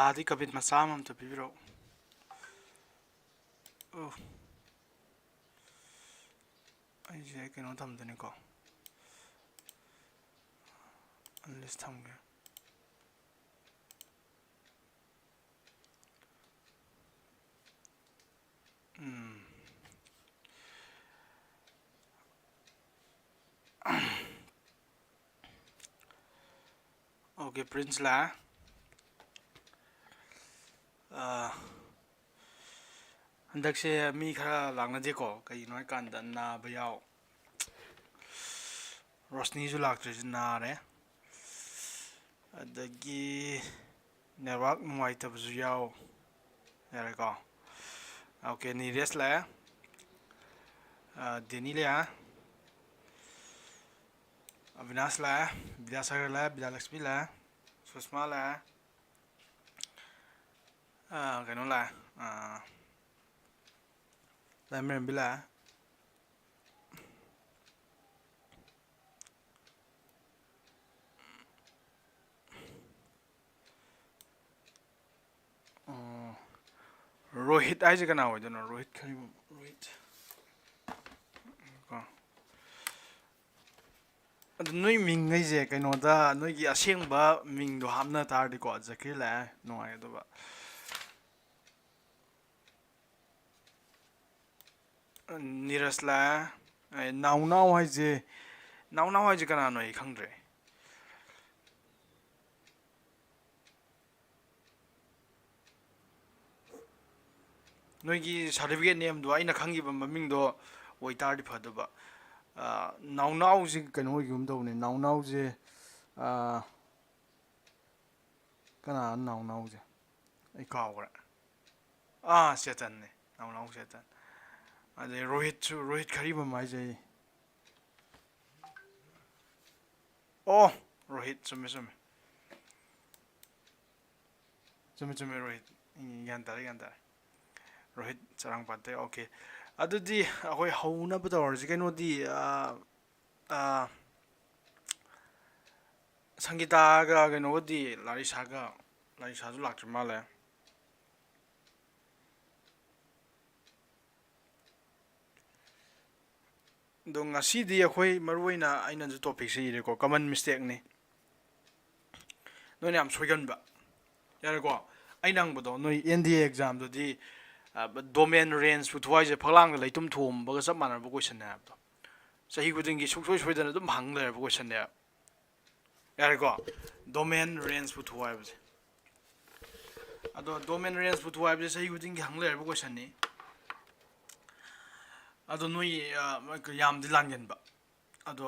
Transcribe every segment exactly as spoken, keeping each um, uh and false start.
ꯑꯥꯗꯤ ꯀꯃꯦꯟ ꯃꯆꯥ ꯑꯃ ꯑꯝꯇ ꯄꯤꯕꯤꯔꯛꯎ꯫ ꯑꯣ, ꯑꯩꯁꯦ ꯀꯩꯅꯣ ꯊꯝꯗꯣꯏꯅꯤꯀꯣ, ꯑꯟꯂꯤꯁ ꯊꯝꯒꯦ꯫ ꯎꯝ꯫ ꯑꯣꯀꯦ, ꯄ꯭ꯔꯤꯟꯁ ꯂꯥꯛꯑꯦ꯫ ꯑꯥ, ꯍꯟꯗꯛꯁꯦ ꯃꯤ ꯈꯔ ꯂꯥꯛꯅꯗꯦꯀꯣ, ꯀꯩꯒꯤꯅꯣ ꯍꯥꯏꯀꯥꯟꯗ ꯅꯥꯕ ꯌꯥꯎ꯫ ꯔꯣꯁꯅꯤꯁꯨ ꯂꯥꯛꯇ꯭ꯔꯤꯁꯦ ꯅꯥꯔꯦ, ꯑꯗꯒꯤ ꯅꯦꯠꯋꯥꯛ ꯅꯨꯡꯉꯥꯏꯇꯕꯁꯨ ꯌꯥꯎ꯫ ꯌꯥꯔꯦꯀꯣ꯫ ꯑꯣꯀꯦ, ꯅꯤꯔꯦꯁ ꯂꯥꯛꯑꯦ, ꯑꯥ, ꯗꯦꯅꯤ ꯂꯥꯛꯑꯦ, ꯑꯕꯤꯅꯥꯁ ꯂꯥꯛꯑꯦ, ꯕꯤꯗ꯭ꯌꯥꯁꯥꯒꯔ ꯂꯥꯛꯑꯦ, ꯕꯤꯗ꯭ꯌꯥꯂꯛꯁꯃꯤ ꯂꯥꯛꯑꯦ, ꯁꯨꯁꯃꯥ ꯂꯥꯛꯑꯦ, ꯑꯥ, ꯀꯩꯅꯣ ꯂꯥꯛꯑꯦ, ꯑꯥ, ꯂꯥꯏꯃꯔꯦꯝꯕꯤ ꯂꯥꯛꯑꯦ꯫ ꯑꯣ, ꯔꯣꯍꯤꯠ ꯍꯥꯏꯁꯦ ꯀꯅꯥ ꯑꯣꯏꯗꯣꯏꯅꯣ? ꯔꯣꯍꯤꯠ ꯈꯔꯤꯕꯝ, ꯔꯣꯍꯤꯠ꯫ ꯀꯣ꯫ ꯑꯗꯨ ꯅꯣꯏ ꯃꯤꯡꯈꯩꯁꯦ ꯀꯩꯅꯣꯗ, ꯅꯣꯏꯒꯤ ꯑꯁꯦꯡꯕ ꯃꯤꯡꯗꯣ ꯍꯥꯞꯅ ꯇꯥꯔꯗꯤꯀꯣ, ꯖꯀꯤꯔ ꯂꯥꯛꯑꯦ, ꯅꯨꯡꯉꯥꯏꯒꯗꯕ꯫ ꯅꯤꯔꯖ ꯂꯥꯛꯑꯦ꯫ ꯑꯦ, ꯅꯥꯎꯅꯥꯎ ꯍꯥꯏꯁꯦ, ꯅꯥꯎꯅꯥꯎ ꯍꯥꯏꯁꯦ ꯀꯅꯥꯅꯣ ꯑꯩ ꯈꯪꯗ꯭ꯔꯦ꯫ ꯅꯣꯏꯒꯤ ꯁꯥꯔꯇꯤꯐꯤꯀꯦꯠ ꯅꯦꯝꯗꯣ ꯑꯩꯅ ꯈꯪꯈꯤꯕ ꯃꯃꯤꯡꯗꯣ ꯑꯣꯏꯇꯥꯔꯗꯤ ꯐꯗꯧꯕ꯫ ꯑꯥ, ꯅꯥꯎꯅꯥꯎꯁꯦ ꯀꯩꯅꯣ ꯑꯣꯏꯈꯤꯒꯨꯝ ꯇꯧꯕꯅꯦ, ꯅꯥꯎꯅꯥꯎꯁꯦ, ꯑꯥ, ꯀꯅꯥ ꯅꯥꯎꯅꯥꯎꯁꯦ? ꯑꯩ ꯀꯥꯎꯈ꯭ꯔꯦ꯫ ꯑꯥ, ꯆꯦꯇꯟꯅꯦ, ꯅꯥꯎꯅꯥꯎ ꯆꯦꯇꯟ꯫ ꯑꯗꯩ ꯔꯣꯍꯤꯠꯁꯨ, ꯔꯣꯍꯤꯠ ꯈꯔꯤꯕꯝ ꯍꯥꯏꯁꯦ ꯑꯩ꯫ ꯑꯣ, ꯔꯣꯍꯤꯠ, ꯆꯨꯝꯃꯦ, ꯆꯨꯝꯃꯦ꯫ ꯆꯨꯝꯃꯦ, ꯆꯨꯝꯃꯦ, ꯔꯣꯍꯤꯠ꯫ ꯎꯝ, ꯒ꯭ꯌꯥꯟ ꯇꯥꯔꯦ, ꯒ꯭ꯌꯥꯟ ꯇꯥꯔꯦ꯫ ꯔꯣꯍꯤꯠ ꯆꯔꯥꯡꯄꯥꯠꯇꯩ, ꯑꯣꯀꯦ꯫ ꯑꯗꯨꯗꯤ ꯑꯩꯈꯣꯏ ꯍꯧꯅꯕ ꯇꯧꯔꯁꯤ꯫ ꯀꯩꯅꯣꯗꯤ, ꯑꯥ, ꯑꯥ, ꯁꯪꯒꯤꯇꯥꯒ ꯀꯩꯅꯣꯒꯗꯤ, ꯂꯥꯔꯤꯁꯥꯒ ꯂꯥꯏꯔꯤꯛꯁꯥꯁꯨ ꯂꯥꯛꯇ꯭ꯔꯤ ꯃꯥꯜꯂꯦ꯫ ꯑꯗꯣ ꯉꯁꯤꯗꯤ ꯑꯩꯈꯣꯏ ꯃꯔꯨꯑꯣꯏꯅ ꯑꯩꯅꯁꯨ ꯇꯣꯄꯤꯛꯁꯦ ꯏꯔꯦꯀꯣ, ꯀꯃꯟ ꯃꯤꯁꯇꯦꯛꯅꯤ꯫ ꯅꯣꯏꯅ ꯌꯥꯝ ꯁꯣꯏꯒꯟꯕ꯫ ꯌꯥꯔꯦꯀꯣ? ꯑꯩꯅ ꯍꯪꯕꯗꯣ, ꯅꯣꯏ ꯑꯦꯟ ꯗꯤ ꯑꯦ ꯑꯦꯛꯖꯥꯝꯗꯗꯤ, ꯑ, ꯗꯣꯃꯦꯟ ꯔꯦꯟꯖ ꯄꯨꯊꯣꯛ ꯍꯥꯏꯁꯦ ꯐꯛꯂꯥꯡꯗ ꯂꯩꯇꯨꯝ ꯊꯣꯝꯕꯒ ꯆꯞ ꯃꯥꯟꯅꯕ ꯀꯣꯏꯁꯟꯅꯦ ꯍꯥꯏꯕꯗꯣ꯫ ꯆꯍꯤ ꯈꯨꯗꯤꯡꯒꯤ ꯁꯨꯡꯁꯣꯏ ꯁꯣꯏꯗꯅ ꯑꯗꯨꯝ ꯍꯪ ꯂꯩꯔꯕ ꯀꯣꯏꯁꯟꯅꯦꯕ꯫ ꯌꯥꯔꯦꯀꯣ? ꯗꯣꯃꯦꯟ ꯔꯦꯟꯖ ꯄꯨꯊꯣꯛ ꯍꯥꯏꯕꯁꯦ꯫ ꯑꯗꯣ ꯗꯣꯃꯦꯟ ꯔꯦꯟꯖ ꯄꯨꯊꯣꯛ ꯍꯥꯏꯕꯁꯦ ꯆꯍꯤ ꯈꯨꯗꯤꯡꯒꯤ ꯍꯪ ꯂꯩꯔꯕ ꯀꯣꯏꯁꯟꯅꯤ꯫ ꯑꯗꯣ ꯅꯣꯏ, ꯑ, ꯌꯥꯝꯗꯤ ꯂꯥꯟꯒꯟꯕ꯫ ꯑꯗꯣ,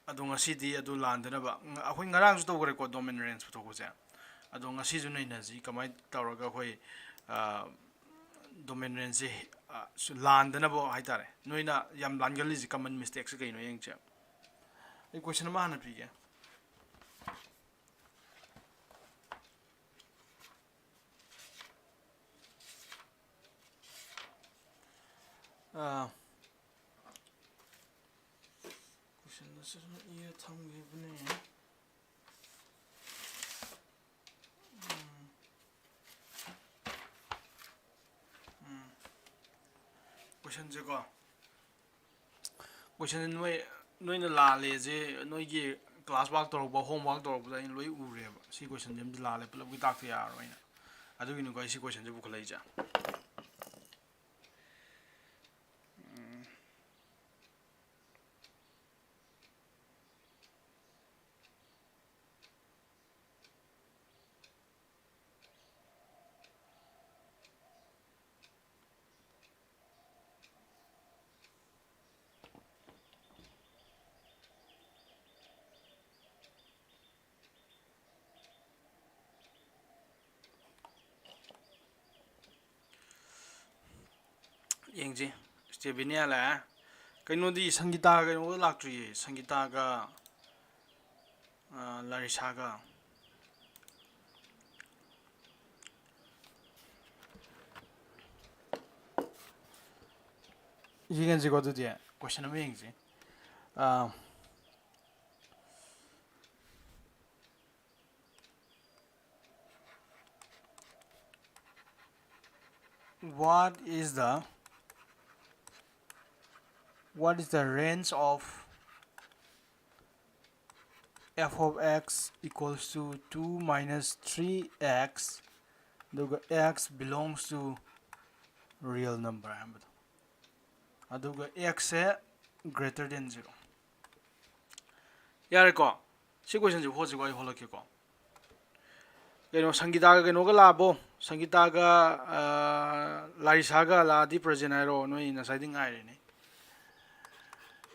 ꯑꯗꯣ ꯉꯁꯤꯗꯤ ꯑꯗꯨ ꯂꯥꯟꯗꯅꯕ, ꯉ-, ꯑꯩꯈꯣꯏ ꯉꯔꯥꯡꯁꯨ ꯇꯧꯈ꯭ꯔꯦꯀꯣ ꯗꯣꯃꯦꯟ ꯔꯦꯟꯖ ꯄꯨꯊꯣꯛꯄꯁꯦ꯫ ꯑꯗꯣ ꯉꯁꯤꯁꯨ ꯅꯩꯅꯁꯤ ꯀꯃꯥꯏꯅ ꯇꯧꯔꯒ ꯑꯩꯈꯣꯏ, ꯑ, ꯗꯣꯃꯦꯟ ꯔꯦꯟꯖꯁꯦ, ꯑ, ꯁꯨ-, ꯂꯥꯟꯗꯅꯕ ꯍꯥꯏꯇꯥꯔꯦ꯫ ꯅꯣꯏꯅ ꯌꯥꯝ ꯂꯥꯟꯒꯜꯂꯤꯁꯦ ꯀꯃꯟ ꯃꯤꯁꯇꯦꯛꯁꯦ ꯀꯩꯅꯣ ꯌꯦꯡꯁꯦ꯫ ꯑꯩ ꯀꯣꯏꯁꯟ ꯑꯃ ꯍꯥꯟꯅ ꯄꯤꯒꯦ꯫ ꯑ, ꯀꯣꯏꯁꯟꯗꯨꯁꯨ ꯁꯨꯝ ꯏꯔ ꯊꯝꯈꯤꯕꯅꯦ꯫ ꯎꯝ꯫ ꯎꯝ꯫ ꯀꯣꯏꯁꯟꯁꯦꯀꯣ, ꯀꯣꯏꯁꯟꯁꯦ ꯅꯣꯏ, ꯅꯣꯏꯅ ꯂꯥꯜꯂꯦꯁꯦ ꯅꯣꯏꯒꯤ ꯀ꯭ꯂꯥꯁ ꯋꯥꯔꯛ ꯇꯧꯔꯛꯄ, ꯍꯣꯝ ꯋꯥꯔꯛ ꯇꯧꯔꯛꯄꯗ ꯑꯩꯅ ꯂꯣꯏ ꯎꯔꯦꯕ꯫ ꯁꯤ ꯀꯣꯏꯁꯟꯁꯦ ꯑꯝꯗꯤ ꯂꯥꯜꯂꯦ, ꯄꯨꯂꯞꯀꯤ ꯇꯥꯛꯇ ꯌꯥꯔꯔꯣꯏꯅ꯫ ꯑꯗꯨꯒꯤꯅꯤꯀꯣ ꯑꯩ ꯁꯤ ꯀꯣꯏꯁꯟꯁꯦ ꯄꯨꯈꯠꯂꯛꯏꯁꯦ꯫ ꯎꯝ꯫ ꯌꯦꯡꯁꯤ꯫ ꯁ꯭ꯇꯦꯕꯤꯅꯤꯌꯥ ꯂꯥꯛꯑꯦ꯫ ꯀꯩꯅꯣꯗꯤ ꯁꯪꯒꯤꯇꯥꯒ ꯀꯩꯅꯣꯒ ꯂꯥꯛꯇ꯭ꯔꯤꯌꯦ꯫ ꯁꯪꯒꯤꯇꯥꯒ, ꯑ, ꯂꯥꯔꯤꯁꯥꯒ꯫ ꯌꯦꯡꯍꯟꯁꯤꯀꯣ ꯑꯗꯨꯗꯤ꯫ ꯀꯣꯏꯁꯟ ꯑꯃ ꯌꯦꯡꯁꯤ꯫ ꯑ, What is the what is the range of f of x equals to two minus three x ꯑꯗꯨꯒ x belongs to real number ꯍꯥꯏꯕꯗꯣ, ꯑꯗꯨꯒ x ꯁꯦ greater than zero꯫ ꯌꯥꯔꯦꯀꯣ? ꯁꯤ question ꯁꯦ ꯍꯣꯠꯁꯤꯀꯣ, ꯑꯩ ꯍꯣꯠꯂꯛꯀꯦꯀꯣ꯫ ꯀꯩꯅꯣ, ꯁꯪꯒꯤꯇꯥꯒ ꯀꯩꯅꯣꯒ ꯂꯥꯛꯑꯕꯣ? ꯁꯪꯒꯤꯇꯥꯒ, ꯑ, ꯂꯥꯔꯤꯁꯥꯒ ꯂꯥꯛꯑꯗꯤ present ꯍꯥꯏꯔꯣ, ꯅꯣꯏ ꯉꯁꯥꯏꯗꯤ ꯉꯥꯏꯔꯤꯅꯦ꯫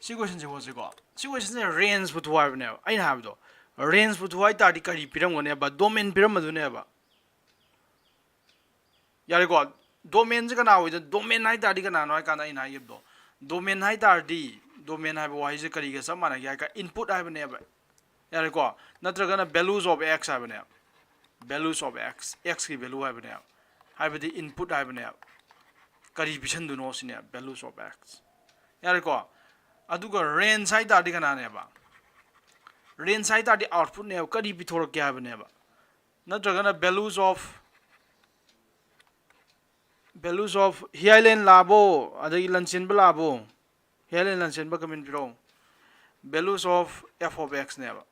ꯁꯤ question ꯁꯦ ꯍꯣꯠꯁꯤꯀꯣ꯫ ꯁꯤ question ꯁꯦ range ꯄꯨꯊꯣꯛꯑꯣ ꯍꯥꯏꯕꯅꯦꯕ꯫ ꯑꯩꯅ ꯍꯥꯏꯕꯗꯣ, range ꯄꯨꯊꯣꯛꯑꯣ ꯍꯥꯏ ꯇꯥꯔꯗꯤ ꯀꯔꯤ ꯄꯤꯔꯝꯒꯅꯦꯕ? Domain ꯄꯤꯔꯝꯃꯗꯣꯏꯅꯦꯕ꯫ ꯌꯥꯔꯦꯀꯣ? Domain ꯁꯦ ꯀꯅꯥ ꯑꯣꯏꯗꯣꯏꯅꯣ? Domain ꯍꯥꯏ ꯇꯥꯔꯗꯤ ꯀꯅꯥꯅꯣ ꯍꯥꯏ ꯀꯥꯟꯗ ꯑꯩꯅ ꯍꯥꯏꯈꯤꯕꯗꯣ, domain ꯍꯥꯏ ꯇꯥꯔꯗꯤ, domain ꯍꯥꯏꯕ ꯋꯥꯍꯩꯁꯦ ꯀꯔꯤꯒ ꯆꯞ ꯃꯥꯟꯅꯒꯦ ꯍꯥꯏ ꯀꯥꯟꯗ input ꯍꯥꯏꯕꯅꯦꯕ꯫ ꯌꯥꯔꯦꯀꯣ? ꯅꯠꯇ꯭ꯔꯒꯅ values of x ꯍꯥꯏꯕꯅꯦꯕ꯫ Values of x, x ꯀꯤ value ꯍꯥꯏꯕꯅꯦꯕ꯫ ꯍꯥꯏꯕꯗꯤ input ꯍꯥꯏꯕꯅꯦꯕ꯫ ꯀꯔꯤ ꯄꯤꯁꯟꯗꯣꯏꯅꯣ ꯁꯤꯅꯦ values of x꯫ ꯌꯥꯔꯦꯀꯣ? ꯑꯗꯨꯒ range ꯍꯥꯏ ꯇꯥꯔꯗꯤ ꯀꯅꯥꯅꯦꯕ? Range ꯍꯥꯏ ꯇꯥꯔꯗꯤ output ꯅꯦꯕ꯫ ꯀꯔꯤ ꯄꯤꯊꯣꯔꯛꯀꯦ ꯍꯥꯏꯕꯅꯦꯕ꯫ ꯅꯠꯇ꯭ꯔꯒꯅ values of, values of ꯍꯤꯌꯥꯏꯂꯦꯟ ꯂꯥꯛꯑꯕꯣ, ꯑꯗꯒꯤ ꯂꯟꯆꯦꯟꯕ ꯂꯥꯛꯑꯕꯣ? ꯍꯤꯌꯥꯏꯂꯦꯟ ꯂꯟꯆꯦꯟꯕ comment ꯄꯤꯔꯛꯑꯣ꯫ Values of f of x ꯅꯦꯕ꯫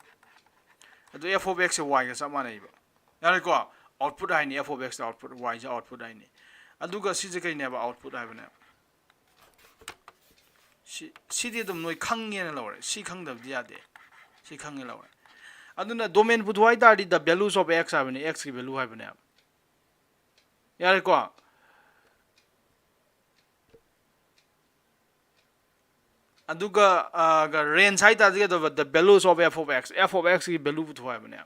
ꯑꯗꯨ f of x say y ꯒ ꯆꯞ ꯃꯥꯟꯅꯩꯕ꯫ ꯌꯥꯔꯦꯀꯣ? Output ꯍꯥꯏꯅꯤ, f of x say output, y say output ꯍꯥꯏꯅꯤ꯫ ꯑꯗꯨꯒ ꯁꯤꯁꯦ ꯀꯩꯅꯦꯕ? Output ꯍꯥꯏꯕꯅꯦꯕ꯫ ꯁꯤ, ꯁꯤꯗꯤ ꯑꯗꯨꯝ ꯅꯣꯏ ꯈꯪꯉꯦꯅ ꯂꯧꯔꯦ꯫ ꯁꯤ ꯈꯪꯗꯕꯗꯤ ꯌꯥꯗꯦ꯫ ꯁꯤ ꯈꯪꯉꯦ ꯂꯧꯔꯦ꯫ ꯑꯗꯨꯅ domain ꯄꯨꯊꯣꯛ ꯍꯥꯏ ꯇꯥꯔꯗꯤ the values of x ꯍꯥꯏꯕꯅꯦ, x ꯀꯤ value ꯍꯥꯏꯕꯅꯦꯕ꯫ ꯌꯥꯔꯦꯀꯣ? ꯑꯗꯨꯒ, ꯑ, ꯒ range ꯍꯥꯏ ꯇꯥꯔꯗꯤ ꯀꯩꯗꯧꯕ? The values of f of x, f of x ꯀꯤ value ꯄꯨꯊꯣꯛ ꯍꯥꯏꯕꯅꯦ꯫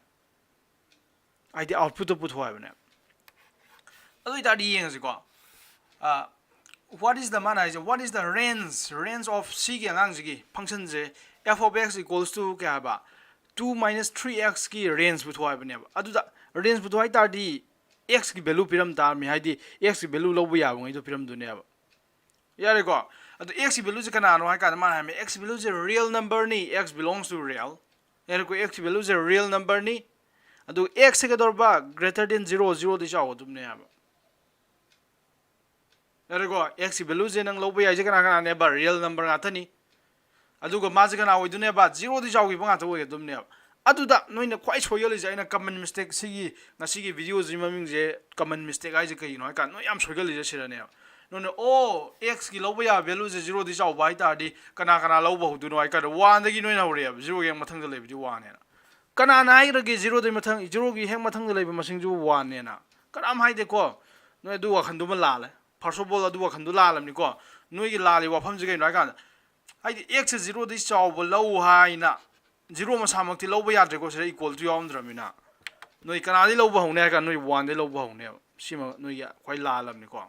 ꯍꯥꯏꯗꯤ output ꯇꯣ ꯄꯨꯊꯣꯛ ꯍꯥꯏꯕꯅꯦ꯫ ꯑꯗꯨ ꯑꯣꯏꯇꯥꯔꯗꯤ ꯌꯦꯡꯉꯁꯤꯀꯣ꯫ ꯑ, what is the, ꯃꯥꯅ ꯍꯥꯏꯁꯦ, what is the range, range of ꯁꯤꯒꯤ ꯑꯉꯥꯡꯁꯤꯒꯤ function say f of x equals to ꯀꯌꯥ ꯍꯥꯏꯕ? Two minus three x ꯀꯤ range ꯄꯨꯊꯣꯛ ꯍꯥꯏꯕꯅꯦꯕ꯫ ꯑꯗꯨꯗ range ꯄꯨꯊꯣꯛ ꯍꯥꯏ ꯇꯥꯔꯗꯤ x ꯀꯤ value ꯄꯤꯔꯝ ꯇꯥꯔꯃꯤ, ꯍꯥꯏꯗꯤ x ꯀꯤ value ꯂꯧꯕ ꯌꯥꯕꯉꯩꯗꯣ ꯄꯤꯔꯝꯗꯣꯏꯅꯦꯕ꯫ ꯌꯥꯔꯦꯀꯣ? ꯑꯗꯣ x ꯀꯤ value ꯁꯦ ꯀꯅꯥꯅꯣ ꯍꯥꯏ ꯀꯥꯟꯗ ꯃꯥꯅ ꯍꯥꯏꯔꯝꯃꯦ, x ꯀꯤ value ꯁꯦ real number ꯅꯤ, x belongs to real꯫ ꯌꯥꯔꯦꯀꯣ? x ꯀꯤ value ꯁꯦ real number ꯅꯤ꯫ ꯑꯗꯨ x ꯁꯦ ꯀꯩꯗꯧꯔꯕ? Greater than zero, zero ꯗꯤ ꯆꯥꯎꯒꯗꯕꯅꯦ ꯍꯥꯏꯕ꯫ ꯌꯥꯔꯦꯀꯣ? X ꯀꯤ value ꯁꯦ ꯅꯪ ꯂꯧꯕ ꯌꯥꯏꯁꯦ ꯀꯅꯥ ꯀꯅꯥꯅꯦꯕ? Real number ꯉꯥꯛꯇꯅꯤ꯫ ꯑꯗꯨꯒ ꯃꯥꯁꯦ ꯀꯅꯥ ꯑꯣꯏꯗꯣꯏꯅꯦꯕ? Zero ꯗꯒꯤ ꯆꯥꯎꯈꯤꯕ ꯉꯥꯛꯇ ꯑꯣꯏꯒꯗꯕꯅꯦꯕ꯫ ꯑꯗꯨꯗ ꯅꯣꯏꯅ ꯈ꯭ꯋꯥꯏ ꯁꯣꯏꯒꯜꯂꯤꯁꯦ, ꯑꯩꯅ common mistake, ꯁꯤꯒꯤ ꯉꯁꯤꯒꯤ video ꯁꯤ ꯃꯃꯤꯡꯁꯦ common mistake ꯍꯥꯏꯁꯦ ꯀꯩꯒꯤꯅꯣ ꯍꯥꯏ ꯀꯥꯟꯗ, ꯅꯣꯏ ꯌꯥꯝ ꯁꯣꯏꯒꯜꯂꯤꯁꯦ ꯁꯤꯗꯅꯦꯕ꯫ ꯅꯣꯏꯅ, ꯑꯣ, X ꯀꯤ ꯂꯧꯕ ꯌꯥꯕ value ꯁꯦ zero ꯗꯒꯤ ꯆꯥꯎꯕ ꯍꯥꯏ ꯇꯥꯔꯗꯤ ꯀꯅꯥ ꯀꯅꯥ ꯂꯧꯕ ꯍꯧꯗꯣꯏꯅꯣ ꯍꯥꯏ ꯀꯥꯟꯗ, one ꯗꯒꯤ ꯅꯣꯏꯅ ꯍꯧꯔꯛꯑꯦꯕ, zero ꯒꯤ ꯍꯦꯛ ꯃꯊꯪꯗ ꯂꯩꯕꯗꯤ one ꯅꯦꯅ꯫ ꯀꯅꯥꯅ ꯍꯥꯏꯈ꯭ꯔꯒꯦ zero ꯗꯒꯤ ꯃꯊꯪ, zero ꯒꯤ ꯍꯦꯛ ꯃꯊꯪꯗ ꯂꯩꯕ ꯃꯁꯤꯡꯁꯤꯕꯨ one ꯅꯦꯅ? ꯀꯅꯥꯝ ꯍꯥꯏꯗꯦꯀꯣ꯫ ꯅꯣꯏ ꯑꯗꯨ ꯋꯥꯈꯟꯗꯨꯃ ꯂꯥꯜꯂꯦ꯫ First of all, ꯑꯗꯨ ꯋꯥꯈꯟꯗꯨ ꯂꯥꯜꯂꯕꯅꯤꯀꯣ꯫ ꯅꯣꯏꯒꯤ ꯂꯥꯜꯂꯤ ꯋꯥꯐꯝꯁꯤ ꯀꯩꯅꯣ ꯍꯥꯏ ꯀꯥꯟꯗ, ꯍꯥꯏꯗꯤ X ꯁꯦ zero ꯗꯒꯤ ꯆꯥꯎꯕ ꯂꯧ ꯍꯥꯏꯅ, zero ꯃꯁꯥꯃꯛꯇꯤ ꯂꯧꯕ ꯌꯥꯗ꯭ꯔꯦꯀꯣ, ꯁꯤꯗ equal to ꯌꯥꯎꯔꯝꯗ꯭ꯔꯕꯅꯤꯅ꯫ ꯅꯣꯏ ꯀꯅꯥꯗꯒꯤ ꯂꯧꯕ ꯍꯧꯅꯤ ꯍꯥꯏ ꯀꯥꯟꯗ, ꯅꯣꯏ one ꯗꯒꯤ ꯂꯧꯕ ꯍꯧꯅꯦꯕ꯫ ꯁꯤꯃ ꯅꯣꯏꯒꯤ ꯈ꯭ꯋꯥꯏ ꯂꯥꯜꯂꯕꯅꯤꯀꯣ꯫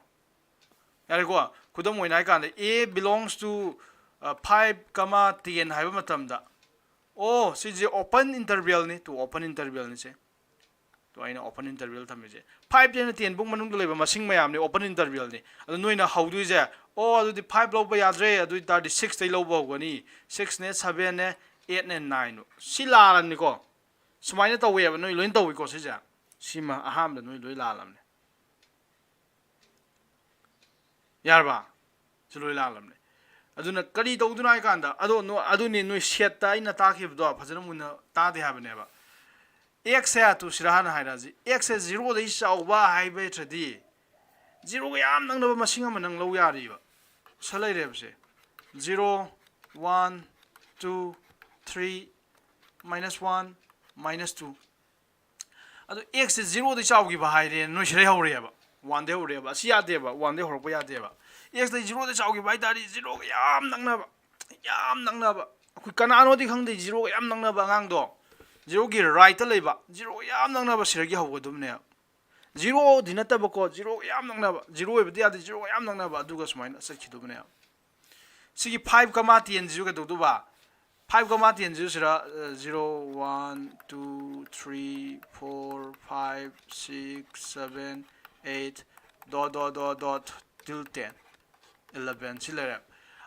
ꯌꯥꯔꯦꯀꯣ? ꯈꯨꯗꯝ ꯑꯣꯏꯅ ꯍꯥꯏ ꯀꯥꯟꯗ, A belongs to, ꯑ, five comma ten ꯍꯥꯏꯕ ꯃꯇꯝꯗ, ꯑꯣ, ꯁꯤꯁꯦ open interval ꯅꯤ, to open interval ꯅꯤ ꯁꯦ꯫ ꯇꯣ ꯑꯩꯅ open interval ꯊꯝꯃꯤꯁꯦ꯫ Five ꯇꯩꯅ ten ꯐꯥꯎ ꯃꯅꯨꯡꯗ ꯂꯩꯕ ꯃꯁꯤꯡ ꯃꯌꯥꯝꯅꯤ, open interval ꯅꯤ꯫ ꯑꯗꯣ ꯅꯣꯏꯅ ꯍꯧꯗꯣꯏꯁꯦ, ꯑꯣ, ꯑꯗꯨꯗꯤ five ꯂꯧꯕ ꯌꯥꯗ꯭ꯔꯦ, ꯑꯗꯨ ꯑꯣꯏ ꯇꯥꯔꯗꯤ six ꯇꯩ ꯂꯧꯕ ꯍꯧꯒꯅꯤ꯫ Six ꯅꯦ, seven ꯅꯦ, eight ꯅꯦ, nine ꯅꯦ꯫ ꯁꯤ ꯂꯥꯜꯂꯅꯤꯀꯣ꯫ ꯁꯨꯃꯥꯏꯅ ꯇꯧꯋꯦꯕ, ꯅꯣꯏ ꯂꯣꯏꯅ ꯇꯧꯏꯀꯣ ꯁꯤꯁꯦ꯫ ꯁꯤꯃ ꯑꯍꯥꯟꯕꯗ ꯅꯣꯏ ꯂꯣꯏ ꯂꯥꯜꯂꯝꯅꯦ꯫ ꯌꯥꯔꯕ? ꯁꯤ ꯂꯣꯏ ꯂꯥꯜꯂꯝꯅꯦ꯫ ꯑꯗꯨꯅ ꯀꯔꯤ ꯇꯧꯗꯣꯏꯅꯣ ꯍꯥꯏ ꯀꯥꯟꯗ, ꯑꯗꯣ ꯅꯣ-, ꯑꯗꯨꯅꯤ ꯅꯣꯏ set ꯇ ꯑꯩꯅ ꯇꯥꯛꯈꯤꯕꯗꯣ ꯐꯖꯅ ꯃꯨꯟꯅ ꯇꯥꯗꯦ ꯍꯥꯏꯕꯅꯦꯕ꯫ X ꯁꯦ, ꯇꯨ ꯁꯤꯗ ꯍꯥꯟꯅ ꯍꯥꯏꯔꯛꯑꯁꯤ꯫ X ꯁꯦ zero ꯗꯒꯤ ꯆꯥꯎꯕ ꯍꯥꯏꯕ ꯅꯠꯇ꯭ꯔꯗꯤ, zero ꯒ ꯌꯥꯝ ꯅꯛꯅꯕ ꯃꯁꯤꯡ ꯑꯃ ꯅꯪ ꯂꯧ ꯌꯥꯔꯤꯕ꯫ ꯁꯤ ꯂꯩꯔꯦꯕꯁꯦ꯫ Zero, one, two, three, minus one, minus two꯫ ꯑꯗꯣ X ꯁꯦ zero ꯗꯒꯤ ꯆꯥꯎꯈꯤꯕ ꯍꯥꯏꯔꯦ, ꯅꯣꯏ ꯁꯤꯗꯩ ꯍꯧꯔꯦꯕ꯫ One ꯗꯒꯤ ꯍꯧꯔꯦꯕ꯫ ꯑꯁꯤ ꯌꯥꯗꯦꯕ, one ꯗꯒꯤ ꯍꯧꯔꯛꯄ ꯌꯥꯗꯦꯕ꯫ X ꯇꯩ zero ꯗꯒꯤ ꯆꯥꯎꯈꯤꯕ ꯍꯥꯏ ꯇꯥꯔꯗꯤ, zero ꯒ ꯌꯥꯝ ꯅꯛꯅꯕ, ꯌꯥꯝ ꯅꯛꯅꯕ꯫ ꯑꯩꯈꯣꯏ ꯀꯅꯥꯅꯣꯗꯤ ꯈꯪꯗꯦ, zero ꯒ ꯌꯥꯝ ꯅꯛꯅꯕ ꯑꯉꯥꯡꯗꯣ꯫ Zero ꯒꯤ right ꯇ ꯂꯩꯕ, zero ꯒ ꯌꯥꯝ ꯅꯛꯅꯕ ꯁꯤꯗꯒꯤ ꯍꯧꯒꯗꯕꯅꯦꯕ꯫ Zero ꯗꯤ ꯅꯠꯇꯕꯀꯣ, zero ꯒ ꯌꯥꯝ ꯅꯛꯅꯕ꯫ Zero ꯑꯣꯏꯕꯗꯤ ꯌꯥꯗꯦ, zero ꯒ ꯌꯥꯝ ꯅꯛꯅꯕ, ꯑꯗꯨꯒ ꯁꯨꯃꯥꯏꯅ ꯆꯠꯈꯤꯗꯧꯕꯅꯦꯕ꯫ ꯁꯤꯒꯤ five comma ten ꯁꯤꯁꯨ ꯀꯩꯗꯧꯗꯣꯏꯕ? Five comma ten ꯁꯤꯁꯨ ꯁꯤꯗ, ꯑ, zero, one, two, three, four, five, six, seven, eight, dot, dot, dot, dot, till ten, eleven ꯁꯤ ꯂꯩꯔꯦ꯫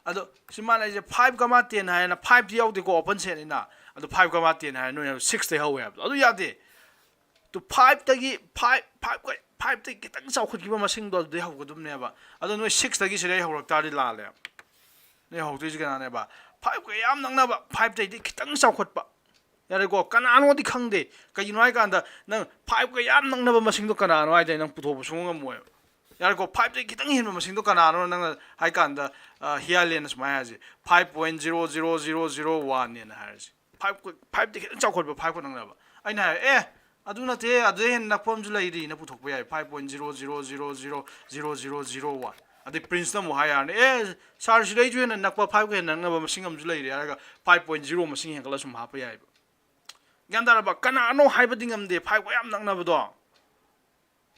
ꯑꯗꯣ ꯁꯤ ꯃꯥꯅ ꯑꯩꯁꯦ five comma ten ꯍꯥꯏꯅ, five ꯇꯤ ꯌꯥꯎꯗꯦꯀꯣ, open set ꯅꯤꯅ꯫ ꯑꯗꯣ five comma ten ꯍꯥꯏꯅ ꯅꯣꯏꯅ six ꯇꯩ ꯍꯧꯋꯦ ꯍꯥꯏꯕꯗꯣ, ꯑꯗꯨ ꯌꯥꯗꯦ꯫ ꯇꯨ five ꯇꯒꯤ, five, five ꯀ-, five ꯇꯒꯤ ꯈꯤꯇꯪ ꯆꯥꯎꯈꯠꯈꯤꯕ ꯃꯁꯤꯡꯗꯣ ꯑꯗꯨꯗꯩ ꯍꯧꯒꯗꯕꯅꯦꯕ꯫ ꯑꯗꯣ ꯅꯣꯏ six ꯇꯒꯤ ꯁꯤꯗꯩ ꯍꯧꯔꯛ ꯇꯥꯔꯗꯤ ꯂꯥꯜꯂꯦ꯫ ꯅꯣꯏ ꯍꯧꯔꯛꯇꯣꯏꯁꯦ ꯀꯅꯥꯅꯦꯕ? Five ꯀ ꯌꯥꯝ ꯅꯛꯅꯕ, five ꯇꯩꯗꯤ ꯈꯤꯇꯪ ꯆꯥꯎꯈꯠꯄ꯫ ꯌꯥꯔꯦꯀꯣ? ꯀꯅꯥꯅꯣꯗꯤ ꯈꯪꯗꯦ꯫ ꯀꯩꯒꯤꯅꯣ ꯍꯥꯏ ꯀꯥꯟꯗ ꯅꯪ five ꯀ ꯌꯥꯝ ꯅꯛꯅꯕ ꯃꯁꯤꯡꯗꯣ ꯀꯅꯥꯅꯣ ꯍꯥꯏꯗꯤ ꯅꯪ ꯄꯨꯊꯣꯛꯄ ꯁꯨꯡꯉꯝ ꯉꯝꯃꯣꯏꯕ꯫ ꯌꯥꯔꯦꯀꯣ? Five ꯇꯩ ꯈꯤꯇꯪ ꯍꯦꯟꯕ ꯃꯁꯤꯡꯗꯣ ꯀꯅꯥꯅꯣ ꯅꯪꯅ ꯍꯥꯏ ꯀꯥꯟꯗ, ꯑ, ꯍꯤꯌꯥꯂꯦꯟꯅ ꯁꯨꯃꯥꯏꯅ ꯍꯥꯏꯔꯁꯤ, five point zero zero zero zero one ꯅꯦꯅ ꯍꯥꯏꯔꯁꯤ꯫ Five ꯀ-, five ꯇꯩ ꯈꯤꯇꯪ ꯆꯥꯎꯈꯠꯄ five ꯀ ꯅꯛꯅꯕ꯫ ꯑꯩꯅ ꯍꯥꯏ, "ꯑꯦ, ꯑꯗꯨ ꯅꯠꯇꯦ, ꯑꯗꯨꯗꯩ ꯍꯦꯟꯅ ꯅꯛꯄ ꯑꯃꯁꯨ ꯂꯩꯔꯤꯅ" ꯄꯨꯊꯣꯛꯄ ꯌꯥꯏ, five point zero zero zero zero zero zero one꯫ ꯑꯗꯩ Prince ꯅ ꯑꯃꯨꯛ ꯍꯥꯏ ꯌꯥꯔꯅꯤ, "ꯑꯦ, sir, ꯁꯤꯗꯩꯁꯨ ꯍꯦꯟꯅ ꯅꯛꯄ five ꯀ ꯍꯦꯟꯅ ꯅꯛꯅꯕ ꯃꯁꯤꯡ ꯑꯃꯁꯨ ꯂꯩꯔꯤ" ꯍꯥꯏꯔꯒ five point zero ꯃꯁꯤꯡ ꯍꯦꯟꯒꯠꯂ ꯁꯨꯝ ꯍꯥꯞꯄ ꯌꯥꯏꯕ꯫ ꯒ꯭ꯌꯥꯟ ꯇꯥꯔꯕ? ꯀꯅꯥꯅꯣ ꯍꯥꯏꯕꯗꯤ ꯉꯝꯗꯦ, five ꯀ ꯌꯥꯝ ꯅꯛꯅꯕꯗꯣ꯫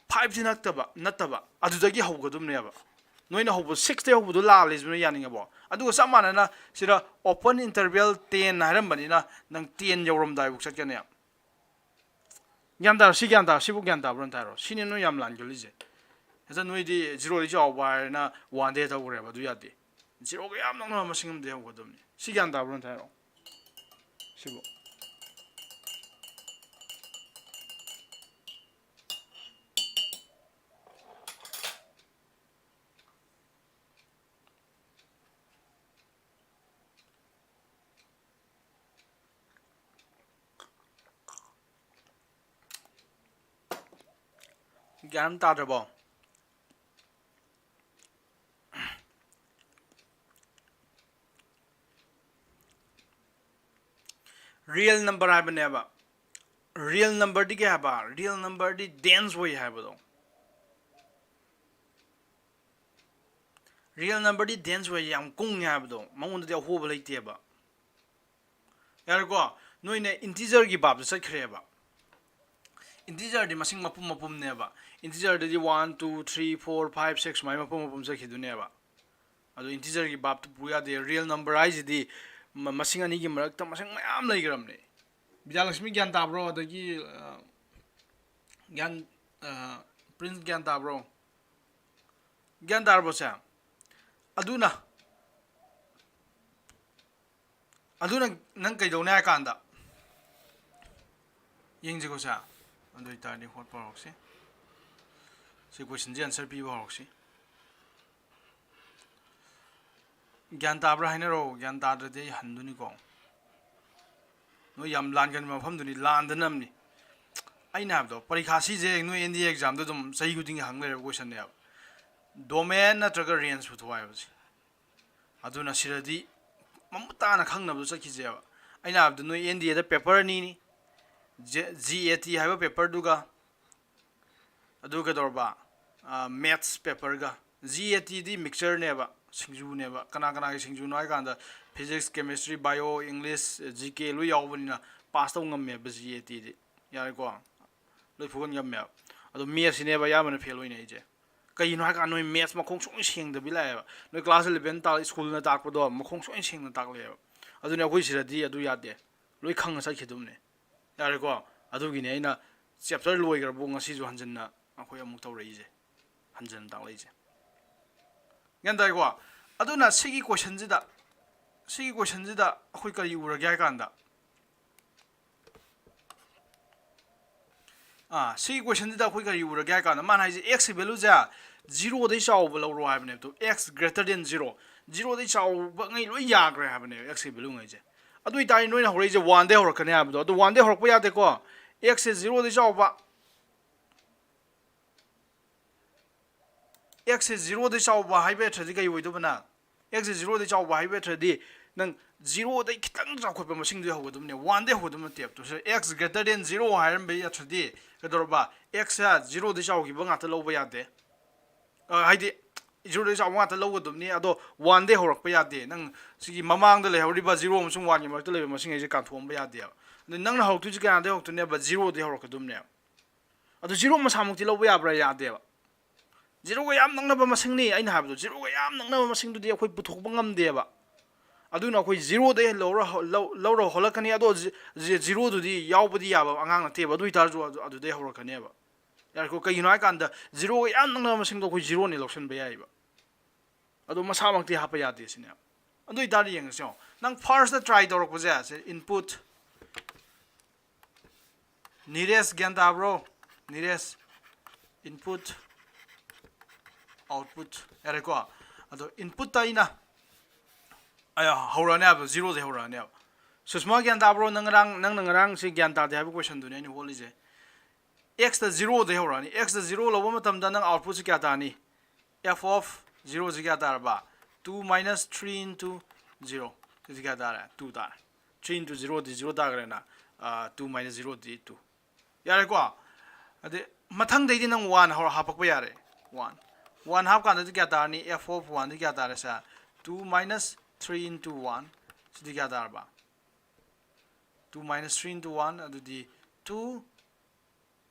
Five ꯇꯤ ꯅꯠꯇꯕ, ꯅꯠꯇꯕ, ꯑꯗꯨꯗꯒꯤ ꯍꯧꯒꯗꯕꯅꯦꯕ꯫ ꯅꯣꯏꯅ ꯍꯧꯕ six ꯇꯩ ꯍꯧꯕꯗꯣ ꯂꯥꯜꯂꯦꯁꯤ ꯅꯣꯏ ꯌꯥꯅꯤꯡꯉꯕꯣ? ꯑꯗꯨꯒ ꯆꯞ ꯃꯥꯟꯅꯅ ꯁꯤꯗ open interval ten ꯍꯥꯏꯔꯝꯕꯅꯤꯅ ꯅꯪ ten ꯌꯧꯔꯝꯗꯥꯏꯕꯨꯛ ꯆꯠꯀꯅꯤ꯫ ꯒ꯭ꯌꯥꯟ ꯇꯥꯔꯣ? ꯁꯤ ꯒ꯭ꯌꯥꯟ ꯇꯥꯔꯣ? ꯁꯤꯕꯨ ꯒ꯭ꯌꯥꯟ ꯇꯥꯕ꯭ꯔꯣ? ꯒ꯭ꯌꯥꯟ ꯇꯥꯔꯣ? ꯁꯤꯅꯤ ꯅꯣꯏ ꯌꯥꯝ ꯂꯥꯟꯒꯜꯂꯤꯁꯦ꯫ ꯍꯦꯛꯇ ꯅꯣꯏꯗꯤ zero ꯗꯩ ꯆꯥꯎꯕ ꯍꯥꯏꯔꯦꯅ one ꯗꯩ ꯇꯧꯈ꯭ꯔꯦꯕ, ꯑꯗꯨ ꯌꯥꯗꯦ꯫ Zero ꯒ ꯌꯥꯝ ꯅꯛꯅꯕ ꯃꯁꯤꯡ ꯑꯃꯗꯤ ꯍꯧꯒꯗꯕꯅꯤ꯫ ꯁꯤ ꯒ꯭ꯌꯥꯟ ꯇꯥꯕ꯭ꯔꯣ? ꯒ꯭ꯌꯥꯟ ꯇꯥꯔꯣ? ꯁꯤꯕꯨ꯫ ꯒ꯭ꯌꯥꯟ ꯑꯃ ꯇꯥꯗ꯭ꯔꯕꯣ? Real number ꯍꯥꯏꯕꯅꯦꯕ꯫ Real number ꯗꯤ ꯀꯩ ꯍꯥꯏꯕ? Real number ꯗꯤ dense ꯑꯣꯏ ꯍꯥꯏꯕꯗꯣ꯫ Real number ꯗꯤ dense ꯑꯣꯏ, ꯌꯥꯝ ꯀꯨꯡꯉꯦ ꯍꯥꯏꯕꯗꯣ, ꯃꯉꯣꯟꯗꯗꯤ ꯑꯍꯣꯕ ꯂꯩꯇꯦꯕ꯫ ꯌꯥꯔꯦꯀꯣ? ꯅꯣꯏꯅ integer ꯒꯤ ꯚꯥꯞꯇ ꯆꯠꯈ꯭ꯔꯦꯕ꯫ Integer ꯗꯤ ꯃꯁꯤꯡ ꯃꯄꯨꯝ ꯃꯄꯨꯝꯅꯦꯕ꯫ Integer ꯗꯗꯤ one, two, three, four, five, six ꯁꯨꯃꯥꯏꯅ ꯃꯄꯨꯝ ꯃꯄꯨꯝ ꯆꯠꯈꯤꯗꯣꯏꯅꯦꯕ꯫ ꯑꯗꯣ integer ꯒꯤ ꯚꯥꯞꯇ ꯄꯨ ꯌꯥꯗꯦ꯫ Real number ꯍꯥꯏꯁꯤꯗꯤ ꯃ-, ꯃꯁꯤꯡ ꯑꯅꯤꯒꯤ ꯃꯔꯛꯇ ꯃꯁꯤꯡ ꯃꯌꯥꯝ ꯂꯩꯈ꯭ꯔꯕꯅꯦ꯫ ꯕꯤꯗ꯭ꯌꯥꯂꯛꯁꯃꯤ ꯒ꯭ꯌꯥꯟ ꯇꯥꯕ꯭ꯔꯣ? ꯑꯗꯒꯤ, ꯑ, ꯒ꯭ꯌꯥꯟ, ꯑ, Prince ꯒ꯭ꯌꯥꯟ ꯇꯥꯕ꯭ꯔꯣ? ꯒ꯭ꯌꯥꯟ ꯇꯥꯔꯕꯣ ꯁꯦ? ꯑꯗꯨꯅ, ꯑꯗꯨꯅ ꯅꯪ ꯀꯩꯗꯧꯅꯤ ꯍꯥꯏ ꯀꯥꯟꯗ, ꯌꯦꯡꯁꯤꯀꯣ ꯁꯦ꯫ ꯑꯗꯨ ꯑꯣꯏꯇꯥꯔꯗꯤ ꯍꯣꯠꯄ ꯍꯧꯔꯛꯁꯤ꯫ ꯁꯤ ꯀꯣꯏꯁꯟꯁꯤ ꯑꯟꯁꯔ ꯄꯤꯕ ꯍꯧꯔꯛꯁꯤ꯫ ꯒ꯭ꯌꯥꯟ ꯇꯥꯕ꯭ꯔꯥ ꯍꯥꯏꯅꯔꯣ, ꯒ꯭ꯌꯥꯟ ꯇꯥꯗ꯭ꯔꯗꯤ ꯑꯩ ꯍꯟꯗꯣꯏꯅꯤꯀꯣ꯫ ꯅꯣꯏ ꯌꯥꯝ ꯂꯥꯟꯒꯟꯕ ꯃꯐꯝꯗꯨꯅꯤ, ꯂꯥꯟꯗꯅꯕꯅꯤ꯫ ꯑꯩꯅ ꯍꯥꯏꯕꯗꯣ, ꯄꯔꯤꯈꯥ ꯁꯤꯁꯦ ꯅꯣꯏ ꯑꯦꯟ ꯗꯤ ꯑꯦ ꯑꯦꯛꯖꯥꯝꯗ ꯑꯗꯨꯝ ꯆꯍꯤ ꯈꯨꯗꯤꯡꯒꯤ ꯍꯪ ꯂꯩꯔꯕ ꯀꯣꯏꯁꯟꯅꯦꯕ꯫ ꯗꯣꯃꯦꯟ ꯅꯠꯇ꯭ꯔꯒ ꯔꯦꯟꯖ ꯄꯨꯊꯣꯛ ꯍꯥꯏꯕꯁꯦ꯫ ꯑꯗꯨꯅ ꯁꯤꯗꯗꯤ ꯃꯃꯨꯠ ꯇꯥꯅ ꯈꯪꯅꯕꯗꯣ ꯆꯠꯈꯤꯁꯦꯕ꯫ ꯑꯩꯅ ꯍꯥꯏꯕꯗꯣ, ꯅꯣꯏ ꯑꯦꯟ ꯗꯤ ꯑꯦꯗ ꯄꯦꯄꯔ ꯑꯅꯤꯅꯤ, ꯖꯤ ꯑꯦ ꯇꯤ ꯍꯥꯏꯕ ꯄꯦꯄꯔꯗꯨꯒ, ꯑꯗꯨ ꯀꯩꯗꯧꯔꯕ, ꯃꯦꯠꯁ ꯄꯦꯄꯔꯒ꯫ ꯖꯤ ꯑꯦ ꯇꯤꯗꯤ ꯃꯤꯛꯆꯔꯅꯦꯕ, ꯁꯤꯡꯖꯨꯅꯦꯕ꯫ ꯀꯅꯥ ꯀꯅꯥꯒꯤ ꯁꯤꯡꯖꯨꯅꯣ ꯍꯥꯏ ꯀꯥꯟꯗ, physics, chemistry, bio, English, G K ꯂꯣꯏ ꯌꯥꯎꯕꯅꯤꯅ ꯄꯥꯁ ꯇꯧ ꯉꯝꯃꯦꯕ ꯖꯤ ꯑꯦ ꯇꯤꯗꯤ꯫ ꯌꯥꯔꯦꯀꯣ? ꯂꯣꯏ ꯐꯨꯒꯟ ꯉꯝꯃꯦꯕ꯫ ꯑꯗꯣ ꯃꯦꯠꯁꯁꯤꯅꯦꯕ ꯑꯌꯥꯝꯕꯅ ꯐꯦꯜ ꯑꯣꯏꯅꯩꯁꯦ꯫ ꯀꯩꯒꯤꯅꯣ ꯍꯥꯏ ꯀꯥꯟꯗ, ꯅꯣꯏ ꯃꯦꯠꯁ ꯃꯈꯣꯡ ꯁꯨꯡꯁꯦꯡ ꯁꯦꯡꯗꯕꯤ ꯂꯥꯛꯑꯦꯕ꯫ ꯅꯣꯏ ꯀ꯭ꯂꯥꯁ ꯑꯦꯂꯚꯦꯟ ꯇꯥꯛ-, ꯁ꯭ꯀꯨꯜꯅ ꯇꯥꯛꯄꯗꯣ ꯃꯈꯣꯡ ꯁꯨꯡꯁꯦꯡ ꯁꯦꯡꯅ ꯇꯥꯛꯂꯛꯑꯦꯕ꯫ ꯑꯗꯨꯅꯦ ꯑꯩꯈꯣꯏ ꯁꯤꯗꯗꯤ ꯑꯗꯨ ꯌꯥꯗꯦ꯫ ꯂꯣꯏ ꯈꯪꯉ ꯆꯠꯈꯤꯗꯨꯝꯅꯦ꯫ ꯌꯥꯔꯦꯀꯣ? ꯑꯗꯨꯒꯤꯅꯦ ꯑꯩꯅ ꯆꯦꯞꯇꯔ ꯂꯣꯏꯈ꯭ꯔꯕꯨ ꯉꯁꯤꯁꯨ ꯍꯟꯖꯤꯟꯅ ꯑꯩꯈꯣꯏ ꯑꯃꯨꯛ ꯇꯧꯔꯛꯏꯁꯦ, ꯍꯟꯖꯤꯟꯅ ꯇꯥꯛꯂꯛꯏꯁꯦ꯫ ꯒ꯭ꯌꯥꯟ ꯇꯥꯏꯀꯣ? ꯑꯗꯨꯅ ꯁꯤꯒꯤ ꯀꯣꯏꯁꯟꯁꯤꯗ, ꯁꯤꯒꯤ ꯀꯣꯏꯁꯟꯁꯤꯗ ꯑꯩꯈꯣꯏ ꯀꯔꯤ ꯎꯔꯒꯦ ꯍꯥꯏ ꯀꯥꯟꯗ, ꯑꯥ, ꯁꯤꯒꯤ ꯀꯣꯏꯁꯟꯁꯤꯗ ꯑꯩꯈꯣꯏ ꯀꯔꯤ ꯎꯔꯒꯦ ꯍꯥꯏ ꯀꯥꯟꯗ, ꯃꯥꯅ ꯍꯥꯏꯁꯦ ꯑꯦꯛꯁꯀꯤ ꯚꯦꯂꯨꯁꯦ ꯖꯤꯔꯣꯗꯩ ꯆꯥꯎꯕ ꯂꯧꯔꯣ ꯍꯥꯏꯕꯅꯦꯕ꯫ ꯑꯗꯣ ꯑꯦꯛꯁ ꯒ꯭ꯔꯦꯇꯔ ꯗꯦꯟ ꯖꯤꯔꯣ, ꯖꯤꯔꯣꯗꯩ ꯆꯥꯎꯕꯉꯩ ꯂꯣꯏ ꯌꯥꯈ꯭ꯔꯦ ꯍꯥꯏꯕꯅꯦꯕ ꯑꯦꯛꯁꯀꯤ ꯚꯦꯂꯨꯉꯩꯁꯦ꯫ ꯑꯗꯨ ꯑꯣꯏꯇꯥꯔꯗꯤ ꯅꯣꯏꯅ ꯍꯧꯔꯛꯏꯁꯦ ꯋꯥꯟꯗꯩ ꯍꯧꯔꯛꯀꯅꯤ ꯍꯥꯏꯕꯗꯣ, ꯑꯗꯣ ꯋꯥꯟꯗꯩ ꯍꯧꯔꯛꯄ ꯌꯥꯗꯦꯀꯣ꯫ ꯑꯦꯛꯁꯁꯦ ꯖꯤꯔꯣꯗꯩ ꯆꯥꯎꯕ, ꯑꯦꯛꯁꯁꯦ ꯖꯤꯔꯣꯗꯩ ꯆꯥꯎꯕ ꯍꯥꯏꯕ ꯅꯠꯇ꯭ꯔꯗꯤ ꯀꯩ ꯑꯣꯏꯗꯧꯕ ꯅꯪ? ꯑꯦꯛꯁꯁꯦ ꯖꯤꯔꯣꯗꯩ ꯆꯥꯎꯕ ꯍꯥꯏꯕ ꯅꯠꯇ꯭ꯔꯗꯤ ꯅꯪ ꯖꯤꯔꯣꯗꯩ ꯈꯤꯇꯪ ꯆꯥꯎꯈꯠꯄ ꯃꯁꯤꯡꯗꯨ ꯍꯧꯒꯗꯕꯅꯦ, ꯋꯥꯟꯗꯩ ꯍꯧꯒꯗꯕ ꯅꯠꯇꯦꯕ꯫ ꯑꯗꯨ ꯑꯦꯛꯁ ꯒ꯭ꯔꯦꯇꯔ ꯗꯦꯟ ꯖꯤꯔꯣ ꯍꯥꯏꯔꯝꯕ ꯅꯠꯇ꯭ꯔꯗꯤ ꯀꯩꯗꯧꯔꯕ? ꯑꯦꯛꯁꯁꯦ ꯖꯤꯔꯣꯗꯩ ꯆꯥꯎꯈꯤꯕ ꯉꯥꯛꯇ ꯂꯧꯕ ꯌꯥꯗꯦ꯫ ꯑ, ꯍꯥꯏꯗꯤ ꯖꯤꯔꯣꯗꯩ ꯆꯥꯎꯕ ꯉꯥꯛꯇ ꯂꯧꯒꯗꯕꯅꯤ, ꯑꯗꯣ ꯋꯥꯟꯗꯩ ꯍꯧꯔꯛꯄ ꯌꯥꯗꯦ꯫ ꯅꯪ ꯁꯤꯒꯤ ꯃꯃꯥꯡꯗ ꯂꯩꯍꯧꯔꯤꯕ ꯖꯤꯔꯣ ꯑꯃꯁꯨꯡ ꯋꯥꯟꯒꯤ ꯃꯔꯛꯇ ꯂꯩꯕ ꯃꯁꯤꯡ ꯍꯥꯏꯁꯦ ꯀꯥꯟꯊꯣꯛꯍꯟꯕ ꯌꯥꯗꯦꯕ꯫ ꯑꯗꯨ ꯅꯪꯅ ꯍꯧꯔꯛꯇꯣꯏꯁꯦ ꯀꯌꯥꯗꯩ ꯍꯧꯔꯛꯇꯣꯏꯅꯦꯕ? ꯖꯤꯔꯣꯗꯩ ꯍꯧꯔꯛꯀꯗꯕꯅꯦꯕ꯫ ꯑꯗꯨ ꯖꯤꯔꯣ ꯃꯁꯥꯃꯛꯇꯤ ꯂꯧꯕ ꯌꯥꯕ꯭ꯔꯥ? ꯌꯥꯗꯦꯕ꯫ ꯖꯤꯔꯣꯒ ꯌꯥꯝ ꯅꯛꯅꯕ ꯃꯁꯤꯡꯅꯤ ꯑꯩꯅ ꯍꯥꯏꯕꯗꯣ꯫ ꯖꯤꯔꯣꯒ ꯌꯥꯝ ꯅꯛꯅꯕ ꯃꯁꯤꯡꯗꯨꯗꯤ ꯑꯩꯈꯣꯏ ꯄꯨꯊꯣꯛꯄ ꯉꯝꯗꯦꯕ꯫ ꯑꯗꯨꯅ ꯑꯩꯈꯣꯏ ꯖꯤꯔꯣꯗꯩ ꯂꯧꯔ ꯍꯧ-, ꯂꯧ-, ꯂꯧꯔ ꯍꯣꯜꯂꯛꯀꯅꯤ꯫ ꯑꯗꯣ ꯖꯤ-, ꯖꯤ-, ꯖꯤꯔꯣꯗꯨꯗꯤ ꯌꯥꯎꯕꯗꯤ ꯌꯥꯕ ꯑꯉꯥꯡ ꯅꯠꯇꯦꯕ꯫ ꯑꯗꯨ ꯑꯣꯏꯇꯥꯔꯁꯨ ꯑꯗꯨ, ꯑꯗꯨꯗꯩ ꯍꯧꯔꯛꯀꯅꯦꯕ꯫ ꯌꯥꯔꯦꯀꯣ? ꯀꯩꯒꯤꯅꯣ ꯍꯥꯏ ꯀꯥꯟꯗ ꯖꯤꯔꯣꯒ ꯌꯥꯝ ꯅꯛꯅꯕ ꯃꯁꯤꯡꯗꯣ ꯑꯩꯈꯣꯏ ꯖꯤꯔꯣꯅꯤ ꯂꯧꯁꯤꯟꯕ ꯌꯥꯏꯕ꯫ ꯑꯗꯣ ꯃꯁꯥꯃꯛꯇꯤ ꯍꯥꯞꯄ ꯌꯥꯗꯦ ꯁꯤꯅꯦꯕ꯫ ꯑꯗꯨ ꯑꯣꯏꯇꯥꯔꯗꯤ ꯌꯦꯡꯉꯁꯤ ꯌꯦꯡꯉꯣ꯫ ꯅꯪ ꯐꯥꯔꯁꯇ ꯇ꯭ꯔꯥꯏ ꯇꯧꯔꯛꯄꯁꯦ, ꯁꯦ, ꯏꯟꯄꯨꯠ ꯅꯤꯔꯦꯁ, ꯒ꯭ꯌꯥꯟ ꯇꯥꯕ꯭ꯔꯣ? ꯅꯤꯔꯦꯁ, ꯏꯟꯄꯨꯠ output꯫ ꯌꯥꯔꯦꯀꯣ? ꯑꯗꯣ inputꯇ ꯑꯩꯅ ꯑꯌꯥ, ꯍꯧꯔꯛꯑꯅꯦꯕ, zeroꯗꯩ ꯍꯧꯔꯛꯑꯅꯦꯕ꯫ ꯁꯨꯁꯃꯥ, ꯒ꯭ꯌꯥꯟ ꯇꯥꯕ꯭ꯔꯣ? ꯅꯪ ꯉꯔꯥꯡ, ꯅꯪꯅ ꯉꯔꯥꯡꯁꯦ ꯒ꯭ꯌꯥꯟ ꯇꯥꯗꯦ ꯍꯥꯏꯕ questionꯗꯨꯅꯦ ꯑꯩꯅ ꯍꯣꯠꯂꯤꯁꯦ꯫ Xꯇ zeroꯗꯩ ꯍꯧꯔꯛꯑꯅꯤ꯫ Xꯇ zero ꯂꯧꯕ ꯃꯇꯝꯗ ꯅꯪ outputꯁꯦ ꯀꯌꯥ ꯇꯥꯔꯅꯤ? F of zeroꯁꯦ ꯀꯌꯥ ꯇꯥꯔꯕ? Two minus three into zero꯫ ꯁꯤꯗꯤ ꯀꯌꯥ ꯇꯥꯔꯦ? Two ꯇꯥꯔꯦ꯫ Three into zeroꯗꯤ zero ꯇꯥꯈ꯭ꯔꯦꯅ꯫ ꯑꯥ, two minus zeroꯗꯤ two꯫ ꯌꯥꯔꯦꯀꯣ? ꯑꯗꯩ ꯃꯊꯪꯗꯩꯗꯤ ꯅꯪ one ꯍꯧꯔ ꯍꯥꯞꯄꯛꯄ ꯌꯥꯔꯦ꯫ One꯫ One ꯍꯥꯞꯀꯥꯟꯗꯗꯤ ꯀꯌꯥ ꯇꯥꯔꯅꯤ? F of oneꯗꯤ ꯀꯌꯥ ꯇꯥꯔꯦ ꯁꯦ? Two minus three into one꯫ ꯁꯤꯗꯤ ꯀꯌꯥ ꯇꯥꯔꯕ? Two minus three into one, ꯑꯗꯨꯗꯤ two,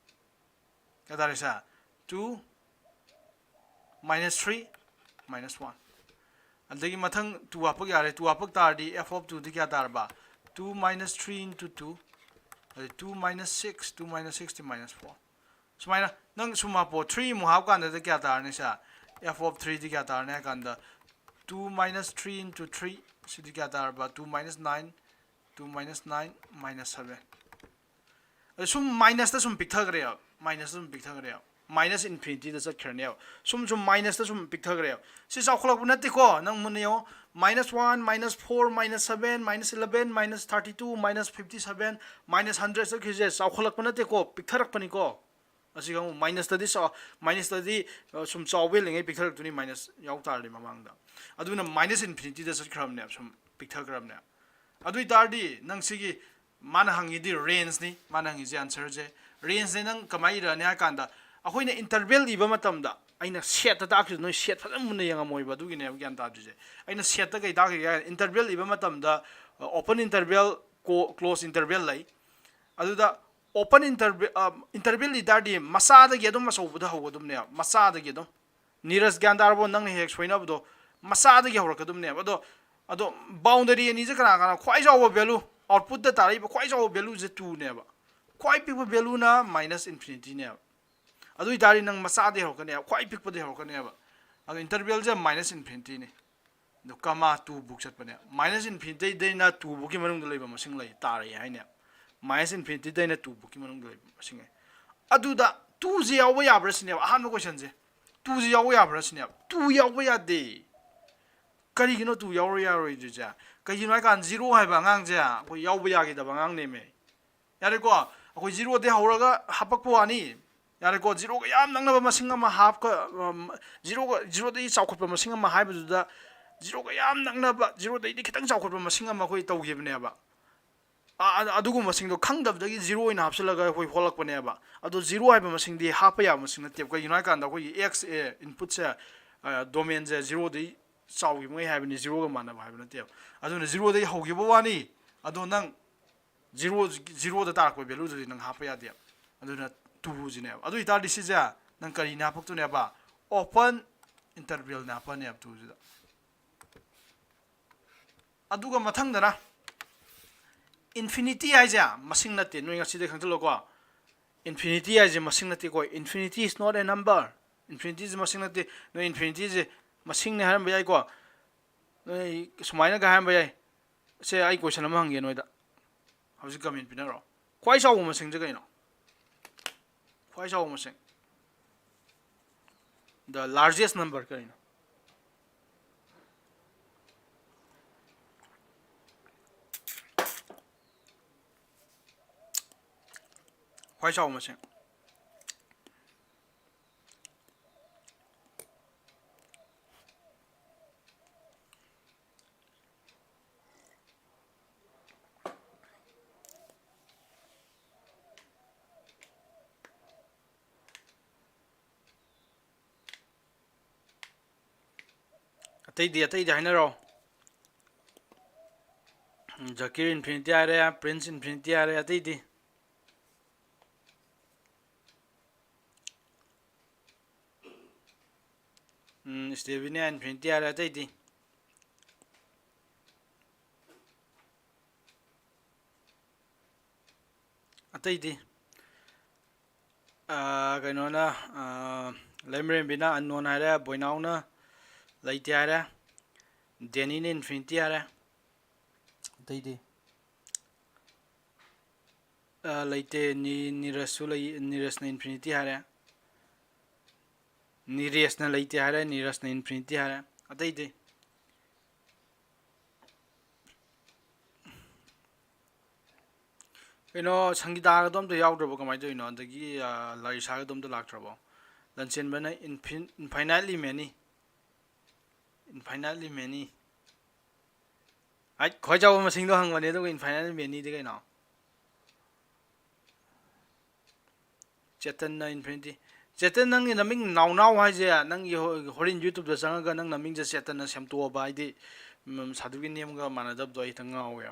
ꯀꯌꯥ ꯇꯥꯔꯦ ꯁꯦ? Two minus three minus one꯫ ꯑꯗꯒꯤ ꯃꯊꯪ two ꯍꯥꯞꯄꯛ ꯌꯥꯔꯦ꯫ Two ꯍꯥꯞꯄꯛ ꯇꯥꯔꯗꯤ F of twoꯗꯤ ꯀꯌꯥ ꯇꯥꯔꯕ? Two minus three into two, ꯑꯗꯩ two minus six, two minus sixꯇꯤ minus four꯫ ꯁꯨꯃꯥꯏꯅ ꯅꯪ ꯁꯨꯝ ꯍꯥꯞꯄꯣ꯫ Three ꯑꯃꯨꯛ ꯍꯥꯞꯀꯥꯟꯗꯗꯤ ꯀꯌꯥ ꯇꯥꯔꯅꯤ ꯁꯦ? F of threeꯗꯤ ꯀꯌꯥ ꯇꯥꯔꯅꯤ ꯍꯥꯏ ꯀꯥꯟꯗ, two minus three into three, ꯁꯤꯗꯤ ꯀꯌꯥ ꯇꯥꯔꯕ? Two minus nine, two minus nine minus seven꯫ ꯑꯗ ꯁꯨꯝ minuseꯇ ꯁꯨꯝ ꯄꯤꯛꯊꯈ꯭ꯔꯦꯕ, minuseꯇ ꯁꯨꯝ ꯄꯤꯛꯊꯈ꯭ꯔꯦꯕ, minus infinityꯗ ꯆꯠꯈ꯭ꯔꯅꯦꯕ꯫ ꯁꯨꯝ ꯁꯨꯝ minuseꯇ ꯁꯨꯝ ꯄꯤꯛꯊꯈ꯭ꯔꯦꯕ꯫ ꯁꯤ ꯆꯥꯎꯈꯠꯂꯛꯄ ꯅꯠꯇꯦꯀꯣ꯫ ꯅꯪ ꯃꯨꯟꯅ ꯌꯦꯡꯉꯣ, minus one, minus four, minus seven, minus eleven, minus thirty two, minus fifty seven, minus hundred ꯆꯠꯈ꯭ꯔꯤꯁꯦ ꯆꯥꯎꯈꯠꯂꯛꯄ ꯅꯠꯇꯦꯀꯣ, ꯄꯤꯛꯊꯔꯛꯄꯅꯤꯀꯣ꯫ ꯑꯁꯤꯒ ꯑꯃꯨꯛ minuseꯇꯗꯤ ꯆꯥꯎ-, minuseꯇꯗꯤ, ꯑ, ꯁꯨꯝ ꯆꯥꯎꯕ ꯍꯦꯜꯂꯤꯉꯩ ꯄꯤꯛꯊꯔꯛꯇꯣꯏꯅꯤ, minus ꯌꯥꯎ ꯇꯥꯔꯗꯤ ꯃꯃꯥꯡꯗ꯫ ꯑꯗꯨꯅ minus infinityꯗ ꯆꯠꯈ꯭ꯔꯕꯅꯦꯕ, ꯁꯨꯝ ꯄꯤꯛꯊꯈ꯭ꯔꯕꯅꯦꯕ꯫ ꯑꯗꯨ ꯑꯣꯏ ꯇꯥꯔꯗꯤ ꯅꯪ ꯁꯤꯒꯤ, ꯃꯥꯅ ꯍꯪꯉꯤꯗꯤ rangeꯅꯤ, ꯃꯥꯅ ꯍꯪꯉꯤꯁꯦ answerꯁꯦ꯫ Rangeꯅꯦ ꯅꯪ ꯀꯃꯥꯏꯅ ꯏꯔꯛꯑꯅꯤ ꯍꯥꯏ ꯀꯥꯟꯗ, ꯑꯩꯈꯣꯏꯅ interval ꯏꯕ ꯃꯇꯝꯗ, ꯑꯩꯅ setꯇ ꯇꯥꯛꯈꯤꯕꯗꯣ ꯅꯣꯏ set ꯐꯖꯅ ꯃꯨꯟꯅ ꯌꯦꯡꯉꯝꯃꯣꯏꯕ, ꯑꯗꯨꯒꯤꯅꯦꯕ ꯒ꯭ꯌꯥꯟ ꯇꯥꯗ꯭ꯔꯤꯁꯦ꯫ ꯑꯩꯅ setꯇ ꯀꯩ ꯇꯥꯛꯈꯤꯒꯦ ꯍꯥꯏ ꯀꯥꯟꯗ, interval ꯏꯕ ꯃꯇꯝꯗ, ꯑ, open interval, co-, close interval ꯂꯩ꯫ ꯑꯗꯨꯗ open interval, ꯑ, interval ꯏ ꯇꯥꯔꯗꯤ ꯃꯆꯥꯗꯒꯤ ꯑꯗꯨꯝ ꯑꯆꯧꯕꯗ ꯍꯧꯒꯗꯕꯅꯦꯕ, ꯃꯆꯥꯗꯒꯤ ꯑꯗꯨꯝ꯫ ꯅꯤꯔꯖ, ꯒ꯭ꯌꯥꯟ ꯇꯥꯔꯕꯣ? ꯅꯪꯅ ꯍꯦꯛ ꯁꯣꯏꯅꯕꯗꯣ ꯃꯆꯥꯗꯒꯤ ꯍꯧꯔꯛꯀꯗꯕꯅꯦꯕ꯫ ꯑꯗꯣ, ꯑꯗꯣ boundary ꯑꯅꯤꯁꯦ ꯀꯅꯥ ꯀꯅꯥ? ꯈ꯭ꯋꯥꯏ ꯆꯥꯎꯕ value, outputꯇ ꯇꯥꯔꯛꯏꯕ ꯈ꯭ꯋꯥꯏ ꯆꯥꯎꯕ valueꯁꯦ twoꯅꯦꯕ꯫ ꯈ꯭ꯋꯥꯏ ꯄꯤꯛꯄ valueꯅ minus infinityꯅꯦꯕ꯫ ꯑꯗꯨ ꯑꯣꯏ ꯇꯥꯔꯗꯤ ꯅꯪ ꯃꯆꯥꯗꯒꯤ ꯍꯧꯔꯛꯀꯅꯦꯕ, ꯈ꯭ꯋꯥꯏ ꯄꯤꯛꯄꯗꯒꯤ ꯍꯧꯔꯛꯀꯅꯦꯕ꯫ ꯑꯗꯣ intervalꯁꯦ minus infinityꯅꯤ꯫ ꯑꯗꯣ comma two ꯐꯥꯎ ꯆꯠꯄꯅꯦ꯫ Minus infinityꯗꯩꯅ two ꯐꯥꯎꯒꯤ ꯃꯅꯨꯡꯗ ꯂꯩꯕ ꯃꯁꯤꯡ ꯂꯩ, ꯇꯥꯔꯛꯑꯦ ꯍꯥꯏꯅꯦ꯫ Minus infinityꯗꯩꯅ two ꯐꯥꯎꯒꯤ ꯃꯅꯨꯡꯗ ꯂꯩꯕ ꯃꯁꯤꯡ ꯂꯩ꯫ ꯑꯗꯨꯗ twoꯁꯦ ꯌꯥꯎꯕ ꯌꯥꯕ꯭ꯔꯥ ꯁꯤꯅꯦꯕ ꯑꯍꯥꯟꯕ questionꯁꯦ꯫ ꯇꯨꯁꯦ ꯌꯥꯎꯕ ꯌꯥꯕ꯭ꯔꯥ ꯁꯤꯅꯦꯕ꯫ ꯇꯨ ꯌꯥꯎꯕ ꯌꯥꯗꯦ꯫ ꯀꯔꯤꯒꯤꯅꯣ ꯇꯨ ꯌꯥꯎꯔ ꯌꯥꯔꯣꯏꯗ꯭ꯔꯤꯁꯦ? ꯀꯩꯒꯤꯅꯣ ꯍꯥꯏꯀꯥꯟꯗ ꯖꯤꯔꯣ ꯍꯥꯏꯕ ꯑꯉꯥꯡꯁꯦ ꯑꯩꯈꯣꯏ ꯌꯥꯎꯕ ꯌꯥꯈꯤꯗꯕ ꯑꯉꯥꯡꯅꯦꯃꯦ꯫ ꯌꯥꯔꯦꯀꯣ, ꯑꯩꯈꯣꯏ ꯖꯤꯔꯣꯗꯩ ꯍꯧꯔꯒ ꯍꯥꯄꯛꯄ ꯋꯥꯅꯤ꯫ ꯌꯥꯔꯦꯀꯣ, ꯖꯤꯔꯣꯒ ꯌꯥꯝ ꯅꯛꯅꯕ ꯃꯁꯤꯡ ꯑꯃ ꯍꯥꯞꯀ ꯖꯤꯔꯣꯒ ꯖꯤꯔꯣꯗꯒꯤ ꯆꯥꯎꯈꯠꯄ ꯃꯁꯤꯡ ꯑꯃ ꯍꯥꯏꯕꯗꯨꯗ ꯖꯤꯔꯣꯒ ꯌꯥꯝ ꯅꯛꯅꯕ, ꯖꯤꯔꯣꯗꯩꯗꯤ ꯈꯤꯇꯪ ꯆꯥꯎꯈꯠꯄ ꯃꯁꯤꯡ ꯑꯃ ꯑꯩꯈꯣꯏ ꯇꯧꯈꯤꯕꯅꯦꯕ꯫ ꯑ-, ꯑ-, ꯑꯗꯨꯒꯨꯝꯕꯁꯤꯡꯗꯣ ꯈꯪꯗꯕꯗꯒꯤ ꯖꯤꯔꯣ ꯑꯣꯏꯅ ꯍꯥꯞꯆꯤꯜꯂꯒ ꯑꯩꯈꯣꯏ ꯍꯣꯜꯂꯛꯄꯅꯦꯕ꯫ ꯑꯗꯣ ꯖꯤꯔꯣ ꯍꯥꯏꯕ ꯃꯁꯤꯡꯗꯤ ꯍꯥꯞꯄ ꯌꯥꯕ ꯃꯁꯤꯡ ꯅꯠꯇꯦꯕ꯫ ꯀꯩꯒꯤꯅꯣ ꯍꯥꯏꯀꯥꯟꯗ ꯑꯩꯈꯣꯏꯒꯤ ꯑꯦꯛꯁ ꯑꯦ ꯏꯟꯄꯨꯠꯁꯦ, ꯗꯣꯃꯦꯟꯁꯦ ꯖꯤꯔꯣꯗꯩ ꯆꯥꯎꯈꯤꯕꯉꯩ ꯍꯥꯏꯕꯅꯤ, ꯖꯤꯔꯣꯒ ꯃꯥꯟꯅꯕ ꯍꯥꯏꯕ ꯅꯠꯇꯦꯕ꯫ ꯑꯗꯨꯅ ꯖꯤꯔꯣꯗꯒꯤ ꯍꯧꯈꯤꯕ ꯋꯥꯅꯤ꯫ ꯑꯗꯣ ꯅꯪ ꯖꯤꯔꯣ, ꯖꯤꯔꯣꯗ ꯇꯥꯔꯛꯄ ꯚꯦꯂꯨꯗꯨꯗꯤ ꯅꯪ ꯍꯥꯞꯄ ꯌꯥꯗꯦꯕ꯫ ꯑꯗꯨꯅ ꯇꯨꯁꯤꯅꯦꯕ꯫ ꯑꯗꯨ ꯑꯣꯏꯇꯥꯔꯗꯤ ꯁꯤꯁꯦ ꯅꯪ ꯀꯔꯤꯅꯦ ꯍꯥꯞꯄꯛꯇꯣꯏꯅꯦꯕ? ꯑꯣꯄꯟ ꯏꯟꯇꯔꯚꯦꯜꯅꯦ ꯍꯥꯞꯄꯅꯦꯕ ꯇꯨꯁꯤꯗ꯫ ꯑꯗꯨꯒ ꯃꯊꯪꯗꯅ ꯏꯟꯐꯤꯅꯤꯇꯤ ꯍꯥꯏꯁꯦ ꯃꯁꯤꯡ ꯅꯠꯇꯦ, ꯅꯣꯏ ꯉꯁꯤꯗꯩ ꯈꯪꯖꯤꯜꯂꯣꯀꯣ꯫ ꯏꯟꯐꯤꯅꯤꯇꯤ ꯍꯥꯏꯁꯦ ꯃꯁꯤꯡ ꯅꯠꯇꯦꯀꯣ꯫ Infinity is not a number. ꯏꯟꯐꯤꯅꯤꯇꯤꯁꯦ ꯃꯁꯤꯡ ꯅꯠꯇꯦ꯫ ꯅꯣꯏ ꯏꯟꯐꯤꯅꯤꯇꯤꯁꯦ ꯃꯁꯤꯡꯅꯦ ꯍꯥꯏꯔꯝꯕ ꯌꯥꯏꯀꯣ꯫ ꯅꯣꯏ ꯁꯨꯃꯥꯏꯅꯒ ꯍꯥꯏꯔꯝꯕ ꯌꯥꯏ꯫ ꯁꯦ, ꯑꯩ ꯀꯣꯏꯁꯟ ꯑꯃ ꯍꯪꯒꯦ ꯅꯣꯏꯗ꯫ ꯍꯧꯖꯤꯛ ꯀꯃꯦꯟ ꯄꯤꯅꯔꯣ꯫ ꯈ꯭ꯋꯥꯏ ꯆꯥꯎꯕ ꯃꯁꯤꯡꯁꯦ ꯀꯩꯅꯣ? ꯈ꯭ꯋꯥꯏ ꯆꯥꯎꯕ ꯃꯁꯤꯡ, the largest number ꯀꯔꯤꯅꯣ? ꯈ꯭ꯋꯥꯏ ꯆꯥꯎꯕ ꯃꯁꯤꯡ꯫ ꯑꯇꯩꯗꯤ, ꯑꯇꯩꯗꯤ ꯍꯥꯏꯅꯔꯣ꯫ ꯖꯀꯤꯔ ꯏꯟꯐꯤꯅꯤꯇꯤ ꯍꯥꯏꯔꯦ, ꯄ꯭ꯔꯤꯟꯁ ꯏꯟꯐꯤꯅꯤꯇꯤ ꯍꯥꯏꯔꯦ, ꯑꯇꯩꯗꯤ? ꯎꯝ, ꯏꯁꯇꯦꯕꯤꯅꯤꯌꯥ ꯏꯟꯐꯤꯅꯤꯇꯤ ꯍꯥꯏꯔꯦ, ꯑꯇꯩꯗꯤ? ꯑꯇꯩꯗꯤ? ꯑꯥ, ꯀꯩꯅꯣꯅ, ꯑꯥ, ꯂꯩꯃꯔꯦꯝꯕꯤꯅ unknown ꯍꯥꯏꯔꯦ, ꯕꯣꯏꯅꯥꯎꯅ ꯂꯩꯇꯦ ꯍꯥꯏꯔꯦ, ꯗꯦꯅꯤꯅ infinity ꯍꯥꯏꯔꯦ꯫ ꯑꯇꯩꯗꯤ? ꯑꯥ, ꯂꯩꯇꯦ꯫ ꯅꯤ-, ꯅꯤꯔꯖꯁꯨ ꯂꯩ, ꯅꯤꯔꯖꯅ infinity ꯍꯥꯏꯔꯦ꯫ ꯅꯤꯔꯦꯁꯅ ꯂꯩꯇꯦ ꯍꯥꯏꯔꯦ, ꯅꯤꯔꯖꯅ infinity ꯍꯥꯏꯔꯦ꯫ ꯑꯇꯩꯗꯤ? ꯀꯩꯅꯣ, ꯁꯪꯒꯤꯇꯥꯒꯗꯣ ꯑꯝꯇ ꯌꯥꯎꯗ꯭ꯔꯕꯣ? ꯀꯃꯥꯏꯅ ꯇꯧꯔꯤꯅꯣ? ꯑꯗꯒꯤ, ꯑ, ꯂꯥꯔꯤꯁꯥꯒꯗꯣ ꯑꯝꯇ ꯂꯥꯛꯇ꯭ꯔꯕꯣ? ꯂꯟꯆꯦꯟꯕꯅ infin-, infinitely many, infinitely many꯫ ꯑꯩ ꯈ꯭ꯋꯥꯏ ꯆꯥꯎꯕ ꯃꯁꯤꯡꯗꯣ ꯍꯪꯕꯅꯦ, ꯑꯗꯨꯒ infinitely manyꯗꯤ ꯀꯩꯅꯣ? ꯆꯦꯇꯟꯅ infinity꯫ ꯆꯦꯇꯟ, ꯅꯪꯒꯤ ꯅꯃꯤꯡ ꯅꯥꯎ ꯅꯥꯎ ꯍꯥꯏꯁꯦ, ꯅꯪꯒꯤ ꯍꯣ-, ꯍꯣꯔꯦꯟ YouTubeꯇ ꯆꯪꯉꯒ ꯅꯪ ꯅꯃꯤꯡꯁꯦ ꯆꯦꯇꯟꯅ ꯁꯦꯝꯗꯣꯛꯑꯕ ꯍꯥꯏꯗꯤ, ꯎꯝ, certificate name-ꯒ ꯃꯥꯟꯅꯗꯕꯗꯣ ꯑꯩ ꯈꯤꯇꯪ ꯉꯥꯎꯋꯦ꯫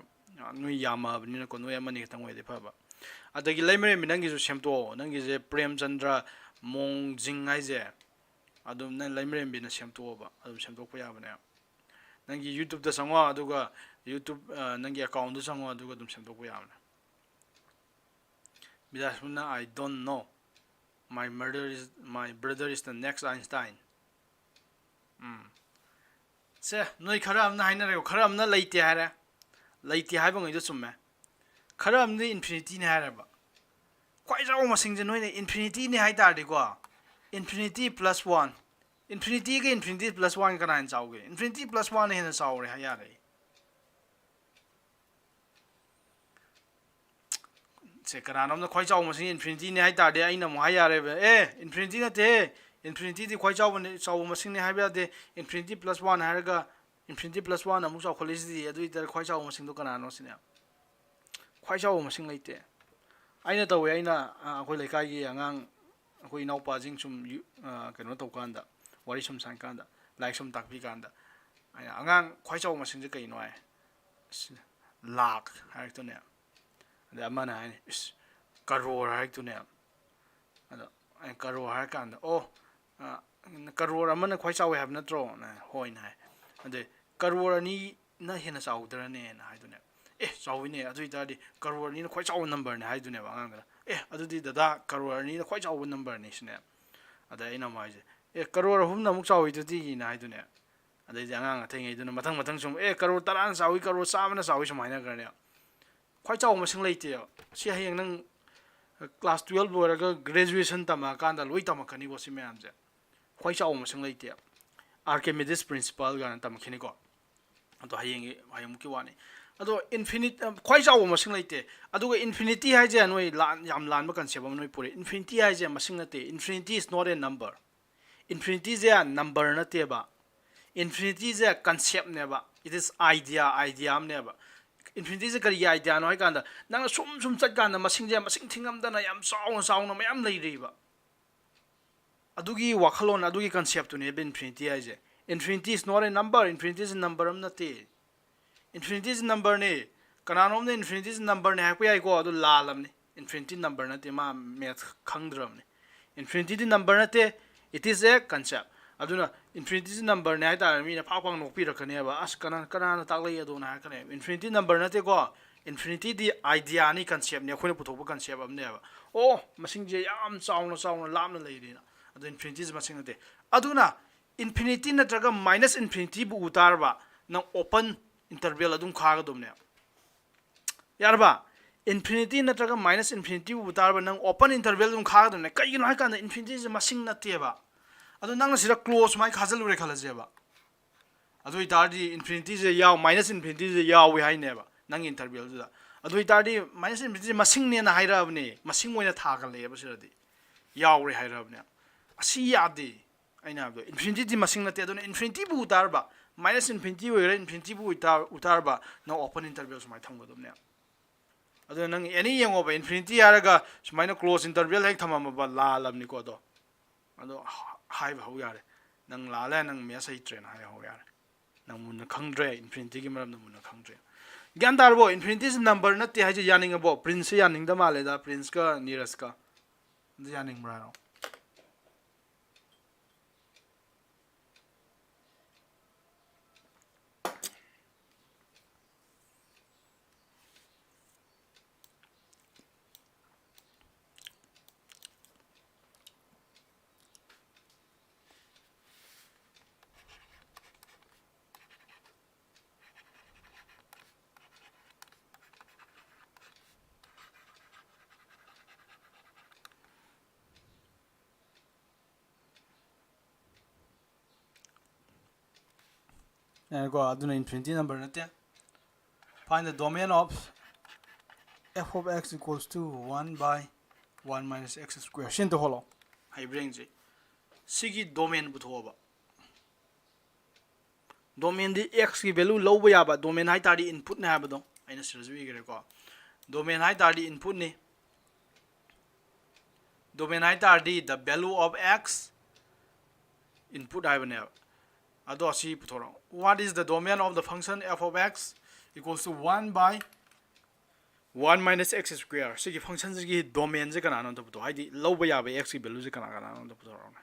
ꯅꯣꯏ ꯌꯥꯝꯃꯕꯅꯤꯅꯀꯣ, ꯅꯣꯏ ꯑꯃꯅꯤ ꯈꯛꯇꯪ ꯑꯣꯏꯔꯗꯤ ꯐꯕ꯫ ꯑꯗꯒꯤ ꯂꯩꯃꯔꯦꯝꯕꯤ, ꯅꯪꯒꯤꯁꯨ ꯁꯦꯝꯗꯣꯛꯑꯣ꯫ ꯅꯪꯒꯤꯁꯦ ꯄ꯭ꯔꯦꯝꯆꯟꯗ꯭ꯔ ꯃꯣꯡꯖꯤꯡ ꯍꯥꯏꯁꯦ, ꯑꯗꯨꯝ ꯅꯪ ꯂꯩꯃꯔꯦꯝꯕꯤꯅ ꯁꯦꯝꯗꯣꯛꯑꯣꯕ, ꯑꯗꯨꯝ ꯁꯦꯝꯗꯣꯛꯄ ꯌꯥꯕꯅꯦ꯫ ꯅꯪꯒꯤ YouTubeꯇ ꯆꯪꯉꯣ, ꯑꯗꯨꯒ YouTube, ꯑ, ꯅꯪꯒꯤ account-ꯗ ꯆꯪꯉꯣ, ꯑꯗꯨꯒ ꯑꯗꯨꯝ ꯁꯦꯝꯗꯣꯛꯄ ꯌꯥꯕꯅꯦ꯫ ꯕꯤꯗ꯭ꯌꯥꯁꯃꯤꯅ, "I don't know. My murder is, my brother is the next Einstein." ꯎꯝ꯫ ꯁꯦ, ꯅꯣꯏ ꯈꯔ ꯑꯃꯅ ꯍꯥꯏꯅꯔꯦꯀꯣ, ꯈꯔ ꯑꯃꯅ ꯂꯩꯇꯦ ꯍꯥꯏꯔꯦ꯫ ꯂꯩꯇꯦ ꯍꯥꯏꯕꯉꯩꯗꯣ ꯆꯨꯝꯃꯦ꯫ ꯈꯔ ꯑꯃꯗꯤ infinityꯅꯦ ꯍꯥꯏꯔꯦꯕ꯫ ꯈ꯭ꯋꯥꯏ ꯆꯥꯎꯕ ꯃꯁꯤꯡꯁꯦ ꯅꯣꯏꯅ infinityꯅꯦ ꯍꯥꯏ ꯇꯥꯔꯗꯤꯀꯣ, infinity plus one, infinityꯒ infinity plus one ꯀꯅꯥ ꯍꯦꯟꯅ ꯆꯥꯎꯒꯦ? Infinity plus one ꯍꯦꯟꯅ ꯆꯥꯎꯔꯦ ꯍꯥꯏ ꯌꯥꯔꯦ꯫ ꯁꯦ, ꯀꯅꯥꯅꯣꯝꯅ ꯈ꯭ꯋꯥꯏ ꯆꯥꯎꯕ ꯃꯁꯤꯡ infinityꯅꯦ ꯍꯥꯏ ꯇꯥꯔꯗꯤ, ꯑꯩꯅ ꯑꯃꯨꯛ ꯍꯥꯏ ꯌꯥꯔꯦꯕ, "ꯑꯦ, infinity ꯅꯠꯇꯦꯍꯦ, infinityꯗꯤ ꯈ꯭ꯋꯥꯏ ꯆꯥꯎꯕꯅꯦ, ꯆꯥꯎꯕ ꯃꯁꯤꯡꯅꯦ ꯍꯥꯏꯕ ꯌꯥꯗꯦ, infinity plus one ꯍꯥꯏꯔꯒ infinity plus one ꯑꯃꯨꯛ ꯆꯥꯎꯈꯠꯂꯛꯏꯁꯤꯗꯤ, ꯑꯗꯨ ꯑꯣꯏꯇꯥꯔꯗꯤ ꯈ꯭ꯋꯥꯏ ꯆꯥꯎꯕ ꯃꯁꯤꯡꯗꯣ ꯀꯅꯥꯅꯣ?" ꯁꯤꯅꯦ꯫ ꯈ꯭ꯋꯥꯏ ꯆꯥꯎꯕ ꯃꯁꯤꯡ ꯂꯩꯇꯦ꯫ ꯑꯩꯅ ꯇꯧꯋꯦ, ꯑꯩꯅ, ꯑ, ꯑꯩꯈꯣꯏ ꯂꯩꯀꯥꯏꯒꯤ ꯑꯉꯥꯡ, ꯑꯩꯈꯣꯏ ꯏꯅꯥꯎꯄꯥꯁꯤꯡ ꯁꯨꯝ ꯌꯨ-, ꯑ, ꯀꯩꯅꯣ ꯇꯧꯀꯥꯟꯗ, ꯋꯥꯔꯤ ꯁꯨꯝ ꯁꯥꯟꯅꯀꯥꯟꯗ, ꯂꯥꯏꯔꯤꯛ ꯁꯨꯝ ꯇꯥꯛꯄꯤ ꯀꯥꯟꯗ, ꯑꯩꯅ, "ꯑꯉꯥꯡ, ꯈ꯭ꯋꯥꯏ ꯆꯥꯎꯕ ꯃꯁꯤꯡꯁꯦ ꯀꯩꯅꯣ?" ꯍꯥꯏ꯫ "ꯑꯁ, ꯂꯥꯈ" ꯍꯥꯏꯔꯛꯇꯣꯏꯅꯦ꯫ ꯑꯗꯩ ꯑꯃꯅ ꯍꯥꯏꯅꯤ, "ꯏꯁ, ꯀꯔꯣꯔ" ꯍꯥꯏꯔꯛꯇꯣꯏꯅꯦ꯫ ꯑꯗꯣ ꯑꯩꯅ ꯀꯔꯣꯔ ꯍꯥꯏꯔꯀꯥꯟꯗ, "ꯑꯣ, ꯑ, ꯀꯔꯣꯔ ꯑꯃꯅ ꯈ꯭ꯋꯥꯏ ꯆꯥꯎꯋꯦ ꯍꯥꯏꯕ ꯅꯠꯇ꯭ꯔꯣ?" ꯅ, "ꯍꯣꯏꯅ" ꯍꯥꯏ꯫ ꯑꯗꯩ, "ꯀꯔꯣꯔ ꯑꯅꯤꯅ ꯍꯦꯟꯅ ꯆꯥꯎꯗ꯭ꯔꯅꯦꯅ" ꯍꯥꯏꯗꯣꯏꯅꯦ꯫ "ꯑꯦ, ꯆꯥꯎꯋꯤꯅꯦ, ꯑꯗꯨ ꯑꯣꯏꯇꯥꯔꯗꯤ ꯀꯔꯣꯔ ꯑꯅꯤꯅ ꯈ꯭ꯋꯥꯏ ꯆꯥꯎꯕ numberꯅꯦ" ꯍꯥꯏꯗꯣꯏꯅꯦꯕ ꯑꯉꯥꯡꯗꯨꯅ꯫ "ꯑꯦ, ꯑꯗꯨꯗꯤ ꯗꯗꯥ, ꯀꯔꯣꯔ ꯑꯅꯤꯅ ꯈ꯭ꯋꯥꯏ ꯆꯥꯎꯕ numberꯅꯦ" ꯁꯤꯅꯦ꯫ ꯑꯗꯩ ꯑꯩꯅ ꯑꯃꯨꯛ ꯍꯥꯏꯁꯦ, "ꯑꯦ, ꯀꯔꯣꯔ ꯑꯍꯨꯝꯅ ꯑꯃꯨꯛ ꯆꯥꯎꯋꯤꯗꯨꯗꯤꯅ" ꯍꯥꯏꯗꯣꯏꯅꯦ꯫ ꯑꯗꯩꯗꯤ ꯑꯉꯥꯡ ꯑꯇꯩꯉꯩꯗꯨꯅ ꯃꯊꯪ ꯃꯊꯪ ꯁꯨꯝ, "ꯑꯦ, ꯀꯔꯣꯔ ꯇꯔꯥꯅ ꯆꯥꯎꯋꯤ, ꯀꯔꯣꯔ ꯆꯥꯝꯃꯅ ꯆꯥꯎꯋꯤ" ꯁꯨꯝ ꯍꯥꯏꯅꯈ꯭ꯔꯅꯦꯕ꯫ ꯈ꯭ꯋꯥꯏ ꯆꯥꯎꯕ ꯃꯁꯤꯡ ꯂꯩꯇꯦꯕ꯫ ꯁꯤ ꯍꯌꯦꯡ ꯅꯪ class twelve ꯂꯣꯏꯔꯒ graduation ꯇꯝꯃꯛꯑꯀꯥꯟꯗ ꯂꯣꯏ ꯇꯝꯃꯛꯀꯅꯤꯀꯣ ꯁꯤ ꯃꯌꯥꯝꯁꯦ꯫ ꯈ꯭ꯋꯥꯏ ꯆꯥꯎꯕ ꯃꯁꯤꯡ ꯂꯩꯇꯦ꯫ Archimedes principle ꯀꯥꯏꯅ ꯇꯝꯃꯛꯈꯤꯅꯤꯀꯣ꯫ ꯑꯗꯣ ꯍꯌꯦꯡꯒꯤ, ꯍꯌꯦꯡꯃꯨꯛꯀꯤ ꯋꯥꯅꯤ꯫ ꯑꯗꯣ infinite, ꯈ꯭ꯋꯥꯏ ꯆꯥꯎꯕ ꯃꯁꯤꯡ ꯂꯩꯇꯦ꯫ ꯑꯗꯨꯒ infinity ꯍꯥꯏꯁꯦ ꯅꯣꯏ ꯂꯥꯟ-, ꯌꯥꯝ ꯂꯥꯟꯕ concept ꯑꯃ ꯅꯣꯏ ꯄꯨꯔꯛꯑꯦ꯫ Infinity ꯍꯥꯏꯁꯦ ꯃꯁꯤꯡ ꯅꯠꯇꯦ꯫ Infinity is not a number. Infinityꯁꯦ number ꯅꯠꯇꯦꯕ꯫ Infinityꯁꯦ conceptꯅꯦꯕ꯫ It is idea, idea ꯑꯃꯅꯦꯕ꯫ Infinityꯁꯦ ꯀꯔꯤꯒꯤ ideaꯅꯣ ꯍꯥꯏ ꯀꯥꯟꯗ, ꯅꯪꯅ ꯁꯨꯝ ꯁꯨꯝ ꯆꯠꯀꯥꯟꯗ ꯃꯁꯤꯡꯁꯦ ꯃꯁꯤꯡ ꯊꯤꯉꯝꯗꯅ ꯌꯥꯝ ꯆꯥꯎꯅ ꯆꯥꯎꯅ ꯃꯌꯥꯝ ꯂꯩꯔꯤꯕ꯫ ꯑꯗꯨꯒꯤ ꯋꯥꯈꯜꯂꯣꯟ, ꯑꯗꯨꯒꯤ conceptꯇꯨꯅꯦꯕ infinity ꯍꯥꯏꯁꯦ꯫ Infinity is not a number, infinity is number ꯑꯃ ꯅꯠꯇꯦ꯫ Infinity is numberꯅꯦ꯫ ꯀꯅꯥꯅꯣꯝꯅ infinity is numberꯅꯦ ꯍꯥꯏꯔꯛꯄ ꯌꯥꯏꯀꯣ, ꯑꯗꯨ ꯂꯥꯜꯂꯝꯅꯤ꯫ Infinity number ꯅꯠꯇꯦ, ꯃꯥ math ꯈꯪꯗ꯭ꯔꯕꯅꯤ꯫ Infinityꯗꯤ number ꯅꯠꯇꯦ, it is a concept꯫ ꯑꯗꯨꯅ infinity is numberꯅꯦ ꯍꯥꯏꯇꯥꯔꯦ, ꯃꯤꯅ ꯐꯥꯛ ꯐꯥꯛ ꯅꯣꯛꯄꯤꯔꯛꯀꯅꯦꯕ, "ꯑꯁ, ꯀꯅꯥ, ꯀꯅꯥꯅ ꯇꯥꯛꯂꯛꯏ ꯑꯗꯣꯅ?" ꯍꯥꯏꯔꯛꯀꯅꯦꯕ꯫ Infinityꯗꯤ number ꯅꯠꯇꯦꯀꯣ, infinityꯗꯤ ideaꯅꯤ, conceptꯅꯤ, ꯑꯩꯈꯣꯏꯅ ꯄꯨꯊꯣꯛꯄ concept ꯑꯃꯅꯦꯕ꯫ ꯑꯣ, ꯃꯁꯤꯡꯁꯦ ꯌꯥꯝ ꯆꯥꯎꯅ ꯆꯥꯎꯅ ꯂꯥꯞꯅ ꯂꯩꯔꯤꯅ, ꯑꯗꯣ infinityꯁꯦ ꯃꯁꯤꯡ ꯅꯠꯇꯦ꯫ ꯑꯗꯨꯅ infinity ꯅꯠꯇ꯭ꯔꯒ minus infinityꯕꯨ ꯎ ꯇꯥꯔꯕ, ꯅꯪ open interval ꯑꯗꯨꯝ ꯈꯥꯒꯗꯕꯅꯦ꯫ ꯌꯥꯔꯕ? Infinity ꯅꯠꯇ꯭ꯔꯒ minus infinityꯕꯨ ꯎ ꯇꯥꯔꯕ, ꯅꯪ open interval ꯑꯗꯨꯝ ꯈꯥꯒꯗꯕꯅꯦ꯫ ꯀꯩꯒꯤꯅꯣ ꯍꯥꯏ ꯀꯥꯟꯗ infinityꯁꯦ ꯃꯁꯤꯡ ꯅꯠꯇꯦꯕ꯫ ꯑꯗꯣ ꯅꯪꯅ ꯁꯤꯗ close ꯁꯨꯃꯥꯏꯅ ꯈꯥꯖꯤꯜꯂꯨꯔꯦ ꯈꯜꯂꯁꯦꯕ꯫ ꯑꯗꯨ ꯑꯣꯏꯇꯥꯔꯗꯤ infinityꯁꯦ ꯌꯥꯎ-, minus infinityꯁꯦ ꯌꯥꯎꯏ ꯍꯥꯏꯅꯦꯕ ꯅꯪꯒꯤ intervalꯗꯨꯗ꯫ ꯑꯗꯨ ꯑꯣꯏꯇꯥꯔꯗꯤ minus infinityꯁꯦ ꯃꯁꯤꯡꯅꯦꯅ ꯍꯥꯏꯔꯛꯑꯕꯅꯦ, ꯃꯁꯤꯡ ꯑꯣꯏꯅ ꯊꯥꯒꯠꯂꯛꯑꯦꯕ ꯁꯤꯗꯗꯤ, ꯌꯥꯎꯔꯦ ꯍꯥꯏꯔꯛꯑꯕꯅꯦ꯫ ꯑꯁꯤ ꯌꯥꯗꯦ꯫ ꯑꯩꯅ ꯍꯥꯏꯕꯗꯣ, infinityꯗꯤ ꯃꯁꯤꯡ ꯅꯠꯇꯦ꯫ ꯑꯗꯨꯅ infinityꯕꯨ ꯎ ꯇꯥꯔꯕ, minus infinity ꯑꯣꯏꯒꯦꯔꯥ, infinityꯕꯨ ꯎ ꯇꯥ-, ꯎ ꯇꯥꯔꯕ, ꯅꯪ open interval ꯁꯨꯃꯥꯏꯅ ꯊꯝꯒꯗꯕꯅꯦ꯫ ꯑꯗꯨꯅ ꯅꯪ any ꯌꯦꯡꯉꯣꯕ, infinity ꯍꯥꯏꯔꯒ ꯁꯨꯃꯥꯏꯅ close interval ꯍꯦꯛ ꯊꯝꯃꯝꯃꯕ, ꯂꯥꯜꯂꯕꯅꯤꯀꯣ꯫ ꯑꯗꯣ, ꯑꯗꯣ ꯍꯥꯏꯕ ꯍꯧ ꯌꯥꯔꯦ, "ꯅꯪ ꯂꯥꯜꯂꯦ, ꯅꯪ math ꯍꯩꯇ꯭ꯔꯦꯅ" ꯍꯥꯏ ꯍꯧ ꯌꯥꯔꯦ꯫ "ꯅꯪ ꯃꯨꯟꯅ ꯈꯪꯗ꯭ꯔꯦ, infinityꯒꯤ ꯃꯔꯝꯗ ꯃꯨꯟꯅ ꯈꯪꯗ꯭ꯔꯦ"꯫ ꯒ꯭ꯌꯥꯟ ꯇꯥꯔꯕꯣ? Infinityꯁꯦ number ꯅꯠꯇꯦ ꯍꯥꯏꯁꯦ ꯌꯥꯅꯤꯡꯉꯕꯣ? Princeꯁꯦ ꯌꯥꯅꯤꯡꯗ ꯃꯥꯜꯂꯦꯗ, Princeꯀ ꯅꯤꯔꯖꯀ꯫ ꯑꯗꯨ ꯌꯥꯅꯤꯡꯕ꯭ꯔꯥ ꯍꯥꯏꯔꯣ? ꯌꯥꯔꯦꯀꯣ, ꯑꯗꯨꯅ infinity number ꯅꯠꯇꯦ. Find the domain of f of x equals to one by one minus x square. ꯁꯤꯟꯇ ꯍꯣꯜꯂꯣ, ꯍꯩꯕ꯭ꯔꯦꯡꯁꯦ꯫ ꯁꯤꯒꯤ domain ꯄꯨꯊꯣꯛꯑꯕ꯫ Domainꯗꯤ x ꯀꯤ value ꯂꯧꯕ ꯌꯥꯕ domain ꯍꯥꯏ ꯇꯥꯔꯗꯤ inputꯅꯦ ꯍꯥꯏꯕꯗꯣ ꯑꯩꯅ ꯁꯤꯗꯁꯨ ꯏꯈ꯭ꯔꯦꯀꯣ꯫ Domain ꯍꯥꯏ ꯇꯥꯔꯗꯤ inputꯅꯤ꯫ Domain ꯍꯥꯏ ꯇꯥꯔꯗꯤ the value of x input ꯍꯥꯏꯕꯅꯦꯕ꯫ ꯑꯗꯣ ꯑꯁꯤ ꯄꯨꯊꯣꯔꯛꯑꯣ꯫ What is the domain of the function f of x equals to one by one minus x square? ꯁꯤꯒꯤ functionꯁꯤꯒꯤ domainꯁꯦ ꯀꯅꯥꯅꯣ ꯑꯝꯇ ꯄꯨꯊꯣꯛꯑꯣ꯫ ꯍꯥꯏꯗꯤ ꯂꯧꯕ ꯌꯥꯕ x ꯀꯤ valueꯁꯦ ꯀꯅꯥ ꯀꯅꯥꯅꯣ ꯑꯝꯇ ꯄꯨꯊꯣꯔꯛꯑꯣꯅꯦ꯫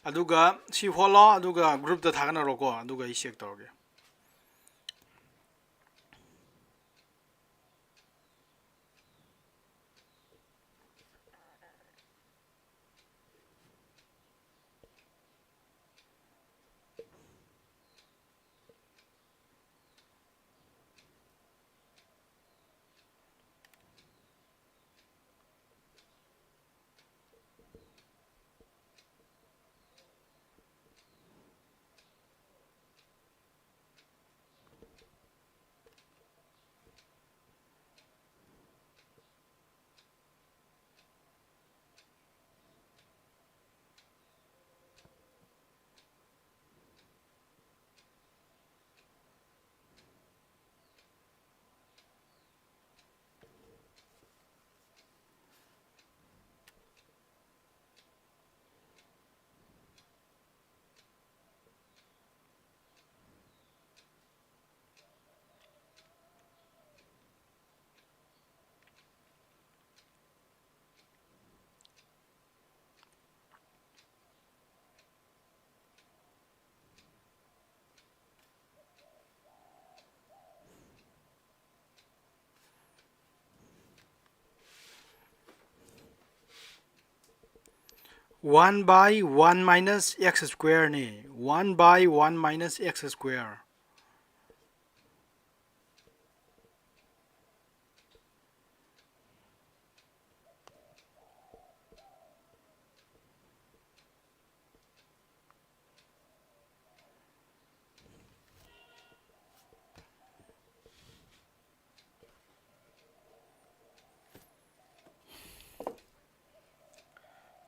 ꯑꯗꯨꯒ ꯁꯤ ꯍꯣꯜꯂꯣ, ꯑꯗꯨꯒ groupꯇ ꯊꯥꯒꯠꯅꯔꯣꯀꯣ, ꯑꯗꯨꯒ ꯑꯩ check ꯇꯧꯔꯒꯦ꯫ One by one minus x square ꯅꯤ꯫ One by one minus x square꯫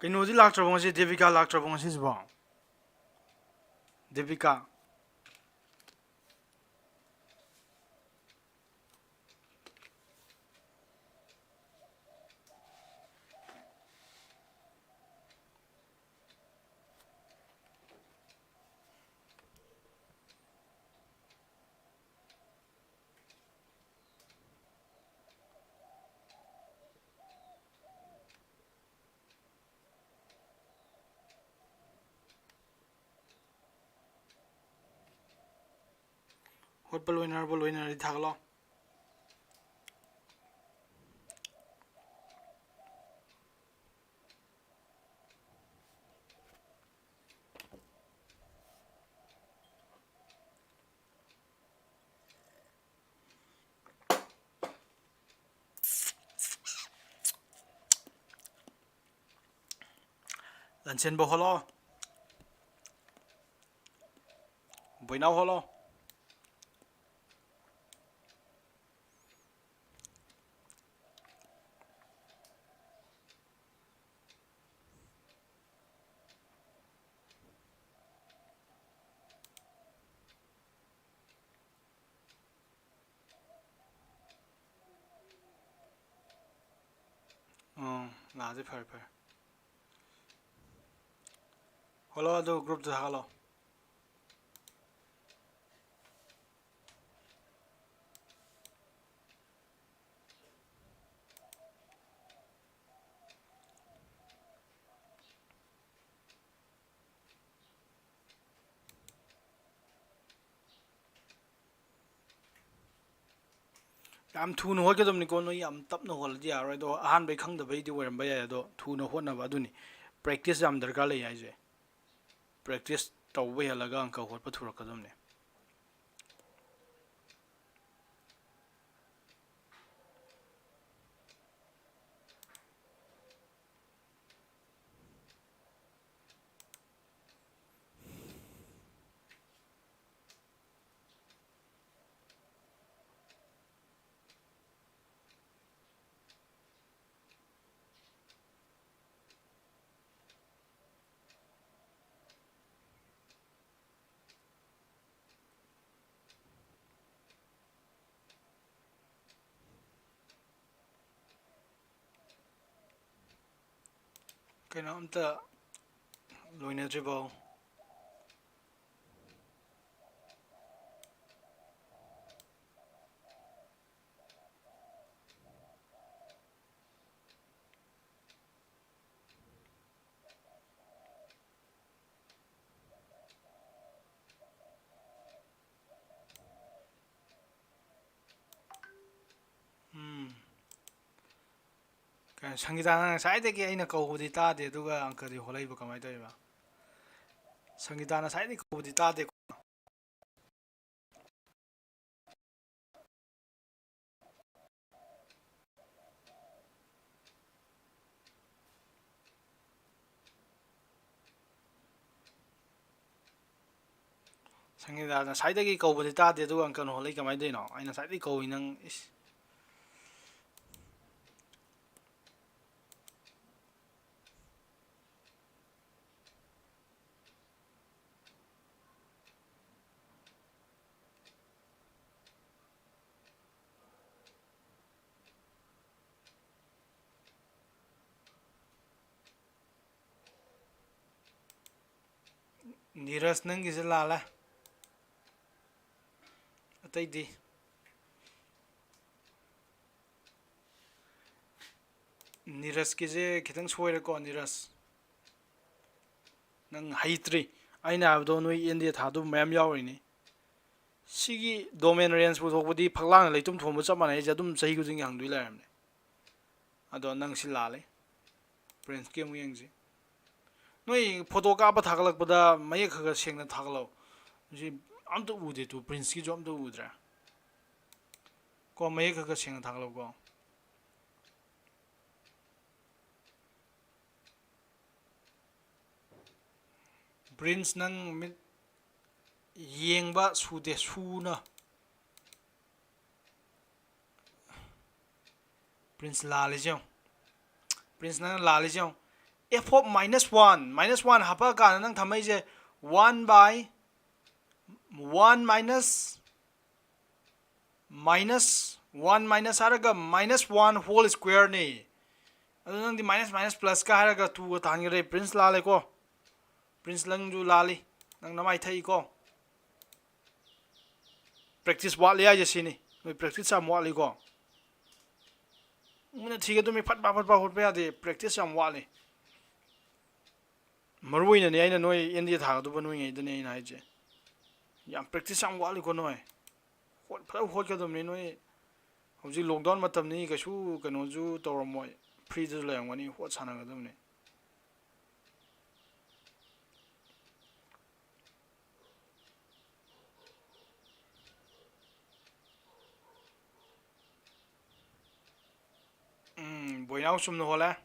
ꯀꯩꯅꯣꯗꯤ ꯂꯥꯛꯇ꯭ꯔꯕꯣ ꯉꯁꯤ? ꯗꯦꯕꯤꯀꯥ ꯂꯥꯛꯇ꯭ꯔꯕꯣ ꯉꯁꯤꯁꯤꯕꯣ? ꯗꯦꯕꯤꯀꯥ꯫ ꯍꯣꯠꯄ ꯂꯣꯏꯅꯔꯕ? ꯂꯣꯏꯅꯔꯗꯤ ꯊꯥꯒꯠꯂꯣ꯫ ꯂꯟꯁꯦꯟꯕ ꯍꯣꯠꯂꯣ꯫ ꯕꯣꯏꯅꯥꯎ ꯍꯣꯠꯂꯣ꯫ ꯑꯣ, ꯂꯥꯛꯑꯗꯤ ꯐꯔꯦ, ꯐꯔꯦ꯫ ꯍꯣꯠꯂꯣ, ꯑꯗꯨ groupꯇ ꯊꯥꯒꯠꯂꯣ꯫ ꯌꯥꯝ ꯊꯨꯅ ꯍꯣꯠꯀꯗꯕꯅꯤꯀꯣ, ꯅꯣꯏ ꯌꯥꯝ ꯇꯞꯅ ꯍꯣꯠꯂꯗꯤ ꯌꯥꯔꯣꯏ꯫ ꯑꯗꯣ ꯑꯍꯥꯟꯕꯩ ꯈꯪꯗꯕꯩꯗꯤ ꯑꯣꯏꯔꯝꯕ ꯌꯥꯏ, ꯑꯗꯣ ꯊꯨꯅ ꯍꯣꯠꯅꯕ ꯑꯗꯨꯅꯤ꯫ ꯄ꯭ꯔꯦꯛꯇꯤꯁ ꯌꯥꯝ ꯗꯔꯀꯥꯔ ꯂꯩ ꯍꯥꯏꯁꯦ꯫ ꯄ꯭ꯔꯦꯛꯇꯤꯁ ꯇꯧꯕ ꯍꯦꯜꯂꯒ ꯑꯪꯀ ꯍꯣꯠꯄ ꯊꯨꯔꯛꯀꯗꯕꯅꯦ꯫ ꯀꯩꯅꯣ ꯑꯝꯇ ꯂꯣꯏꯅꯗ꯭ꯔꯤꯕꯣ? ꯎꯝ꯫ ꯀꯩꯅꯣ, ꯁꯪꯒꯤꯇꯥꯅ ꯉꯁꯥꯏꯗꯒꯤ ꯑꯩꯅ ꯀꯧꯕꯗꯤ ꯇꯥꯗꯦ, ꯑꯗꯨꯒ ꯑꯪꯀꯗꯤ ꯍꯣꯠꯂꯛꯏꯕ ꯀꯃꯥꯏꯅ ꯇꯧꯔꯤꯕ? ꯁꯪꯒꯤꯇꯥꯅ ꯉꯁꯥꯏꯗꯒꯤ ꯀꯧꯕꯗꯤ ꯇꯥꯗꯦ꯫ ꯁꯪꯒꯤꯇꯥ, ꯉꯁꯥꯏꯗꯒꯤ ꯀꯧꯕꯗꯤ ꯇꯥꯗꯦ, ꯑꯗꯨꯒ ꯑꯪꯀꯜ ꯍꯣꯜꯂꯛꯏ ꯀꯃꯥꯏꯅ ꯇꯧꯔꯤꯅꯣ? ꯑꯩꯅ ꯉꯁꯥꯏꯗꯒꯤ ꯀꯧꯏ ꯅꯪ, ꯏꯁ꯫ ꯅꯤꯔꯖ, ꯅꯪꯒꯤꯁꯦ ꯂꯥꯜꯂꯦ꯫ ꯑꯇꯩꯗꯤ? ꯅꯤꯔꯖꯀꯤꯁꯦ ꯈꯤꯇꯪ ꯁꯣꯏꯔꯦꯀꯣ, ꯅꯤꯔꯖ꯫ ꯅꯪ ꯍꯩꯇ꯭ꯔꯤ꯫ ꯑꯩꯅ ꯍꯥꯏꯕꯗꯣ ꯅꯣꯏ ꯑꯦꯟ ꯗꯤ ꯑꯦ ꯊꯥꯗꯨꯕ ꯃꯌꯥꯝ ꯌꯥꯎꯔꯤꯅꯤ꯫ ꯁꯤꯒꯤ ꯗꯣꯃꯦꯟ ꯔꯦꯟꯖ ꯄꯨꯊꯣꯛꯄꯗꯤ ꯐꯛꯂꯥꯡꯗ ꯂꯩꯇꯨꯝ ꯊꯣꯝꯕ ꯆꯞ ꯃꯥꯟꯅꯩ꯫ ꯑꯩꯁꯦ ꯑꯗꯨꯝ ꯆꯍꯤ ꯈꯨꯗꯤꯡꯒꯤ ꯍꯪꯗꯣꯏ ꯂꯩꯔꯝꯅꯦ꯫ ꯑꯗꯣ ꯅꯪ ꯁꯤ ꯂꯥꯜꯂꯦ꯫ ꯄ꯭ꯔꯦꯟꯁꯀꯤ ꯑꯃꯨꯛ ꯌꯦꯡꯁꯤ꯫ ꯅꯣꯏ ꯐꯣꯇꯣ ꯀꯥꯞꯄ ꯊꯥꯒꯠꯂꯛꯄꯗ ꯃꯌꯦꯛ ꯈꯔ ꯈꯔ ꯁꯦꯡꯅ ꯊꯥꯒꯠꯂꯛꯑꯣ꯫ ꯍꯧꯖꯤꯛ ꯑꯝꯇ ꯎꯗꯦ ꯇꯨ, ꯄ꯭ꯔꯤꯟꯁꯀꯤꯁꯨ ꯑꯝꯇ ꯎꯗ꯭ꯔꯦ꯫ ꯀꯣ, ꯃꯌꯦꯛ ꯈꯔ ꯈꯔ ꯁꯦꯡꯅ ꯊꯥꯒꯠꯂꯛꯑꯣꯀꯣ꯫ ꯄ꯭ꯔꯤꯟꯁ, ꯅꯪ ꯃꯤꯠ ꯌꯦꯡꯕ ꯁꯨꯗꯦ, ꯁꯨꯅ꯫ ꯄ꯭ꯔꯤꯟꯁ ꯂꯥꯜꯂꯤꯁꯦ ꯌꯦꯡꯉꯣ꯫ ꯄ꯭ꯔꯤꯟꯁ, ꯅꯪꯅ ꯂꯥꯜꯂꯤꯁꯦ ꯌꯦꯡꯉꯣ꯫ F of minus one, minus one ꯍꯥꯞꯄꯛꯑꯀꯥꯟꯗ ꯅꯪ ꯊꯝꯃꯛꯏꯁꯦ one by one minus, minus one minus ꯍꯥꯏꯔꯒ minus one whole square ꯅꯤ꯫ ꯑꯗꯨ ꯅꯪꯗꯤ minus minus plus ꯀ ꯍꯥꯏꯔꯒ two ꯒ ꯇꯥꯍꯟꯈ꯭ꯔꯦ꯫ ꯄ꯭ꯔꯤꯟꯁ ꯂꯥꯜꯂꯦꯀꯣ꯫ ꯄ꯭ꯔꯤꯟꯁ, ꯅꯪꯁꯨ ꯂꯥꯜꯂꯤ꯫ ꯅꯪ ꯅꯃꯥꯏ ꯊꯛꯏꯀꯣ꯫ ꯄ꯭ꯔꯦꯛꯇꯤꯁ ꯋꯥꯠꯂꯤ ꯍꯥꯏꯁꯦ ꯁꯤꯅꯤ꯫ ꯅꯣꯏ ꯄ꯭ꯔꯦꯛꯇꯤꯁ ꯌꯥꯝ ꯋꯥꯠꯂꯤꯀꯣ꯫ ꯃꯤꯅ ꯊꯤꯒꯗꯕꯅꯤ, ꯐꯠ ꯐꯥ ꯐꯠ ꯐꯥ ꯍꯣꯠꯄ ꯌꯥꯗꯦ꯫ ꯄ꯭ꯔꯦꯛꯇꯤꯁ ꯌꯥꯝ ꯋꯥꯠꯂꯤ꯫ ꯃꯔꯨ ꯑꯣꯏꯅꯅꯦ ꯑꯩꯅ ꯅꯣꯏ ꯑꯦꯟ ꯗꯤ ꯑꯦ ꯊꯥꯒꯗꯕ ꯅꯣꯏꯉꯩꯗꯅꯦ ꯑꯩꯅ ꯍꯥꯏꯁꯦ꯫ ꯌꯥꯝ ꯄ꯭ꯔꯦꯛꯇꯤꯁ ꯌꯥꯝ ꯋꯥꯠꯂꯤꯀꯣ ꯅꯣꯏ꯫ ꯍꯣꯠ-, ꯐꯖꯅ ꯍꯣꯠꯀꯗꯕꯅꯤ ꯅꯣꯏ꯫ ꯍꯧꯖꯤꯛ ꯂꯣꯛꯗꯥꯎꯟ ꯃꯇꯝꯅꯤ, ꯀꯩꯁꯨ ꯀꯩꯅꯣꯁꯨ ꯇꯧꯔꯝꯃꯣꯏ꯫ ꯐ꯭ꯔꯤꯗꯁꯨ ꯂꯩꯔꯝꯒꯅꯤ, ꯍꯣꯠ ꯁꯥꯟꯅꯒꯗꯕꯅꯤ꯫ ꯎꯝ, ꯕꯣꯏꯅꯥꯎ ꯆꯨꯝꯅ ꯍꯣꯜꯂꯦ꯫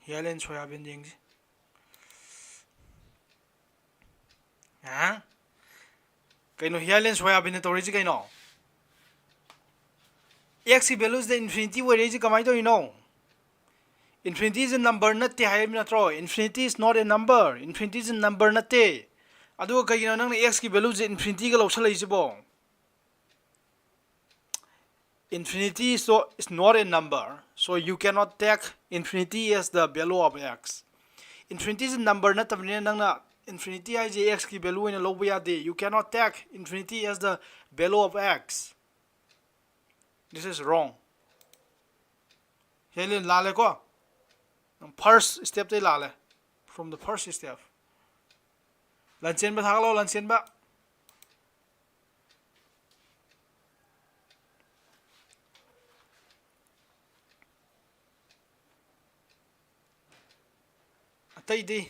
ꯍꯤꯌꯥꯂꯦꯟ ꯁꯣꯌꯥꯕꯤꯟ ꯌꯦꯡꯁꯤ꯫ ꯍꯥ? ꯀꯩꯅꯣ ꯍꯤꯌꯥꯂꯦꯟ ꯁꯣꯌꯥꯕꯤꯟꯅ ꯇꯧꯔꯤꯁꯤ ꯀꯩꯅꯣ? X ꯀꯤ value ꯁꯤꯗ infinity ꯑꯣꯏꯔꯛꯏꯁꯤ ꯀꯃꯥꯏꯅ ꯇꯧꯔꯤꯅꯣ? Infinity is a number ꯅꯠꯇꯦ ꯍꯥꯏꯕ ꯅꯠꯇ꯭ꯔꯣ? Infinity is not a number. Infinity is a number ꯅꯠꯇꯦ꯫ ꯑꯗꯨꯒ ꯀꯩꯒꯤꯅꯣ ꯅꯪꯅ X ꯀꯤ value ꯁꯦ infinity ꯒ ꯂꯧꯁꯜꯂꯛꯏꯁꯤꯕꯣ? Infinity is, so, is not a number, so you cannot take infinity as the value of X. Infinity is a number ꯅꯠꯇꯕꯅꯤꯅ ꯅꯪꯅ infinity ꯍꯥꯏꯁꯦ X ꯀꯤ value ꯑꯣꯏꯅ ꯂꯧꯕ ꯌꯥꯗꯦ꯫ You cannot take infinity as the value of X. This is wrong. Helen, ꯂꯥꯜꯂꯦꯀꯣ? ꯅꯪ first step ꯇꯩ ꯂꯥꯜꯂꯦ꯫ From the first step. ꯂꯟꯆꯦꯟꯕ ꯊꯥꯒꯠꯂꯣ, ꯂꯟꯆꯦꯟꯕ꯫ ꯑꯇꯩꯗꯤ?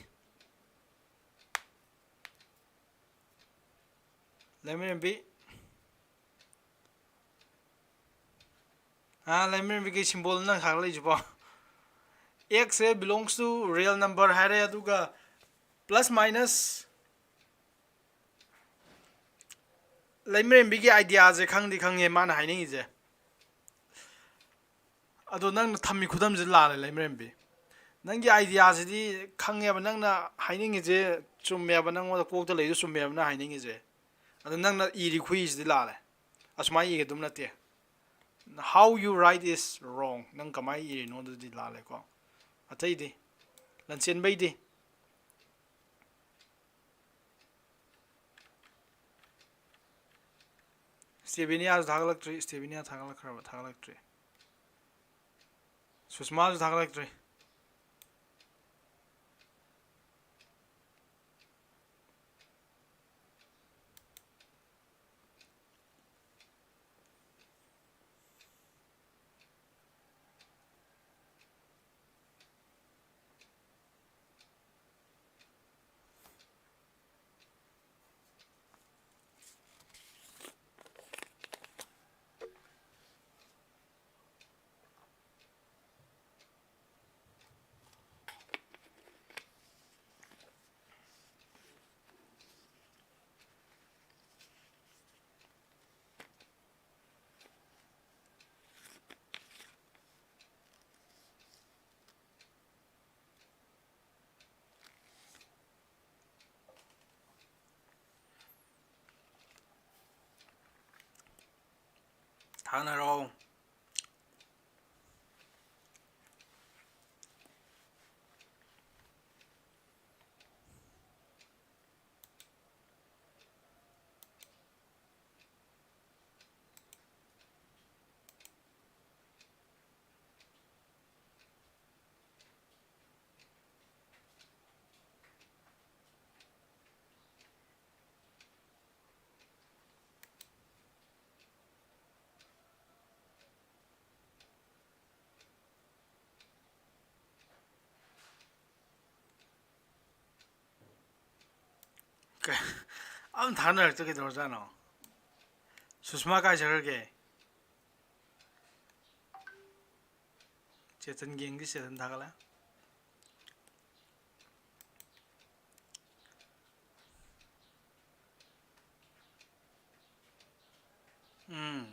ꯂꯩꯃꯔꯦꯝꯕꯤ꯫ ꯑꯥ, ꯂꯩꯃꯔꯦꯝꯕꯤ ꯀꯩ symbol ꯅꯪ ꯊꯥꯒꯠꯂꯛꯏꯁꯤꯕꯣ? X say belongs to real number ꯍꯥꯏꯔꯦ, ꯑꯗꯨꯒ plus minus, ꯂꯩꯃꯔꯦꯝꯕꯤꯒꯤ idea ꯁꯦ ꯈꯪꯗꯤ ꯈꯪꯉꯦ ꯃꯥꯅ ꯍꯥꯏꯅꯤꯡꯉꯤꯁꯦ꯫ ꯑꯗꯣ ꯅꯪꯅ ꯊꯝꯃꯤ ꯈꯨꯗꯝꯁꯤ ꯂꯥꯜꯂꯦ, ꯂꯩꯃꯔꯦꯝꯕꯤ꯫ ꯅꯪꯒꯤ idea ꯁꯤꯗꯤ ꯈꯪꯉꯦꯕ, ꯅꯪꯅ ꯍꯥꯏꯅꯤꯡꯉꯤꯁꯦ ꯆꯨꯝꯃꯦꯕ, ꯅꯪꯉꯣꯟꯗ ꯀꯣꯛꯇ ꯂꯩꯔꯤꯗꯨ ꯆꯨꯝꯃꯦꯕ ꯅꯪ ꯍꯥꯏꯅꯤꯡꯉꯤꯁꯦ꯫ ꯑꯗꯣ ꯅꯪꯅ ꯏꯔꯤ ꯈꯨꯏꯁꯤꯗꯤ ꯂꯥꯜꯂꯦ꯫ ꯑꯁꯨꯃꯥꯏꯅ ꯏꯒꯗꯕ ꯅꯠꯇꯦ꯫ How you write is wrong. ꯅꯪ ꯀꯃꯥꯏꯅ ꯏꯔꯤꯅꯣ ꯑꯗꯨꯗꯤ ꯂꯥꯜꯂꯦꯀꯣ꯫ ꯑꯇꯩꯗꯤ? ꯂꯟꯆꯦꯟꯕꯩꯗꯤ? ꯁ꯭ꯇꯦꯕꯤꯅꯤꯌꯥꯁꯨ ꯊꯥꯒꯠꯂꯛꯇ꯭ꯔꯤ꯫ ꯁ꯭ꯇꯦꯕꯤꯅꯤꯌꯥ ꯊꯥꯒꯠꯂꯛꯈ꯭ꯔꯕ? ꯊꯥꯒꯠꯂꯛꯇ꯭ꯔꯤ꯫ ꯁꯨꯁꯃꯥꯁꯨ ꯊꯥꯒꯠꯂꯛꯇ꯭ꯔꯤ꯫ ꯊꯥꯅꯔꯣ꯫ ꯑꯝ ꯊꯥꯅꯔꯛꯇ ꯀꯩꯗꯧꯔꯖꯥꯠꯅꯣ? ꯁꯨꯁꯃꯥ ꯀꯥꯏ ꯆꯠꯈ꯭ꯔꯒꯦ? ꯆꯦꯇꯟ ꯌꯦꯡꯗꯤ ꯆꯦꯇꯟ ꯊꯥꯒꯠꯂꯦ꯫ ꯎꯝ꯫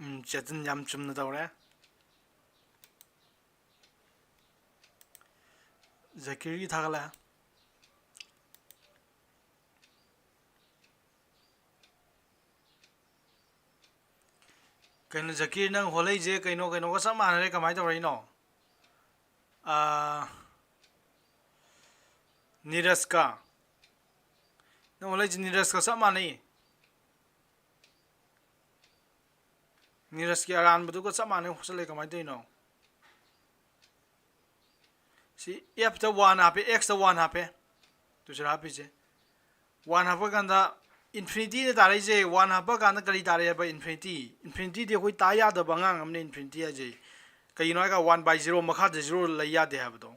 ꯎꯝ, ꯆꯦꯇꯟ ꯌꯥꯝ ꯆꯨꯝꯅ ꯇꯧꯔꯦ꯫ ꯖꯀꯤꯔꯒꯤ ꯊꯥꯒꯠꯂꯦ꯫ ꯀꯩꯅꯣ ꯖꯀꯤꯔ, ꯅꯪ ꯍꯣꯜꯂꯛꯏꯁꯦ ꯀꯩꯅꯣ, ꯀꯩꯅꯣꯒ ꯆꯞ ꯃꯥꯟꯅꯔꯦ, ꯀꯃꯥꯏꯅ ꯇꯧꯔꯛꯏꯅꯣ? ꯑꯥ, ꯅꯤꯔꯖꯀ꯫ ꯅꯪ ꯍꯣꯜꯂꯛꯏꯁꯦ ꯅꯤꯔꯖꯀ ꯆꯞ ꯃꯥꯟꯅꯩ꯫ ꯅꯤꯔꯖꯀꯤ ꯑꯔꯥꯟꯕꯗꯨꯒ ꯆꯞ ꯃꯥꯟꯅꯩ ꯍꯣꯠꯆꯜꯂꯦ, ꯀꯃꯥꯏꯅ ꯇꯧꯔꯤꯅꯣ? ꯁꯤ F ꯇ one ꯍꯥꯞꯄꯦ, X ꯇ one ꯍꯥꯞꯄꯦ꯫ ꯇꯨ ꯁꯤꯗ ꯍꯥꯞꯄꯤꯁꯦ꯫ One ꯍꯥꯞꯄ ꯀꯥꯟꯗ infinityꯅ ꯇꯥꯔꯛꯏꯁꯦ, one ꯍꯥꯞꯄ ꯀꯥꯟꯗ ꯀꯔꯤ ꯇꯥꯔꯛꯑꯦꯕ? Infinityꯗꯤ ꯑꯩꯈꯣꯏ ꯇꯥ ꯌꯥꯗꯕ ꯑꯉꯥꯡ ꯑꯃꯅ infinity ꯍꯥꯏꯁꯦ꯫ ꯀꯩꯒꯤꯅꯣ ꯍꯥꯏꯀꯥꯟꯗ one by zero ꯃꯈꯥꯗ zero ꯂꯩ ꯌꯥꯗꯦ ꯍꯥꯏꯕꯗꯣ꯫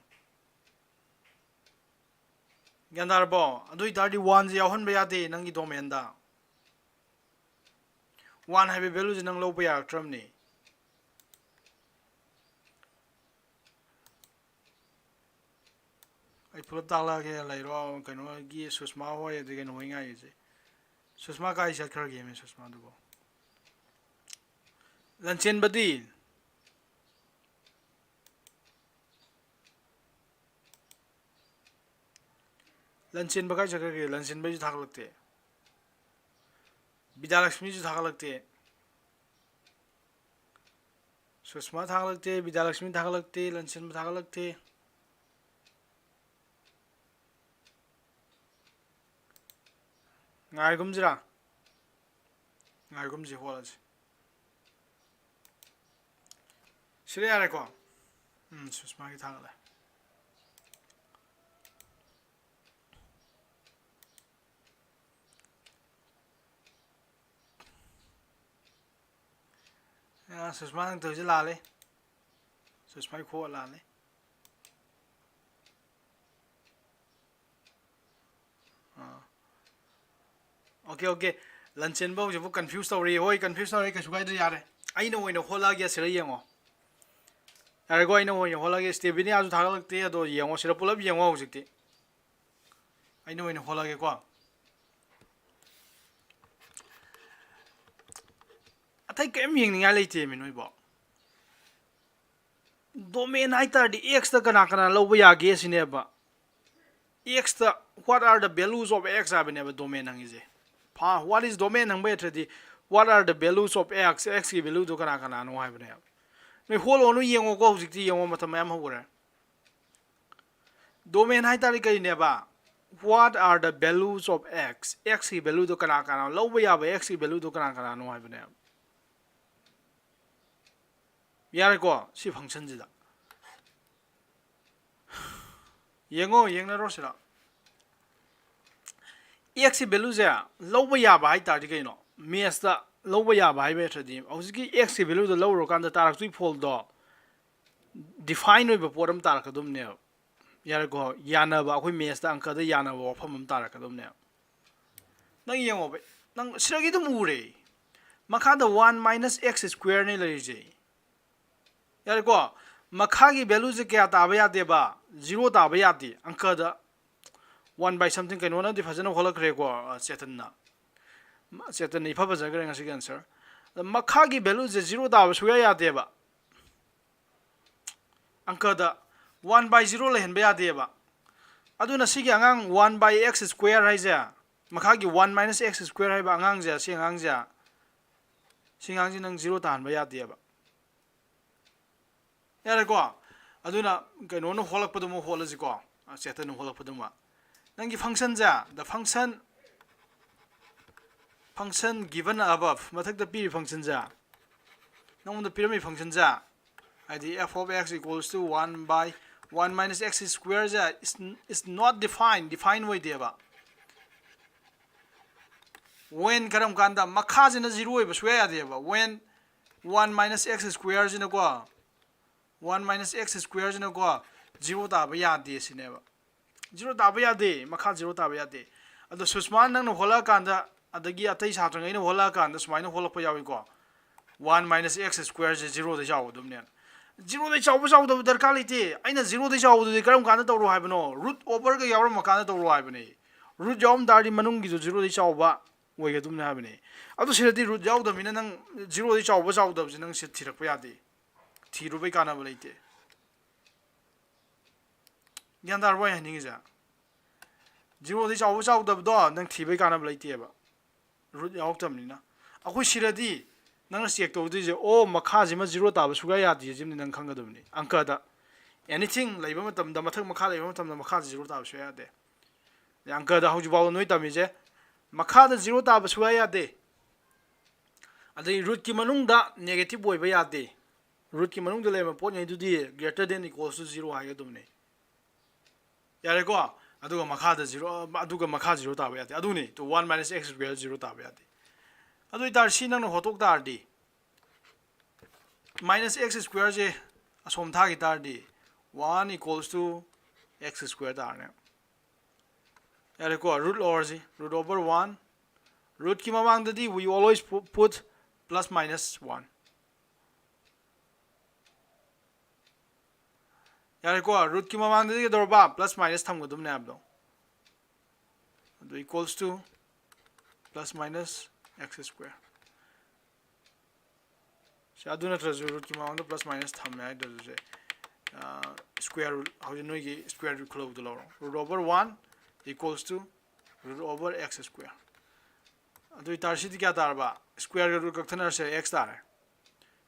ꯒ꯭ꯌꯥꯟ ꯇꯥꯔꯕꯣ? ꯑꯗꯨ ꯑꯣꯏꯇꯥꯔꯗꯤ oneꯁꯦ ꯌꯥꯎꯍꯟꯕ ꯌꯥꯗꯦ ꯅꯪꯒꯤ domainꯗ꯫ One ꯍꯥꯏꯕ valueꯁꯦ ꯅꯪ ꯂꯧꯕ ꯌꯥꯔꯛꯇ꯭ꯔꯕꯅꯤ꯫ ꯑꯩ ꯄꯨꯂꯞ ꯇꯥꯛꯂꯛꯑꯒꯦ, ꯂꯩꯔꯣ, ꯀꯩꯅꯣꯒꯤ ꯁꯨꯁꯃꯥ ꯍꯣꯏ, ꯑꯗꯩ ꯀꯩꯅꯣ ꯍꯣꯏ ꯉꯥꯏꯔꯤꯁꯦ꯫ ꯁꯨꯁꯃꯥ ꯀꯥꯏ ꯆꯠꯈ꯭ꯔꯒꯦꯃꯦ ꯁꯨꯁꯃꯥꯗꯨꯕꯣ? ꯂꯟꯆꯦꯟꯕꯗꯤ? ꯂꯟꯆꯦꯟꯕ ꯀꯥꯏ ꯆꯠꯈ꯭ꯔꯒꯦ? ꯂꯟꯆꯦꯟꯕꯩꯁꯨ ꯊꯥꯒꯠꯂꯛꯇꯦ꯫ ꯕꯤꯗ꯭ꯌꯥꯂꯛꯁꯃꯤꯁꯨ ꯊꯥꯒꯠꯂꯛꯇꯦ꯫ ꯁꯨꯁꯃꯥ ꯊꯥꯒꯠꯂꯛꯇꯦ, ꯕꯤꯗ꯭ꯌꯥꯂꯛꯁꯃꯤ ꯊꯥꯒꯠꯂꯛꯇꯦ, ꯂꯟꯆꯦꯟꯕ ꯊꯥꯒꯠꯂꯛꯇꯦ꯫ ꯉꯥꯏꯒꯨꯝꯁꯤꯔꯥ? ꯉꯥꯏꯒꯨꯝꯁꯤ, ꯍꯣꯠꯂꯁꯤ꯫ ꯁꯤꯗ ꯌꯥꯔꯦꯀꯣ? ꯎꯝ, ꯁꯨꯁꯃꯥꯒꯤ ꯊꯥꯒꯠꯂꯦ꯫ ꯑ, ꯁꯨꯁꯃꯥ ꯅꯪ ꯇꯧꯔꯤꯁꯦ ꯂꯥꯜꯂꯦ꯫ ꯁꯨꯃꯥꯏꯅ ꯈꯣꯛꯑ ꯂꯥꯜꯂꯦ꯫ ꯑꯥ꯫ Okay, okay. ꯂꯟꯆꯦꯟꯕ ꯍꯧꯖꯤꯛꯄꯨ confuse ꯇꯧꯔꯤ꯫ ꯍꯣꯏ, confuse ꯇꯧꯔꯤ, ꯀꯩꯁꯨ ꯀꯥꯏꯗꯦ, ꯌꯥꯔꯦ꯫ ꯑꯩꯅ ꯑꯣꯏꯅ ꯍꯣꯠꯂꯛꯑꯒꯦ, ꯁꯤꯗ ꯌꯦꯡꯉꯣ꯫ ꯌꯥꯔꯦꯀꯣ, ꯑꯩꯅ ꯑꯣꯏꯅ ꯍꯣꯠꯂꯛꯑꯒꯦ꯫ ꯁ꯭ꯇꯦꯕꯤꯅꯤꯌꯥꯁꯨ ꯊꯥꯒꯠꯂꯛꯇꯦ, ꯑꯗꯣ ꯌꯦꯡꯉꯣ, ꯁꯤꯗ ꯄꯨꯂꯞ ꯌꯦꯡꯉꯣ ꯍꯧꯖꯤꯛꯇꯤ꯫ ꯑꯩꯅ ꯑꯣꯏꯅ ꯍꯣꯠꯂꯛꯑꯒꯦꯀꯣ꯫ ꯑꯇꯩ ꯀꯔꯤꯝ ꯌꯦꯡꯅꯤꯡꯉꯥꯏ ꯂꯩꯇꯦꯃꯤ ꯅꯣꯏꯕꯣ꯫ Domain ꯍꯥꯏ ꯇꯥꯔꯗꯤ X ꯇ ꯀꯅꯥ ꯀꯅꯥ ꯂꯧꯕ ꯌꯥꯒꯦ ꯁꯤꯅꯦꯕ꯫ X ꯇ what are the values of X ꯍꯥꯏꯕꯅꯦꯕ domain ꯍꯪꯉꯤꯁꯦ꯫ What is domain ꯍꯪꯕ ꯌꯥꯗ꯭ꯔꯗꯤ what are the values of X, X ꯀꯤ value ꯗꯣ ꯀꯅꯥ ꯀꯅꯥꯅꯣ ꯍꯥꯏꯕꯅꯦꯕ꯫ ꯅꯣꯏ ꯍꯣꯠꯂꯣ, ꯅꯣꯏ ꯌꯦꯡꯉꯣꯀꯣ, ꯍꯧꯖꯤꯛꯇꯤ ꯌꯦꯡꯉꯣ, ꯃꯇꯝ ꯃꯌꯥꯝ ꯍꯧꯈ꯭ꯔꯦ꯫ Domain ꯍꯥꯏ ꯇꯥꯔꯗꯤ ꯀꯔꯤꯅꯦꯕ? What are the values of X? X ꯀꯤ value ꯗꯣ ꯀꯅꯥ ꯀꯅꯥ ꯂꯧꯕ ꯌꯥꯕ, X ꯀꯤ value ꯗꯣ ꯀꯅꯥ ꯀꯅꯥꯅꯣ ꯍꯥꯏꯕꯅꯦꯕ꯫ ꯌꯥꯔꯦꯀꯣ, ꯁꯤ function ꯁꯤꯗ꯫ ꯌꯦꯡꯉꯣ, ꯌꯦꯡꯅꯔꯣ ꯁꯤꯗ꯫ X ꯀꯤ value ꯁꯦ ꯂꯧꯕ ꯌꯥꯕ ꯍꯥꯏ ꯇꯥꯔꯗꯤ ꯀꯩꯅꯣ? Math ꯇ ꯂꯧꯕ ꯌꯥꯕ ꯍꯥꯏꯕ ꯅꯠꯇ꯭ꯔꯗꯤ ꯍꯧꯖꯤꯛꯀꯤ X ꯀꯤ value ꯗꯣ ꯂꯧꯔꯨꯔꯀꯥꯟꯗ ꯇꯥꯔꯛꯇꯣꯏ ꯐꯣꯜꯗꯣ define ꯑꯣꯏꯕ ꯄꯣꯠ ꯑꯃ ꯇꯥꯔꯛꯀꯗꯕꯅꯦꯕ꯫ ꯌꯥꯔꯦꯀꯣ? ꯌꯥꯅꯕ, ꯑꯩꯈꯣꯏ math ꯇ, ꯑꯪꯀꯗ ꯌꯥꯅꯕ ꯋꯥꯐꯝ ꯑꯃ ꯇꯥꯔꯛꯀꯗꯕꯅꯦꯕ꯫ ꯅꯪ ꯌꯦꯡꯉꯣꯕ, ꯅꯪ ꯁꯤꯗꯒꯤ ꯑꯗꯨꯝ ꯎꯔꯦ꯫ ꯃꯈꯥꯗ one minus x square ꯅꯦ ꯂꯩꯔꯤꯁꯦ꯫ ꯌꯥꯔꯦꯀꯣ? ꯃꯈꯥꯒꯤ value ꯁꯦ ꯀꯌꯥ ꯇꯥꯕ ꯌꯥꯗꯦꯕ? Zero ꯇꯥꯕ ꯌꯥꯗꯦ꯫ ꯑꯪꯀꯗ one by something, ꯀꯩꯅꯣꯅꯗꯤ ꯐꯖꯅ ꯍꯣꯠꯂꯛꯈ꯭ꯔꯦꯀꯣ, ꯑ, ꯆꯦꯇꯟꯅ꯫ ꯃ-, ꯆꯦꯇꯟꯅ ꯏꯐ ꯐꯖꯈ꯭ꯔꯦ ꯉꯁꯤꯒꯤ answer꯫ ꯑꯗ ꯃꯈꯥꯒꯤ value ꯁꯦ zero ꯇꯥꯕ ꯁꯨꯡꯌꯥ ꯌꯥꯗꯦꯕ꯫ ꯑꯪꯀꯗ one by zero ꯂꯩꯍꯟꯕ ꯌꯥꯗꯦꯕ꯫ ꯑꯗꯨꯅ ꯁꯤꯒꯤ ꯑꯉꯥꯡ one by x square ꯍꯥꯏꯁꯦ, ꯃꯈꯥꯒꯤ one minus x square ꯍꯥꯏꯕ ꯑꯉꯥꯡꯁꯦ, ꯁꯤ ꯑꯉꯥꯡꯁꯦ, ꯁꯤ ꯑꯉꯥꯡꯁꯦ ꯅꯪ zero ꯇꯥꯍꯟꯕ ꯌꯥꯗꯦꯕ꯫ ꯌꯥꯔꯦꯀꯣ? ꯑꯗꯨꯅ ꯀꯩꯅꯣꯅ ꯍꯣꯜꯂꯛꯄꯗꯨꯃ ꯍꯣꯠꯂꯁꯤꯀꯣ, ꯆꯦꯇꯟꯅ ꯍꯣꯜꯂꯛꯄꯗꯨꯃ꯫ ꯅꯪꯒꯤ function say, the function, function given above, ꯃꯊꯛꯇ ꯄꯤꯔꯤ function ꯁꯦ, ꯅꯉꯣꯟꯗ ꯄꯤꯔꯝꯃꯤ function ꯁꯦ, ꯍꯥꯏꯗꯤ f of x equals to one by one minus x square say is, is not defined, define ꯑꯣꯏꯗꯦꯕ꯫ When ꯀꯔꯝ ꯀꯥꯟꯗ? ꯃꯈꯥꯁꯤꯅ zero ꯑꯣꯏꯕ ꯁꯨꯡꯌꯥ ꯌꯥꯗꯦꯕ꯫ When one minus x square ꯁꯤꯅꯀꯣ, One minus x square ꯁꯤꯅꯀꯣ, zero ꯇꯥꯕ ꯌꯥꯗꯦ ꯁꯤꯅꯦꯕ. Zero ꯇꯥꯕ ꯌꯥꯗꯦ, ꯃꯈꯥ zero ꯇꯥꯕ ꯌꯥꯗꯦ. ꯑꯗꯣ ꯁꯨꯁꯃꯥꯟ, ꯅꯪꯅ ꯍꯣꯠꯂꯛꯑꯀꯥꯟꯗ, ꯑꯗꯒꯤ ꯑꯇꯩ ꯁꯥꯇ꯭ꯔꯉꯩꯅ ꯍꯣꯠꯂꯛꯑꯀꯥꯟꯗ ꯁꯨꯃꯥꯏꯅ ꯍꯣꯠꯂꯛꯄ ꯌꯥꯎꯏꯀꯣ, one minus x square ꯁꯦ zero ꯗꯩ ꯆꯥꯎꯒꯗꯕꯅꯦꯅ. Zero ꯗꯩ ꯆꯥꯎꯕ ꯆꯥꯎꯗꯕ ꯗꯔꯀꯥꯔ ꯂꯩꯇꯦ꯫ ꯑꯩꯅ zero ꯗꯩ ꯆꯥꯎꯕꯗꯨꯗꯤ ꯀꯔꯝ ꯀꯥꯟꯗ ꯇꯧꯔꯣ ꯍꯥꯏꯕꯅꯣ? Root overꯒ ꯌꯥꯎꯔꯝꯃꯀꯥꯟꯗ ꯇꯧꯔꯣ ꯍꯥꯏꯕꯅꯦ꯫ Root ꯌꯥꯎꯔꯝ ꯇꯥꯔꯗꯤ ꯃꯅꯨꯡꯒꯤꯗꯨ zero ꯗꯩ ꯆꯥꯎꯕ ꯑꯣꯏꯒꯗꯕꯅꯤ ꯍꯥꯏꯕꯅꯦ꯫ ꯑꯗꯨ ꯁꯤꯗꯗꯤ root ꯌꯥꯎꯗꯕꯅꯤꯅ ꯅꯪ zero ꯗꯩ ꯆꯥꯎꯕ ꯆꯥꯎꯗꯕꯁꯦ ꯅꯪ ꯁꯤ ꯊꯤꯔꯛꯄ ꯌꯥꯗꯦ꯫ ꯊꯤꯔꯨꯕꯩ ꯀꯥꯟꯅꯕ ꯂꯩꯇꯦ꯫ ꯒ꯭ꯌꯥꯟ ꯇꯥꯔꯕꯣ ꯑꯩ ꯍꯥꯏꯅꯤꯡꯉꯤꯁꯦ? Zero ꯗꯩ ꯆꯥꯎꯕ ꯆꯥꯎꯗꯕꯗꯣ ꯅꯪ ꯊꯤꯕꯩ ꯀꯥꯟꯅꯕ ꯂꯩꯇꯦꯕ, root ꯌꯥꯎꯔꯛꯇꯕꯅꯤꯅ꯫ ꯑꯩꯈꯣꯏ ꯁꯤꯗꯗꯤ ꯅꯪꯅ check ꯇꯧꯗꯣꯏꯁꯦ, ꯑꯣ, ꯃꯈꯥꯁꯤꯃ zero ꯇꯥꯕ ꯁꯨꯡꯌꯥ ꯌꯥꯗꯦ ꯁꯤꯃꯗꯤ ꯅꯪ ꯈꯪꯒꯗꯕꯅꯤ꯫ ꯑꯪꯀꯗ anything ꯂꯩꯕ ꯃꯇꯝꯗ, ꯃꯊꯛ ꯃꯈꯥ ꯂꯩꯕ ꯃꯇꯝꯗ ꯃꯈꯥꯁꯦ zero ꯇꯥꯕ ꯁꯨꯡꯌꯥ ꯌꯥꯗꯦ꯫ ꯑꯪꯀꯗ ꯍꯧꯖꯤꯛ ꯐꯥꯎꯕ ꯅꯣꯏ ꯇꯝꯃꯤꯁꯦ, ꯃꯈꯥꯗ zero ꯇꯥꯕ ꯁꯨꯡꯌꯥ ꯌꯥꯗꯦ꯫ ꯑꯗꯩ rootꯀꯤ ꯃꯅꯨꯡꯗ negative ꯑꯣꯏꯕ ꯌꯥꯗꯦ꯫ Rootꯀꯤ ꯃꯅꯨꯡꯗ ꯂꯩꯔꯝꯕ ꯄꯣꯠꯉꯩꯗꯨꯗꯤ greater than equals to zero ꯍꯥꯏꯒꯗꯕꯅꯤ꯫ ꯌꯥꯔꯦꯀꯣ? ꯑꯗꯨꯒ ꯃꯈꯥꯗ zero, ꯑꯗꯨꯒ ꯃꯈꯥ zero ꯇꯥꯕ ꯌꯥꯗꯦ꯫ ꯑꯗꯨꯅꯤ, to one minus x square zero ꯇꯥꯕ ꯌꯥꯗꯦ꯫ ꯑꯗꯨ ꯑꯣꯏꯇꯥꯔꯗꯤ ꯁꯤ ꯅꯪꯅ ꯍꯣꯠꯇꯣꯛ ꯇꯥꯔꯗꯤ, minus x square ꯁꯦ ꯑꯁꯣꯝ ꯊꯥꯈꯤ ꯇꯥꯔꯗꯤ, one equals to x square ꯇꯥꯔꯅꯦ꯫ ꯌꯥꯔꯦꯀꯣ? Root overꯁꯤ, root over one, rootꯀꯤ ꯃꯃꯥꯡꯗꯗꯤ we always pu-, put plus minus one꯫ ꯌꯥꯔꯦꯀꯣ? Rootꯀꯤ ꯃꯃꯥꯡꯗꯗꯤ ꯀꯩꯗꯧꯔꯕ? Plus minus ꯊꯝꯒꯗꯕꯅꯦ ꯍꯥꯏꯕꯗꯣ꯫ ꯑꯗꯨ equals to plus minus x square꯫ ꯁꯤ ꯑꯗꯨ ꯅꯠꯇ꯭ꯔꯁꯨ rootꯀꯤ ꯃꯃꯥꯡꯗ plus minus ꯊꯝꯃꯦ ꯍꯥꯏꯗ꯭ꯔꯁꯨ ꯁꯦ, ꯑ, square root, ꯍꯧꯖꯤꯛ ꯅꯣꯏꯒꯤ square root ꯈꯨꯜꯂꯧꯗꯣ ꯂꯧꯔꯣ꯫ Root over one equals to root over x square꯫ ꯑꯗꯨ ꯑꯣꯏꯇꯥꯔꯗꯤ ꯁꯤꯗꯤ ꯀꯌꯥ ꯇꯥꯔꯕ? Squareꯒ root ꯀꯛꯊꯠꯅꯔꯁꯦ, x ꯇꯥꯔꯦ꯫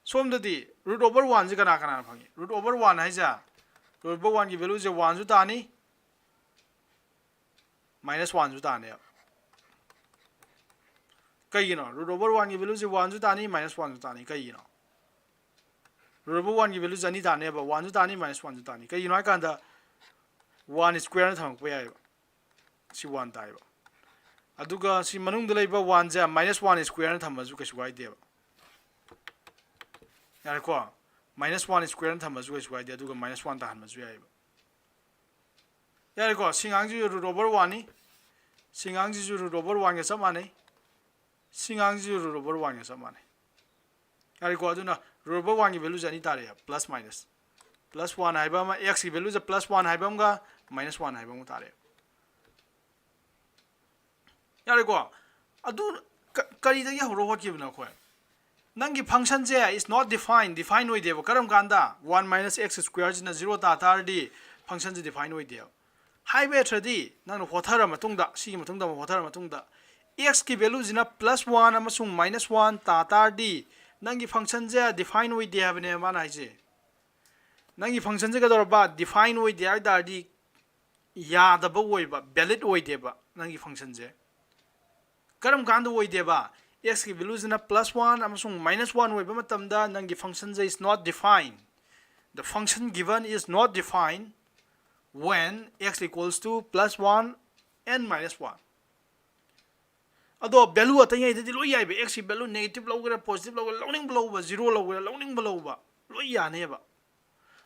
ꯁꯣꯝꯗꯗꯤ root over oneꯁꯦ ꯀꯅꯥ ꯀꯅꯥꯅ ꯐꯪꯉꯤ? Root over one ꯍꯥꯏꯁꯦ, root over oneꯒꯤ valueꯁꯦ oneꯁꯨ ꯇꯥꯅꯤ, minus oneꯁꯨ ꯇꯥꯅꯦꯕ꯫ ꯀꯩꯒꯤꯅꯣ? Root over oneꯒꯤ valueꯁꯦ oneꯁꯨ ꯇꯥꯅꯤ, minus oneꯁꯨ ꯇꯥꯅꯤ꯫ ꯀꯩꯒꯤꯅꯣ? Root over oneꯒꯤ valueꯁꯦ ꯑꯅꯤ ꯇꯥꯅꯦꯕ, oneꯁꯨ ꯇꯥꯅꯤ, minus oneꯁꯨ ꯇꯥꯅꯤ꯫ ꯀꯩꯒꯤꯅꯣ ꯍꯥꯏ ꯀꯥꯟꯗ, one squareꯅ ꯊꯝꯃꯛꯄ ꯌꯥꯏꯑꯕ꯫ ꯁꯤ one ꯇꯥꯏꯕ꯫ ꯑꯗꯨꯒ ꯁꯤ ꯃꯅꯨꯡꯗ ꯂꯩꯕ oneꯁꯦ minus one squareꯅ ꯊꯝꯃꯁꯨ ꯀꯩꯁꯨ ꯀꯥꯏꯗꯦꯕ꯫ ꯌꯥꯔꯦꯀꯣ? minus one square ꯊꯝꯕꯁꯨ ꯀꯩꯁꯨ ꯀꯥꯏꯗꯦ, ꯑꯗꯨꯒ minus one ꯇꯥꯍꯟꯕꯁꯨ ꯌꯥꯏꯑꯕ꯫ ꯌꯥꯔꯦꯀꯣ? ꯁꯤ ꯑꯉꯥꯡꯁꯤꯁꯨ root over one ꯅꯤ, ꯁꯤ ꯑꯉꯥꯡꯁꯤꯁꯨ root over one ꯒ ꯆꯞ ꯃꯥꯟꯅꯩ, ꯁꯤ ꯑꯉꯥꯡꯁꯤꯁꯨ root over one ꯒ ꯆꯞ ꯃꯥꯟꯅꯩ꯫ ꯌꯥꯔꯦꯀꯣ? ꯑꯗꯨꯅ root over one ꯒꯤ value ꯁꯦ ꯑꯅꯤ ꯇꯥꯔꯛꯑꯦ, plus minus꯫ Plus one ꯍꯥꯏꯕ ꯑꯃ, x ꯀꯤ value ꯁꯦ plus one ꯍꯥꯏꯕ ꯑꯃꯒ minus one ꯍꯥꯏꯕ ꯑꯃꯒ ꯇꯥꯔꯛꯑꯦ꯫ ꯌꯥꯔꯦꯀꯣ? ꯑꯗꯨ ꯀ-, ꯀꯔꯤꯗꯒꯤ ꯍꯧꯔ ꯍꯣꯠꯈꯤꯕꯅꯣ ꯑꯩꯈꯣꯏ? ꯅꯪꯒꯤ function say is not defined, define ꯑꯣꯏꯗꯦꯕ꯫ ꯀꯔꯝ ꯀꯥꯟꯗ? One minus x square ꯁꯤꯅ zero ꯇꯥ ꯇꯥꯔꯗꯤ function ꯁꯦ define ꯑꯣꯏꯗꯦꯕ꯫ ꯍꯥꯏꯕ ꯌꯥꯗ꯭ꯔꯗꯤ ꯅꯪꯅ ꯍꯣꯠꯊꯔ ꯃꯇꯨꯡꯗ, ꯁꯤꯒꯤ ꯃꯇꯨꯡꯗ ꯑꯃꯨꯛ ꯍꯣꯠꯊꯔ ꯃꯇꯨꯡꯗ, x ꯀꯤ value ꯁꯤꯅ plus one ꯑꯃꯁꯨꯡ minus one ꯇꯥ ꯇꯥꯔꯗꯤ ꯅꯪꯒꯤ function ꯁꯦ define ꯑꯣꯏꯗꯦ ꯍꯥꯏꯕꯅꯦ ꯃꯥꯅ ꯍꯥꯏꯁꯦ꯫ ꯅꯪꯒꯤ function ꯁꯦ ꯀꯩꯗꯧꯔꯕ? Define ꯑꯣꯏꯗꯦ ꯍꯥꯏ ꯇꯥꯔꯗꯤ ꯌꯥꯗꯕ ꯑꯣꯏꯕ, valid ꯑꯣꯏꯗꯦꯕ ꯅꯪꯒꯤ function ꯁꯦ꯫ ꯀꯔꯝ ꯀꯥꯟꯗ ꯑꯣꯏꯗꯦꯕ? X ꯀꯤ value ꯁꯤꯅ plus one ꯑꯃꯁꯨꯡ minus one ꯑꯣꯏꯕ ꯃꯇꯝꯗ ꯅꯪꯒꯤ function say is not defined. The function given is not defined when x equals to plus one and minus one. ꯑꯗꯣ value ꯑꯇꯩꯉꯩꯗꯗꯤ ꯂꯣꯏ ꯌꯥꯏꯕ꯫ X ꯀꯤ value negative ꯂꯧꯒꯦꯔꯥ, positive ꯂꯧꯒꯦꯔꯥ, ꯂꯧꯅꯤꯡꯕ ꯂꯧꯕ, zero ꯂꯧꯒꯦꯔꯥ, ꯂꯧꯅꯤꯡꯕ ꯂꯧꯕ, ꯂꯣꯏ ꯌꯥꯅꯦꯕ꯫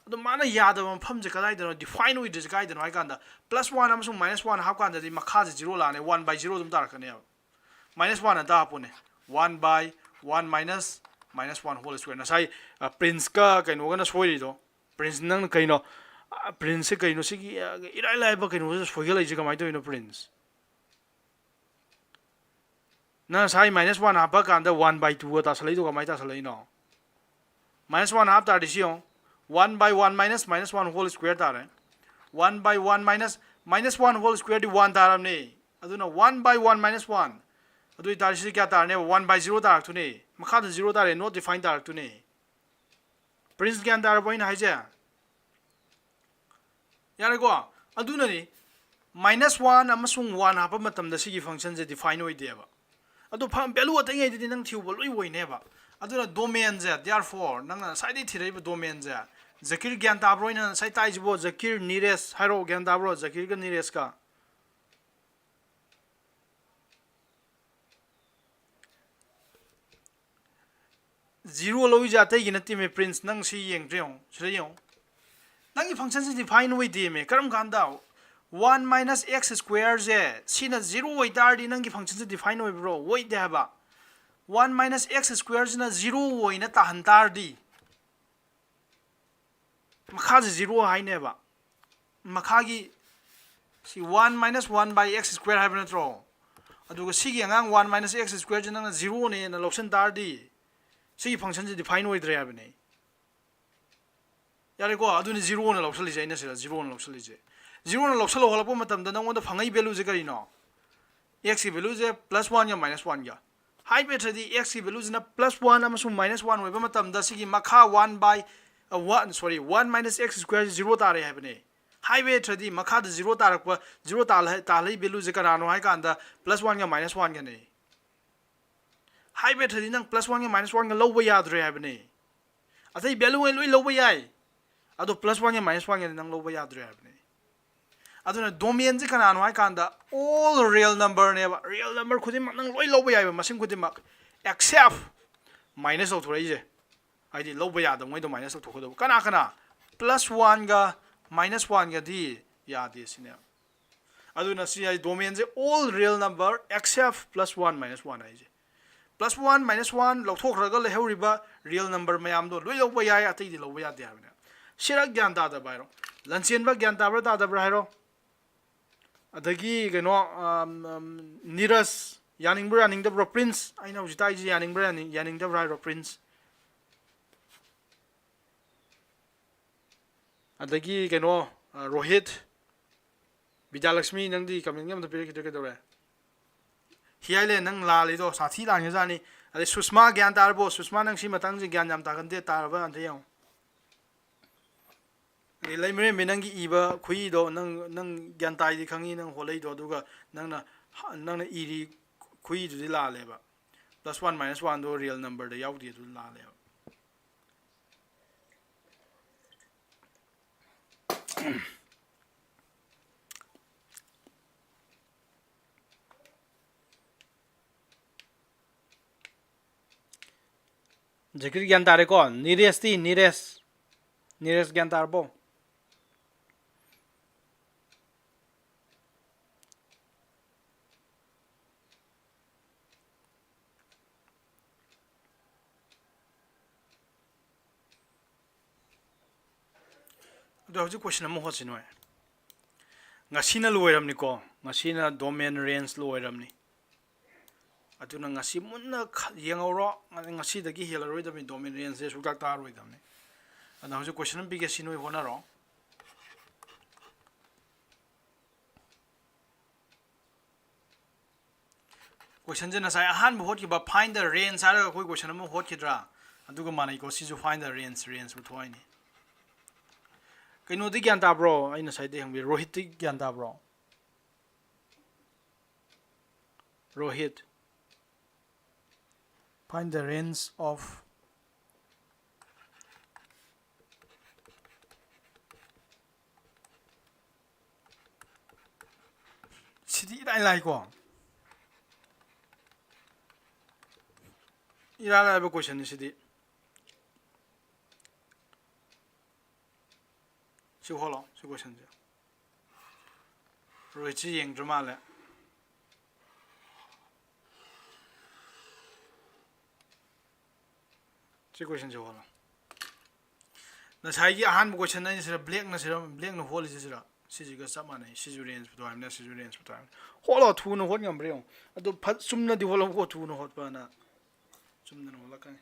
ꯑꯗꯣ ꯃꯥꯅ ꯌꯥꯗꯕ ꯃꯐꯝꯁꯦ ꯀꯗꯥꯏꯗꯅꯣ, define ꯑꯣꯏꯗ꯭ꯔꯤꯁꯦ ꯀꯥꯏꯗꯅꯣ ꯍꯥꯏ ꯀꯥꯟꯗ, plus one ꯑꯃꯁꯨꯡ minus one ꯍꯥꯞꯀꯥꯟꯗꯗꯤ ꯃꯈꯥꯁꯦ zero ꯂꯥꯛꯑꯅꯤ, one by zero ꯑꯗꯨꯝ ꯇꯥꯔꯛꯀꯅꯦꯕ꯫ Minus one ꯑꯝꯇ ꯍꯥꯞꯄꯨꯅꯦ, one by one minus minus one whole square꯫ ꯉꯁꯥꯏ, ꯑ, Prince ꯀ ꯀꯩꯅꯣꯒꯅ ꯁꯣꯏꯔꯤꯗꯣ꯫ Prince, ꯅꯪꯅ ꯀꯩꯅꯣ, ꯑ, Prince ꯁꯦ ꯀꯩꯅꯣ, ꯁꯤꯒꯤ, ꯑ, ꯏꯔꯥꯏ ꯂꯥꯏꯕ ꯀꯩꯅꯣꯁꯦ ꯁꯣꯏꯒꯠꯂꯛꯏꯁꯦ ꯀꯃꯥꯏꯅ ꯇꯧꯔꯤꯅꯣ, Prince? ꯅꯪ ꯉꯁꯥꯏ minus one ꯍꯥꯞꯄ ꯀꯥꯟꯗ one by two ꯒ ꯇꯥꯁꯜꯂꯛꯏꯗꯣ ꯀꯃꯥꯏꯅ ꯇꯥꯁꯜꯂꯛꯏꯅꯣ? Minus one ꯍꯥꯞ ꯇꯥꯔꯗꯤ ꯁꯤ ꯌꯦꯡꯉꯣ, one by one minus minus one whole square ꯇꯥꯔꯦ꯫ One by one minus minus one whole square D one ꯇꯥꯔꯕꯅꯦ꯫ ꯑꯗꯨꯅ one by one minus one, ꯑꯗꯨ ꯑꯣꯏꯇꯥꯔꯗꯤ ꯁꯤꯗꯤ ꯀꯌꯥ ꯇꯥꯔꯅꯦꯕ? One by zero ꯇꯥꯔꯛꯇꯣꯏꯅꯦ꯫ ꯃꯈꯥꯗ zero ꯇꯥꯔꯦ, not defined ꯇꯥꯔꯛꯇꯣꯏꯅꯦ꯫ Prince, ꯒ꯭ꯌꯥꯟ ꯇꯥꯔꯕꯣ ꯑꯩꯅ ꯍꯥꯏꯁꯦ? ꯌꯥꯔꯦꯀꯣ? ꯑꯗꯨꯅꯅꯤ, minus one ꯑꯃꯁꯨꯡ one ꯍꯥꯞꯄ ꯃꯇꯝꯗ ꯁꯤꯒꯤ function ꯁꯦ define ꯑꯣꯏꯗꯦꯕ꯫ ꯑꯗꯨ ꯐ-, value ꯑꯇꯩꯉꯩꯗꯨꯗꯤ ꯅꯪ ꯊꯤꯌꯨꯕ ꯂꯣꯏ ꯑꯣꯏꯅꯦꯕ꯫ ꯑꯗꯨꯅ domain ꯁꯦ, therefore, ꯅꯪꯅ ꯉꯁꯥꯏꯗꯩ ꯊꯤꯔꯛꯏꯕ domain ꯁꯦ, ꯖꯀꯤꯔ, ꯒ꯭ꯌꯥꯟ ꯇꯥꯕ꯭ꯔꯣ? ꯑꯩꯅ ꯉꯁꯥꯏ ꯇꯥꯛꯏꯁꯤꯕꯣ, ꯖꯀꯤꯔ, ꯅꯤꯔꯦꯁ ꯍꯥꯏꯔꯛꯑꯣ, ꯒ꯭ꯌꯥꯟ ꯇꯥꯕ꯭ꯔꯣ? ꯖꯀꯤꯔꯒ ꯅꯤꯔꯦꯁꯀ꯫ ꯖꯤꯔꯣ ꯂꯧꯔꯤꯁꯦ ꯑꯇꯩꯒꯤ ꯅꯠꯇꯦꯃꯦ, ꯄ꯭ꯔꯤꯟꯁ, ꯅꯪ ꯁꯤ ꯌꯦꯡꯗ꯭ꯔꯦ, ꯌꯦꯡꯉꯣ, ꯁꯤꯗ ꯌꯦꯡꯉꯣ, ꯅꯪꯒꯤ ꯐꯪꯁꯟꯁꯦ ꯗꯤꯐꯥꯏꯟ ꯑꯣꯏꯗꯦꯃꯦ꯫ ꯀꯔꯝ ꯀꯥꯟꯗ? ꯋꯥꯟ ꯃꯥꯏꯅꯁ ꯑꯦꯛꯁ ꯁ꯭ꯀ꯭ꯋꯦꯔꯁꯦ ꯁꯤꯅ ꯖꯤꯔꯣ ꯑꯣꯏꯇꯥꯔꯗꯤ ꯅꯪꯒꯤ ꯐꯪꯁꯟꯁꯦ ꯗꯤꯐꯥꯏꯟ ꯑꯣꯏꯕ꯭ꯔꯣ? ꯑꯣꯏꯗꯦ ꯍꯥꯏꯕ꯫ ꯋꯥꯟ ꯃꯥꯏꯅꯁ ꯑꯦꯛꯁ ꯁ꯭ꯀ꯭ꯋꯦꯔꯁꯤꯅ ꯖꯤꯔꯣ ꯑꯣꯏꯅ ꯇꯥꯍꯟ ꯇꯥꯔꯗꯤ ꯃꯈꯥꯁꯦ ꯖꯤꯔꯣ ꯍꯥꯏꯅꯦꯕ꯫ ꯃꯈꯥꯒꯤ ꯁꯤ ꯋꯥꯟ ꯃꯥꯏꯅꯁ ꯋꯥꯟ ꯕꯥꯏ ꯑꯦꯛꯁ ꯁ꯭ꯀ꯭ꯋꯦꯔ ꯍꯥꯏꯕ ꯅꯠꯇ꯭ꯔꯣ? ꯑꯗꯨꯒ ꯁꯤꯒꯤ ꯑꯉꯥꯡ ꯋꯥꯟ ꯃꯥꯏꯅꯁ ꯑꯦꯛꯁ ꯁ꯭ꯀ꯭ꯋꯦꯔꯁꯦ ꯅꯪꯅ ꯖꯤꯔꯣꯅꯦꯅ ꯂꯧꯁꯤꯟ ꯇꯥꯔꯗꯤ ꯁꯤꯒꯤ ꯐꯪꯁꯟꯁꯦ ꯗꯤꯐꯥꯏꯟ ꯑꯣꯏꯗ꯭ꯔꯦ ꯍꯥꯏꯕꯅꯦ꯫ ꯌꯥꯔꯦꯀꯣ? ꯑꯗꯨꯅꯤ ꯖꯤꯔꯣꯅ ꯂꯧꯁꯤꯜꯂꯤꯁꯦ, ꯑꯩꯅ ꯁꯤꯗ ꯖꯤꯔꯣꯅ ꯂꯧꯁꯤꯜꯂꯤꯁꯦ꯫ ꯖꯤꯔꯣꯅ ꯂꯧꯁꯤꯜꯂꯣ ꯍꯜꯂꯛꯄ ꯃꯇꯝꯗ ꯅꯪꯉꯣꯟꯗ ꯐꯪꯉꯛꯏ ꯚꯦꯂꯨꯁꯦ ꯀꯔꯤꯅꯣ? ꯑꯦꯛꯁꯀꯤ ꯚꯦꯂꯨꯁꯦ ꯄ꯭ꯂꯁ ꯋꯥꯟꯒ ꯃꯥꯏꯅꯁ ꯋꯥꯟꯒ꯫ ꯍꯥꯏꯕ ꯌꯥꯗ꯭ꯔꯗꯤ ꯑꯦꯛꯁꯀꯤ ꯚꯦꯂꯨꯁꯤꯅ ꯄ꯭ꯂꯁ ꯋꯥꯟ ꯑꯃꯁꯨꯡ ꯃꯥꯏꯅꯁ ꯋꯥꯟ ꯑꯣꯏꯕ ꯃꯇꯝꯗ ꯁꯤꯒꯤ ꯃꯈꯥ ꯋꯥꯟ ꯕꯥꯏ ꯋꯥꯟ, ꯁꯣꯔꯤ, ꯋꯥꯟ ꯃꯥꯏꯅꯁ ꯑꯦꯛꯁ ꯁ꯭ꯀ꯭ꯋꯦꯔꯁꯤ ꯖꯤꯔꯣ ꯇꯥꯔꯦ ꯍꯥꯏꯕꯅꯦ꯫ ꯍꯥꯏꯕ ꯌꯥꯗ꯭ꯔꯗꯤ ꯃꯈꯥꯗ ꯖꯤꯔꯣ ꯇꯥꯔꯛꯄ, ꯖꯤꯔꯣ ꯇꯥꯍꯜꯂꯛꯏ ꯚꯦꯂꯨꯁꯦ ꯀꯅꯥꯅꯣ ꯍꯥꯏ ꯀꯥꯟꯗ ꯄ꯭ꯂꯁ ꯋꯥꯟꯒ ꯃꯥꯏꯅꯁ ꯋꯥꯟꯒꯅꯦ꯫ ꯍꯥꯏꯕ ꯌꯥꯗ꯭ꯔꯗꯤ ꯅꯪ ꯄ꯭ꯂꯁ ꯋꯥꯟꯒ ꯃꯥꯏꯅꯁ ꯋꯥꯟꯒ ꯂꯧꯕ ꯌꯥꯗ꯭ꯔꯦ ꯍꯥꯏꯕꯅꯦ꯫ ꯑꯇꯩ ꯚꯦꯂꯨꯉꯩ ꯂꯣꯏ ꯂꯧꯕ ꯌꯥꯏ, ꯑꯗꯣ ꯄ꯭ꯂꯁ ꯋꯥꯟꯒ ꯃꯥꯏꯅꯁ ꯋꯥꯟꯒꯗꯤ ꯅꯪ ꯂꯧꯕ ꯌꯥꯗ꯭ꯔꯦ ꯍꯥꯏꯕꯅꯦ꯫ ꯑꯗꯨꯅ ꯗꯣꯃꯦꯟꯁꯦ ꯀꯅꯥꯅꯣ ꯍꯥꯏ ꯀꯥꯟꯗ all real numberꯅꯦꯕ꯫ ꯔꯤꯌꯦꯜ ꯅꯝꯕꯔ ꯈꯨꯗꯤꯡꯃꯛ ꯅꯪ ꯂꯣꯏ ꯂꯧꯕ ꯌꯥꯏꯕ, ꯃꯁꯤꯡ ꯈꯨꯗꯤꯡꯃꯛ, except ꯃꯥꯏꯅꯁ ꯇꯧꯊꯣꯔꯛꯏꯁꯦ, ꯍꯥꯏꯗꯤ ꯂꯧꯕ ꯌꯥꯗꯕꯉꯩꯗꯣ ꯃꯥꯏꯅꯁ ꯇꯧꯊꯣꯛꯀꯗꯧꯕ꯫ ꯀꯅꯥ ꯀꯅꯥ? ꯄ꯭ꯂꯁ ꯋꯥꯟꯒ ꯃꯥꯏꯅꯁ ꯋꯥꯟꯒꯗꯤ ꯌꯥꯗꯦ ꯁꯤꯅꯦꯕ꯫ ꯑꯗꯨꯅ ꯁꯤ ꯍꯥꯏ ꯗꯣꯃꯦꯟꯁꯦ all real number except plus one minus one ꯍꯥꯏꯁꯦ꯫ ꯄ꯭ꯂꯁ ꯋꯥꯟ ꯃꯥꯏꯅꯁ ꯋꯥꯟ ꯂꯧꯊꯣꯛꯈ꯭ꯔꯒ ꯂꯩꯍꯧꯔꯤꯕ ꯔꯤꯌꯦꯜ ꯅꯝꯕꯔ ꯃꯌꯥꯝꯗꯣ ꯂꯣꯏ ꯂꯧꯕ ꯌꯥꯏ, ꯑꯇꯩꯗꯤ ꯂꯧꯕ ꯌꯥꯗꯦ ꯍꯥꯏꯕꯅꯦ꯫ ꯁꯤꯔ ꯒ꯭ꯌꯥꯟ ꯇꯥꯗꯕ ꯍꯥꯏꯔꯣ? ꯂꯟꯆꯦꯟꯕ ꯒ꯭ꯌꯥꯟ ꯇꯥꯕ꯭ꯔꯥ ꯇꯥꯗꯕ꯭ꯔꯥ ꯍꯥꯏꯔꯣ? ꯑꯗꯒꯤ ꯀꯩꯅꯣ, ꯑꯝ, ꯑꯝ, ꯅꯤꯔꯖ, ꯌꯥꯅꯤꯡꯕ꯭ꯔꯥ ꯌꯥꯅꯤꯡꯗꯕ꯭ꯔꯣ? ꯄ꯭ꯔꯤꯟꯁ, ꯑꯩꯅ ꯍꯧꯖꯤꯛ ꯇꯥꯛꯏꯁꯦ ꯌꯥꯅꯤꯡꯕ꯭ꯔꯥ ꯌꯥꯅꯤꯡ-, ꯌꯥꯅꯤꯡꯗꯕ꯭ꯔꯥ ꯍꯥꯏꯔꯣ, ꯄ꯭ꯔꯤꯟꯁ? ꯑꯗꯒꯤ ꯀꯩꯅꯣ, ꯑ, ꯔꯣꯍꯤꯠ, ꯕꯤꯗ꯭ꯌꯥꯂꯛꯁꯃꯤ, ꯅꯪꯗꯤ ꯀꯃꯦꯟꯒ ꯑꯝꯇ ꯄꯤꯔꯛꯈꯤꯗ꯭ꯔꯦ, ꯀꯩꯗꯧꯔꯦ? ꯍꯤꯌꯥꯏꯂꯦ, ꯅꯪ ꯂꯥꯜꯂꯤꯗꯣ ꯁꯥꯊꯤ ꯂꯥꯟꯈ꯭ꯔꯖꯥꯠꯅꯤ꯫ ꯑꯗꯩ ꯁꯨꯁꯃꯥ ꯒ꯭ꯌꯥꯟ ꯇꯥꯔꯕꯣ? ꯁꯨꯁꯃꯥ, ꯅꯪ ꯁꯤ ꯃꯇꯥꯡꯁꯦ ꯒ꯭ꯌꯥꯟ ꯌꯥꯝ ꯇꯥꯒꯟꯗꯦ, ꯇꯥꯔꯕ ꯑꯝꯇ ꯌꯦꯡꯉꯣ꯫ ꯑꯗꯩ ꯂꯩꯃꯔꯦꯝꯕꯤ, ꯅꯪꯒꯤ ꯏꯕ ꯈꯨꯏꯗꯣ, ꯅꯪ, ꯅꯪ ꯒ꯭ꯌꯥꯟ ꯇꯥꯏꯗꯤ ꯈꯪꯉꯤ, ꯅꯪ ꯍꯣꯠꯂꯛꯏꯗꯣ, ꯑꯗꯨꯒ ꯅꯪꯅ, ꯅꯪꯅ ꯏꯔꯤ ꯈꯨꯏꯗꯨꯗꯤ ꯂꯥꯜꯂꯦꯕ꯫ ꯄ꯭ꯂꯁ ꯋꯥꯟ ꯃꯥꯏꯅꯁ ꯋꯥꯟꯗꯣ ꯔꯤꯌꯦꯜ ꯅꯝꯕꯔꯗ ꯌꯥꯎꯗꯦ, ꯑꯗꯨ ꯂꯥꯜꯂꯦꯕ꯫ ꯖꯀꯤꯔ ꯒ꯭ꯌꯥꯟ ꯇꯥꯔꯦꯀꯣ? ꯅꯤꯔꯦꯁꯇꯤ? ꯅꯤꯔꯦꯁ, ꯅꯤꯔꯦꯁ ꯒ꯭ꯌꯥꯟ ꯇꯥꯔꯕꯣ? ꯑꯗꯣ ꯍꯧꯖꯤꯛ question ꯑꯃ ꯍꯣꯠꯁꯤ ꯅꯣꯏ꯫ ꯉꯁꯤꯅ ꯂꯣꯏꯔꯝꯅꯤꯀꯣ, ꯉꯁꯤꯅ domain range ꯂꯣꯏꯔꯝꯅꯤ꯫ ꯑꯗꯨꯅ ꯉꯁꯤ ꯃꯨꯟꯅ ꯈ-, ꯌꯦꯡꯍꯧꯔꯣ꯫ ꯉꯁꯤꯗꯒꯤ ꯍꯦꯜꯂꯔꯣꯏꯗꯕꯅꯤ domain rangeꯁꯦ, ꯁꯨꯛꯇꯥ ꯇꯥꯔꯣꯏꯗꯕꯅꯤ꯫ ꯑꯗꯣ ꯍꯧꯖꯤꯛ question ꯑꯃ ꯄꯤꯒꯦ, ꯁꯤ ꯅꯣꯏ ꯍꯣꯠꯅꯔꯣ꯫ Questionꯁꯦ ꯉꯁꯥꯏ ꯑꯍꯥꯟꯕ ꯍꯣꯠꯈꯤꯕ find the range ꯍꯥꯏꯔꯒ ꯑꯩꯈꯣꯏ question ꯑꯃ ꯍꯣꯠꯈꯤꯗ꯭ꯔꯥ? ꯑꯗꯨꯒ ꯃꯥꯟꯅꯩꯀꯣ, ꯁꯤꯁꯨ find the range, range ꯄꯨꯊꯣꯛ ꯍꯥꯏꯅꯤ꯫ ꯀꯩꯅꯣꯗꯤ ꯒ꯭ꯌꯥꯟ ꯇꯥꯕ꯭ꯔꯣ? ꯑꯩꯅ ꯉꯁꯥꯏꯗꯩ ꯍꯪꯕꯤ, ꯔꯣꯍꯤꯠꯇꯤ ꯒ꯭ꯌꯥꯟ ꯇꯥꯕ꯭ꯔꯣ? Rohit, find the range of, ꯁꯤꯗꯤ ꯏꯔꯥꯏ ꯂꯥꯏꯀꯣ, ꯏꯔꯥꯏ ꯂꯥꯏꯕ questionꯅꯤ ꯁꯤꯗꯤ꯫ ꯁꯤ ꯍꯣꯠꯂꯣ, ꯁꯤ questionꯁꯦ꯫ ꯔꯣꯍꯤꯠꯁꯤ ꯌꯦꯡꯗ꯭ꯔ ꯃꯥꯜꯂꯦ꯫ ꯁꯤ questionꯁꯦ ꯍꯣꯠꯂꯣ꯫ ꯉꯁꯥꯏꯒꯤ ꯑꯍꯥꯟꯕ question ꯑꯩꯅ ꯁꯤꯗ blackꯅ ꯁꯤꯗ, blackꯅ ꯍꯣꯠꯂꯤꯁꯦ ꯁꯤꯗ, ꯁꯤꯁꯤꯒ ꯆꯞ ꯃꯥꯟꯅꯩ꯫ ꯁꯤꯁꯨ range ꯄꯨꯊꯣꯛ ꯍꯥꯏꯕꯅꯤꯅ, ꯁꯤꯁꯨ range ꯄꯨꯊꯣꯛ ꯍꯥꯏꯕꯅꯤ꯫ ꯍꯣꯠꯂꯣ, ꯊꯨꯅ ꯍꯣꯠ ꯉꯝꯕ꯭ꯔꯥ ꯌꯦꯡꯉꯣ꯫ ꯑꯗꯨ ꯐꯠ-, ꯆꯨꯝꯅꯗꯤ ꯍꯣꯠꯂꯧꯀꯣ, ꯊꯨꯅ ꯍꯣꯠꯄꯅ꯫ ꯆꯨꯝꯗꯅ ꯍꯣꯠꯂꯛꯀꯅꯤ꯫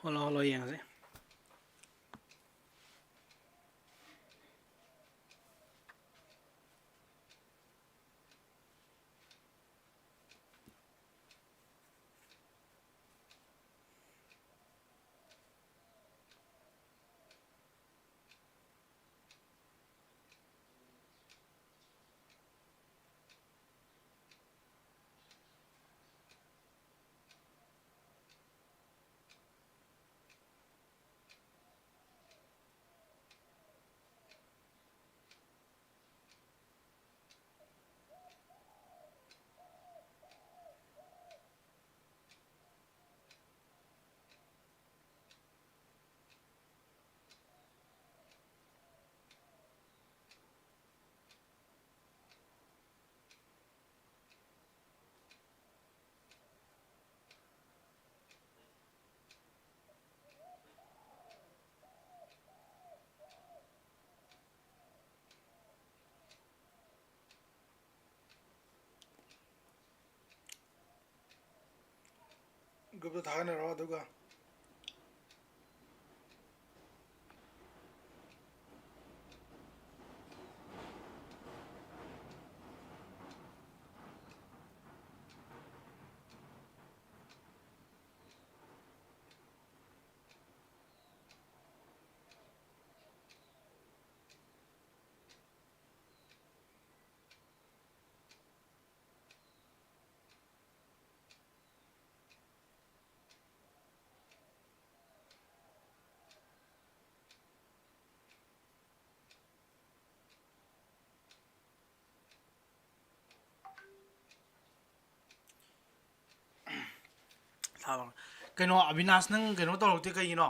ꯍꯣꯂꯣ, ꯍꯣꯂꯣ, ꯌꯦꯡꯉꯁꯤ꯫ Group ꯇ ꯊꯥꯒꯠꯅꯔꯣ ꯑꯗꯨꯒ꯫ ꯊꯥꯕ꯫ ꯀꯩꯅꯣ, ꯑꯕꯤꯅꯥꯁ, ꯅꯪ ꯀꯩꯅꯣ ꯇꯧꯔꯛꯇꯦ ꯀꯩꯒꯤꯅꯣ?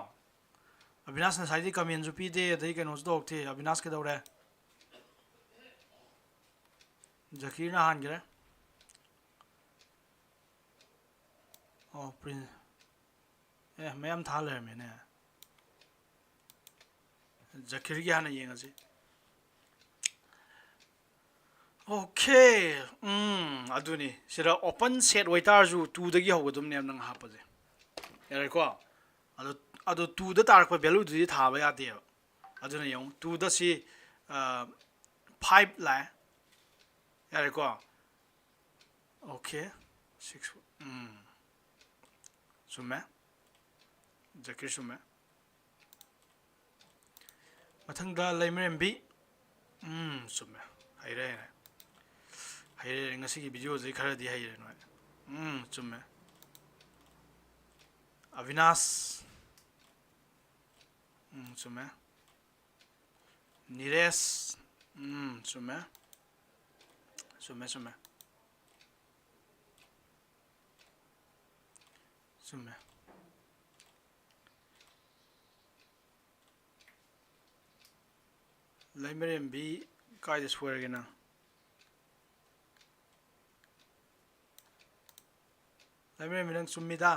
ꯑꯕꯤꯅꯥꯁ ꯉꯁꯥꯏꯗꯤ comment ꯁꯨ ꯄꯤꯗꯦ, ꯑꯗꯩ ꯀꯩꯅꯣꯁꯨ ꯇꯧꯔꯛꯇꯦ꯫ ꯑꯕꯤꯅꯥꯁ ꯀꯩꯗꯧꯔꯦ? ꯖꯀꯤꯔꯅ ꯍꯥꯟꯈ꯭ꯔꯦ꯫ ꯑꯣ, ꯄ꯭ꯔꯤꯟ-, ꯑꯦ, ꯃꯌꯥꯝ ꯊꯥ ꯂꯩꯔꯝꯃꯦꯅꯦ꯫ ꯖꯀꯤꯔꯒꯤ ꯍꯥꯟꯅ ꯌꯦꯡꯉꯁꯤ꯫ Okay, ꯎꯝ, ꯑꯗꯨꯅꯤ꯫ ꯁꯤꯗ open set ꯑꯣꯏꯇꯥꯔꯁꯨ two ꯗꯒꯤ ꯍꯧꯒꯗꯕꯅꯦꯕ ꯅꯪ ꯍꯥꯞꯄꯁꯦ꯫ ꯌꯥꯔꯦꯀꯣ? ꯑꯗꯣ ꯑꯗꯣ ꯇꯨꯗ ꯇꯥꯔꯛꯄ ꯚꯦꯂꯨꯗꯨꯗꯤ ꯊꯥꯕ ꯌꯥꯗꯦꯕ꯫ ꯑꯗꯨꯅ ꯌꯦꯡꯉꯨ, ꯇꯨꯗ ꯁꯤ ꯐꯥꯏꯚ ꯂꯥꯛꯑꯦ꯫ ꯌꯥꯔꯦꯀꯣ? ꯑꯣꯀꯦ꯫ ꯁꯤꯛꯁ꯫ ꯎꯝ꯫ ꯆꯨꯝꯃꯦ꯫ ꯖꯀꯤꯔ ꯆꯨꯝꯃꯦ꯫ ꯃꯊꯪꯗ ꯂꯩꯃꯔꯦꯝꯕꯤ꯫ ꯎꯝ, ꯆꯨꯝꯃꯦ꯫ ꯍꯩꯔꯦ, ꯍꯩꯔꯦ꯫ ꯍꯩꯔꯦ, ꯉꯁꯤꯒꯤ ꯚꯤꯗꯤꯑꯣꯁꯤ ꯈꯔꯗꯤ ꯍꯩꯔꯦ ꯅꯣꯏ꯫ ꯎꯝ, ꯆꯨꯝꯃꯦ꯫ ꯑꯕꯤꯅꯥꯁ꯫ ꯎꯝ, ꯆꯨꯝꯃꯦ꯫ ꯅꯤꯔꯦꯁ꯫ ꯎꯝ, ꯆꯨꯝꯃꯦ꯫ ꯆꯨꯝꯃꯦ, ꯆꯨꯝꯃꯦ꯫ ꯆꯨꯝꯃꯦ꯫ ꯂꯩꯃꯔꯦꯝꯕꯤ, ꯀꯥꯏꯗ ꯁꯣꯏꯔꯒꯦ ꯅꯪ? ꯂꯩꯃꯔꯦꯝꯕꯤ, ꯅꯪ ꯆꯨꯝꯃꯤꯗ꯫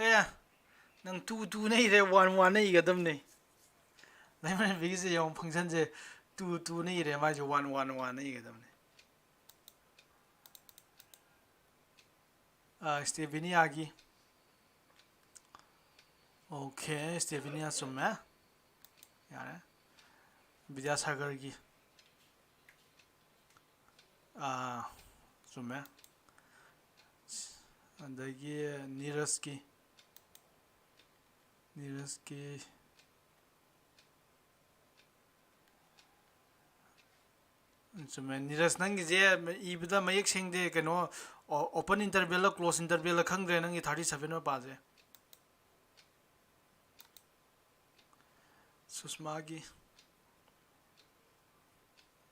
ꯑꯦ, ꯅꯪ ꯇꯨ ꯇꯨꯅ ꯏꯔꯦ, ꯋꯥꯟ ꯋꯥꯟꯅ ꯏꯒꯗꯕꯅꯦ꯫ ꯂꯩꯃꯔꯦꯝꯕꯤꯒꯤꯁꯦ ꯌꯦꯡꯉꯣ, ꯐꯪꯁꯟꯁꯦ ꯇꯨ ꯇꯨꯅ ꯏꯔꯦ, ꯃꯥꯏꯁꯦ ꯋꯥꯟ ꯋꯥꯟ ꯋꯥꯟꯅ ꯏꯒꯗꯕꯅꯦ꯫ ꯑꯥ, ꯁ꯭ꯇꯦꯕꯤꯅꯤꯌꯥꯒꯤ꯫ ꯑꯣꯀꯦ, ꯁ꯭ꯇꯦꯕꯤꯅꯤꯌꯥ ꯆꯨꯝꯃꯦ꯫ ꯌꯥꯔꯦ꯫ ꯕꯤꯗ꯭ꯌꯥꯁꯥꯒꯔꯒꯤ꯫ ꯑꯥ, ꯆꯨꯝꯃꯦ꯫ ꯑꯗꯒꯤ ꯅꯤꯔꯖꯀꯤ꯫ ꯅꯤꯔꯖꯀꯤ꯫ ꯆꯨꯝꯃꯦ꯫ ꯅꯤꯔꯖ, ꯅꯪꯒꯤꯁꯦ ꯏꯕꯗ ꯃꯌꯦꯛ ꯁꯦꯡꯗꯦ꯫ ꯀꯩꯅꯣ, ꯑꯣ-, open interval ꯂ close interval ꯂ ꯈꯪꯗ꯭ꯔꯦ ꯅꯪꯒꯤ thirty seven ꯃꯄꯥꯁꯦ꯫ ꯁꯨꯁꯃꯥꯒꯤ꯫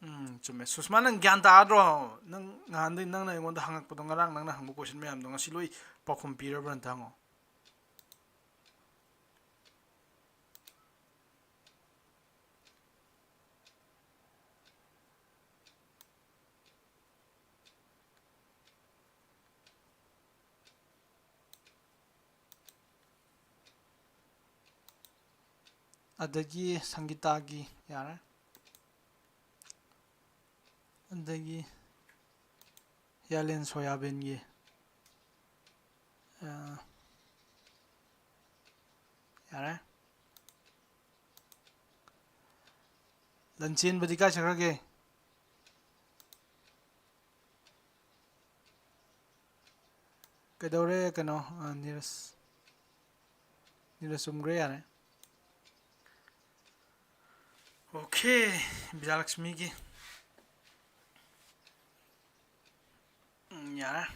ꯎꯝ, ꯆꯨꯝꯃꯦ꯫ ꯁꯨꯁꯃꯥ, ꯅꯪ ꯒ꯭ꯌꯥꯟ ꯇꯥꯗ꯭ꯔꯣ? ꯅꯪ ꯅꯍꯥꯟꯗꯩ ꯅꯪꯅ ꯑꯩꯉꯣꯟꯗ ꯍꯪꯉꯛꯄꯗꯣ, ꯉꯔꯥꯡ ꯅꯪꯅ ꯍꯪꯕ question ꯃꯌꯥꯝꯗꯣ ꯉꯁꯤ ꯂꯣꯏ ꯄꯥꯎꯈꯨꯝ ꯄꯤꯔꯕ꯭ꯔꯥ ꯑꯝꯇ ꯍꯪꯉꯣ꯫ ꯑꯗꯒꯤ ꯁꯪꯒꯤꯇꯥꯒꯤ ꯌꯥꯔꯦ꯫ ꯑꯗꯒꯤ ꯌꯥꯂꯦꯟ ꯁꯣꯌꯥꯕꯤꯟꯒꯤ, ꯑ, ꯌꯥꯔꯦ꯫ ꯂꯟꯆꯦꯟꯕꯗꯤ ꯀꯥꯏ ꯆꯠꯈ꯭ꯔꯒꯦ? ꯀꯩꯗꯧꯔꯦ ꯀꯩꯅꯣ, ꯑ, ꯅꯤꯔꯖ? ꯅꯤꯔꯖ ꯆꯨꯝꯈ꯭ꯔꯦ, ꯌꯥꯔꯦ꯫ ꯑꯣꯀꯦ, ꯕꯤꯖꯌꯂꯛꯁꯃꯤꯒꯤ꯫ ꯎꯝ, ꯌꯥꯔꯦ꯫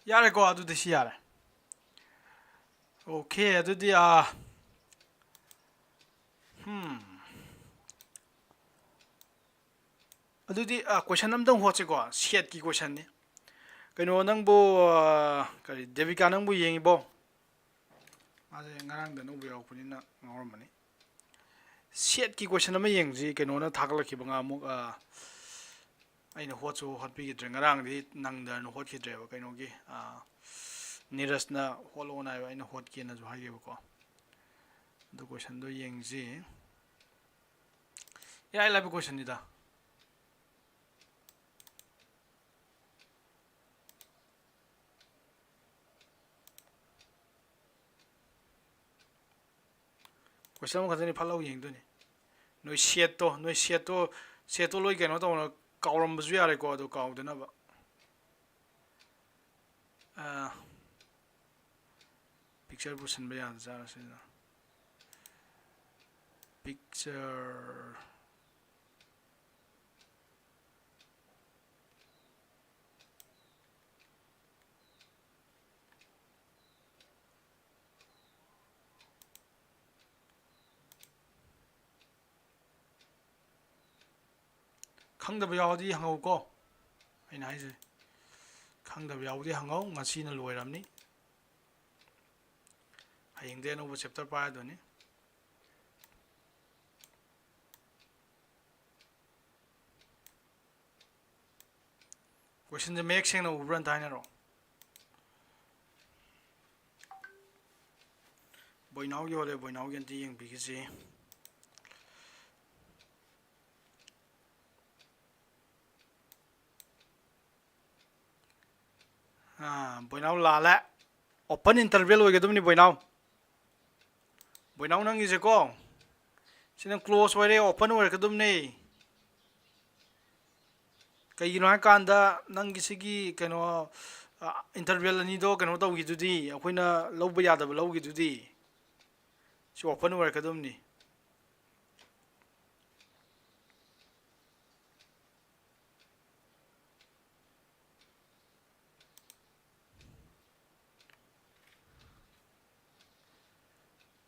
ꯌꯥꯔꯦꯀꯣ, ꯑꯗꯨꯗꯤ ꯁꯤ ꯌꯥꯔꯦ꯫ ꯑꯣꯀꯦ, ꯑꯗꯨꯗꯤ, ꯑꯥ, ꯍꯝ꯫ ꯑꯗꯨꯗꯤ, ꯑꯥ, ꯀꯣꯏꯁꯟ ꯑꯝꯇꯪ ꯍꯣꯠꯁꯤꯀꯣ, ꯁꯦꯠꯀꯤ ꯀꯣꯏꯁꯟꯅꯤ꯫ ꯀꯩꯅꯣ, ꯅꯪꯕꯨ, ꯑꯥ, ꯀꯔꯤ, ꯗꯦꯕꯤꯀꯥ, ꯅꯪꯕꯨ ꯌꯦꯡꯉꯤꯕꯣ? ꯃꯥꯁꯦ ꯉꯔꯥꯡꯗ ꯑꯅꯧꯕ ꯌꯥꯎꯔꯛꯄꯅꯤꯅ ꯉꯥꯎꯔꯝꯃꯅꯤ꯫ ꯁꯦꯠꯀꯤ ꯀꯣꯏꯁꯟ ꯑꯃ ꯌꯦꯡꯁꯤ, ꯀꯩꯅꯣꯅ ꯊꯥꯒꯠꯂꯛꯈꯤꯕ ꯉꯥꯃꯨꯛ, ꯑꯥ, ꯑꯩꯅ ꯍꯣꯠꯁꯨ ꯍꯣꯠꯄꯤꯈꯤꯗ꯭ꯔꯦ, ꯉꯔꯥꯡꯗꯤ ꯅꯪꯗꯅ ꯍꯣꯠꯈꯤꯗ꯭ꯔꯦꯕ, ꯀꯩꯅꯣꯒꯤ, ꯑꯥ, ꯅꯤꯔꯖꯅ ꯍꯣꯠꯂꯛꯑꯣꯅ ꯍꯥꯏꯕ, ꯑꯩꯅ ꯍꯣꯠꯀꯦꯅꯁꯨ ꯍꯥꯏꯈꯤꯕꯀꯣ꯫ ꯑꯗꯨ ꯀꯣꯏꯁꯟꯗꯣ ꯌꯦꯡꯁꯤ꯫ ꯏꯔꯥꯏ ꯂꯥꯏꯕ ꯀꯣꯏꯁꯟꯅꯤꯗ꯫ ꯀꯣꯏꯁꯟ ꯑꯃꯈꯛꯇꯅꯤ ꯐꯠ ꯂꯥꯎ ꯌꯦꯡꯗꯣꯏꯅꯤ꯫ ꯅꯣꯏ ꯁꯦꯠꯇꯣ, ꯅꯣꯏ ꯁꯦꯠꯇꯣ, ꯁꯦꯠꯇꯣ ꯂꯣꯏ ꯀꯩꯅꯣ ꯇꯧꯅ ꯀꯥꯎꯔꯝꯕꯁꯨ ꯌꯥꯔꯦꯀꯣ, ꯑꯗꯨ ꯀꯥꯎꯗꯅꯕ꯫ ꯑꯥ, ꯄꯤꯛꯆꯔ ꯄꯨꯁꯤꯟꯕ ꯌꯥꯗꯖꯥꯠꯂ ꯁꯤꯗ? ꯄꯤꯛꯆꯔ꯫ ꯈꯪꯗꯕ ꯌꯥꯎꯔꯗꯤ ꯍꯪꯉꯧꯀꯣ꯫ ꯑꯩꯅ ꯍꯥꯏꯁꯦ, ꯈꯪꯗꯕ ꯌꯥꯎꯔꯗꯤ ꯍꯪꯉꯧ, ꯉꯁꯤꯅ ꯂꯣꯏꯔꯕꯅꯤ꯫ ꯍꯌꯦꯡꯗꯩ ꯑꯅꯧꯕ ꯆꯦꯞꯇꯔ ꯄꯥꯏꯔꯗꯣꯏꯅꯤ꯫ ꯀꯣꯏꯁꯟꯁꯦ ꯃꯌꯦꯛ ꯁꯦꯡꯅ ꯎꯕ꯭ꯔꯥ ꯑꯝꯇ ꯍꯥꯏꯅꯔꯛꯑꯣ꯫ ꯕꯣꯏꯅꯥꯎꯒꯤ ꯍꯣꯔꯦ, ꯕꯣꯏꯅꯥꯎꯒꯤ ꯑꯝꯇ ꯌꯦꯡꯕꯤꯒꯦꯁꯤ꯫ ꯑꯥ, ꯕꯣꯏꯅꯥꯎ ꯂꯥꯜꯂꯦ꯫ Open interval ꯑꯣꯏꯒꯗꯕꯅꯤ, ꯕꯣꯏꯅꯥꯎ꯫ ꯕꯣꯏꯅꯥꯎ, ꯅꯪꯒꯤꯁꯦꯀꯣ, ꯁꯤꯅ close ꯑꯣꯏꯔꯦ, open ꯑꯣꯏꯔꯛꯀꯗꯕꯅꯦ꯫ ꯀꯩꯒꯤꯅꯣ ꯍꯥꯏꯀꯥꯟꯗ, ꯅꯪꯒꯤ ꯁꯤꯒꯤ ꯀꯩꯅꯣ, ꯑ, interval ꯑꯅꯤꯗꯣ ꯀꯩꯅꯣ ꯇꯧꯈꯤꯗꯨꯗꯤ, ꯑꯩꯈꯣꯏꯅ ꯂꯧꯕ ꯌꯥꯗꯕ ꯂꯧꯈꯤꯗꯨꯗꯤ꯫ ꯁꯤ open ꯑꯣꯏꯔꯛꯀꯗꯕꯅꯤ꯫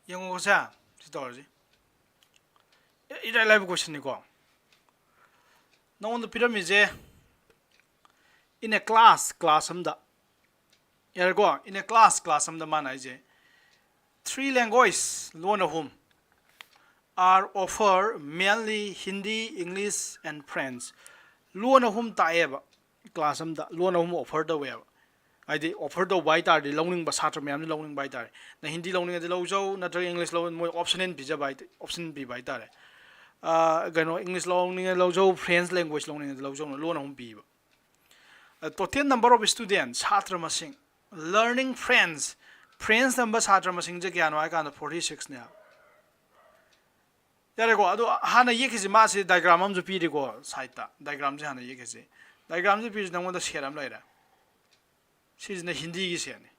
ꯌꯦꯡꯉꯣꯁꯦ, ꯁꯤ ꯇꯧꯔꯁꯤ꯫ ꯏ-, ꯏꯔꯥꯏ ꯂꯥꯏꯕ questionꯅꯤꯀꯣ꯫ ꯅꯉꯣꯟꯗ ꯄꯤꯔꯝꯃꯤꯁꯦ, in a class, class ꯑꯝꯗ꯫ ꯌꯥꯔꯦꯀꯣ? In a class, class ꯑꯝꯗ ꯃꯥꯅ ꯍꯥꯏꯁꯦ, three language, ꯂꯣꯟ ꯑꯍꯨꯝ, are offered mainly Hindi, English and French. ꯂꯣꯟ ꯑꯍꯨꯝ ꯇꯥꯛꯑꯦꯕ class ꯑꯝꯗ, ꯂꯣꯟ ꯑꯍꯨꯝ offer ꯇꯧꯋꯦꯕ꯫ ꯍꯥꯏꯗꯤ offer ꯇꯧꯕ ꯍꯥꯏ ꯇꯥꯔꯗꯤ, ꯂꯧꯅꯤꯡꯕ ꯁꯥꯇ꯭ꯔ ꯃꯌꯥꯝꯅ ꯂꯧꯅꯤꯡꯕ ꯍꯥꯏ ꯇꯥꯔꯦ꯫ ꯅ Hindi ꯂꯧꯅꯤꯡꯉꯗꯤ ꯂꯧꯖꯧ, ꯅꯠꯇ꯭ꯔꯒ English ꯂꯧ, ꯃꯣꯏ option ꯄꯤꯖꯕ ꯍꯥꯏ, option ꯄꯤꯕ ꯍꯥꯏ ꯇꯥꯔꯦ꯫ ꯑꯥ, ꯀꯩꯅꯣ, English ꯂꯧꯅꯤꯡꯉꯗꯤ ꯂꯧꯖꯧ, French language ꯂꯧꯅꯤꯡꯉꯗꯤ ꯂꯧꯖꯧꯅ ꯂꯣꯟ ꯑꯍꯨꯝ ꯄꯤꯕ꯫ ꯑ, total number of students, ꯁꯥꯇ꯭ꯔ ꯃꯁꯤꯡ, learning French, French ꯇꯝꯕ ꯁꯥꯇ꯭ꯔ ꯃꯁꯤꯡꯁꯦ ꯀꯌꯥꯅꯣ ꯍꯥꯏ ꯀꯥꯟꯗ forty sixꯅꯦ꯫ ꯌꯥꯔꯦꯀꯣ, ꯑꯗꯣ ꯍꯥꯟꯅ ꯌꯦꯛꯈꯤꯁꯤ, ꯃꯥꯁꯤ diagram ꯑꯃꯁꯨ ꯄꯤꯔꯤꯀꯣ, sideꯇ diagramꯁꯦ ꯍꯥꯟꯅ ꯌꯦꯛꯈꯤꯁꯤ꯫ Diagramꯁꯦ ꯄꯤꯔꯤꯁꯤ ꯅꯪꯉꯣꯟꯗ set ꯑꯃ ꯂꯩꯔꯦ꯫ ꯁꯤꯁꯤꯅ Hindiꯒꯤ setꯅꯤ꯫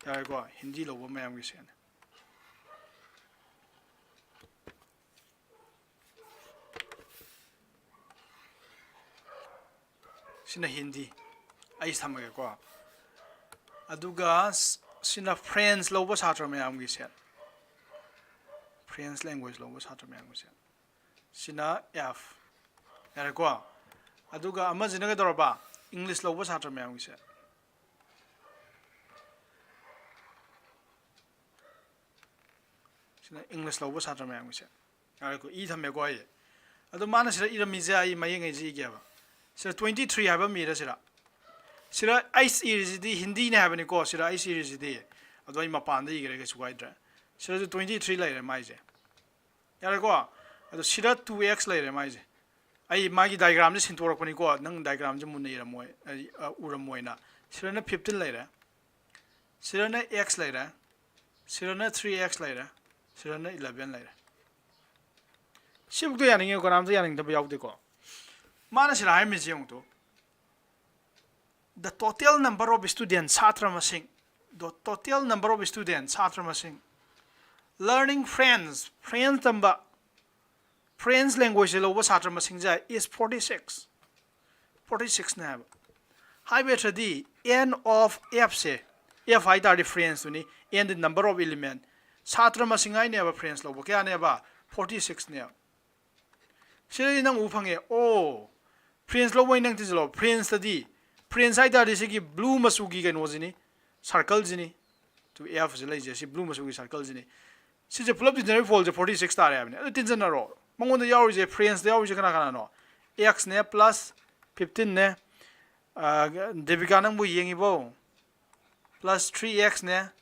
ꯌꯥꯔꯦꯀꯣ, Hindi ꯂꯧꯕ ꯃꯌꯥꯝꯒꯤ setꯅꯤ꯫ ꯁꯤꯅ Hindi, ꯑꯩ ꯊꯝꯃꯒꯦꯀꯣ꯫ ꯑꯗꯨꯒ ꯁ-, ꯁꯤꯅ French ꯂꯧꯕ ꯁꯥꯇ꯭ꯔ ꯃꯌꯥꯝꯒꯤ set, French language ꯂꯧꯕ ꯁꯥꯇ꯭ꯔ ꯃꯌꯥꯝꯒꯤ set꯫ ꯁꯤꯅ F꯫ ꯌꯥꯔꯦꯀꯣ? ꯑꯗꯨꯒ ꯑꯃꯁꯤꯅ ꯀꯩꯗꯧꯔꯕ? English ꯂꯧꯕ ꯁꯥꯇ꯭ꯔ ꯃꯌꯥꯝꯒꯤ set꯫ ꯁꯤꯅ English ꯂꯧꯕ ꯁꯥꯇ꯭ꯔ ꯃꯌꯥꯝꯒꯤ set꯫ ꯌꯥꯔꯦꯀꯣ? ꯏ ꯊꯝꯃꯦꯀꯣ ꯑꯩ꯫ ꯑꯗꯣ ꯃꯥꯅ ꯁꯤꯗ ꯏꯔꯝꯃꯤꯁꯦ ꯑꯩ ꯃꯌꯦꯛꯉꯩꯁꯦ ꯏꯒꯦꯕ꯫ ꯁꯤꯗ twenty three ꯍꯥꯏꯕ ꯑꯃ ꯏꯔꯦ ꯁꯤꯗ꯫ ꯁꯤꯗ H ꯏꯔꯤꯁꯤꯗꯤ Hindiꯅꯦ ꯍꯥꯏꯕꯅꯤꯀꯣ, ꯁꯤꯗ H ꯏꯔꯤꯁꯤꯗꯤ꯫ ꯑꯗꯣ ꯑꯩ ꯃꯄꯥꯟꯗ ꯏꯈ꯭ꯔꯦ, ꯀꯩꯁꯨ ꯀꯥꯏꯗ꯭ꯔꯦ꯫ ꯁꯤꯗꯁꯨ twenty three ꯂꯩꯔꯦ ꯃꯥꯏꯁꯦ꯫ ꯌꯥꯔꯦꯀꯣ? ꯑꯗꯣ ꯁꯤꯗ two x ꯂꯩꯔꯦ ꯃꯥꯏꯁꯦ꯫ ꯑꯩ ꯃꯥꯒꯤ diagramꯁꯦ ꯁꯤꯟꯇꯣꯔꯛꯄꯅꯤꯀꯣ, ꯅꯪ diagramꯁꯦ ꯃꯨꯟꯅ ꯏꯔꯝꯃꯣꯏ, ꯑꯩ, ꯑ, ꯎꯔꯝꯃꯣꯏꯅ꯫ ꯁꯤꯗꯅ fifteen ꯂꯩꯔꯦ, ꯁꯤꯗꯅ x ꯂꯩꯔꯦ, ꯁꯤꯗꯅ three x ꯂꯩꯔꯦ, ꯁꯤꯗꯅ eleven ꯂꯩꯔꯦ꯫ ꯁꯤꯕꯨꯛꯇ ꯌꯥꯅꯤꯡꯉꯦ, ꯀꯅꯥꯝꯇ ꯌꯥꯅꯤꯡꯗꯕ ꯌꯥꯎꯗꯦꯀꯣ꯫ ꯃꯥꯅ ꯁꯤꯗ ꯍꯥꯏꯔꯝꯃꯤꯁꯦ ꯌꯦꯡꯉꯨꯇꯣ, the total number of students, ꯁꯥꯇ꯭ꯔ ꯃꯁꯤꯡ, the total number of students, ꯁꯥꯇ꯭ꯔ ꯃꯁꯤꯡ, learning French, French ꯇꯝꯕ, French languageꯁꯦ ꯂꯧꯕ ꯁꯥꯇ꯭ꯔ ꯃꯁꯤꯡꯁꯦ is forty six, forty sixꯅꯦ ꯍꯥꯏꯕ꯫ ꯍꯥꯏꯕ ꯅꯠꯇ꯭ꯔꯗꯤ n of Fꯁꯦ, F ꯍꯥꯏ ꯇꯥꯔꯗꯤ Frenchꯇꯨꯅꯤ, n the number of element, ꯁꯥꯇ꯭ꯔ ꯃꯁꯤꯡ ꯍꯥꯏꯅꯦꯕ French ꯂꯧꯕ ꯀꯌꯥꯅꯦꯕ? Forty sixꯅꯦꯕ꯫ ꯁꯤꯗꯗꯤ ꯅꯪ ꯎ ꯐꯪꯉꯦ꯫ ꯑꯣ, French ꯂꯧꯕꯩ ꯅꯪ ꯊꯤꯖꯤꯜꯂꯣ꯫ Frenchꯇꯗꯤ, French ꯍꯥꯏ ꯇꯥꯔꯗꯤ ꯁꯤꯒꯤ blue ꯃꯆꯨꯒꯤ ꯀꯩꯅꯣꯁꯤꯅꯤ, circleꯁꯤꯅꯤ꯫ To Fꯁꯦ ꯂꯩꯖꯦ, ꯁꯤ blue ꯃꯆꯨꯒꯤ circleꯁꯤꯅꯤ꯫ ꯁꯤꯁꯦ ꯄꯨꯂꯞ ꯇꯤꯟꯖꯟꯅꯕꯒꯤ ꯐꯣꯜꯁꯦ forty six ꯇꯥꯔꯦ ꯍꯥꯏꯕꯅꯦ꯫ ꯑꯗꯨ ꯇꯤꯟꯖꯟꯅꯔꯣ꯫ ꯃꯉꯣꯟꯗ ꯌꯥꯎꯔꯤꯁꯦ, Frenchꯇ ꯌꯥꯎꯔꯤꯁꯦ ꯀꯅꯥ ꯀꯅꯥꯅꯣ? Xꯅꯦ plus fifteenꯅꯦ꯫ ꯑ, ꯗꯦꯕꯤꯀꯥ ꯅꯪꯕꯨ ꯌꯦꯡꯉꯤꯕꯣ? Plus three xꯅꯦ,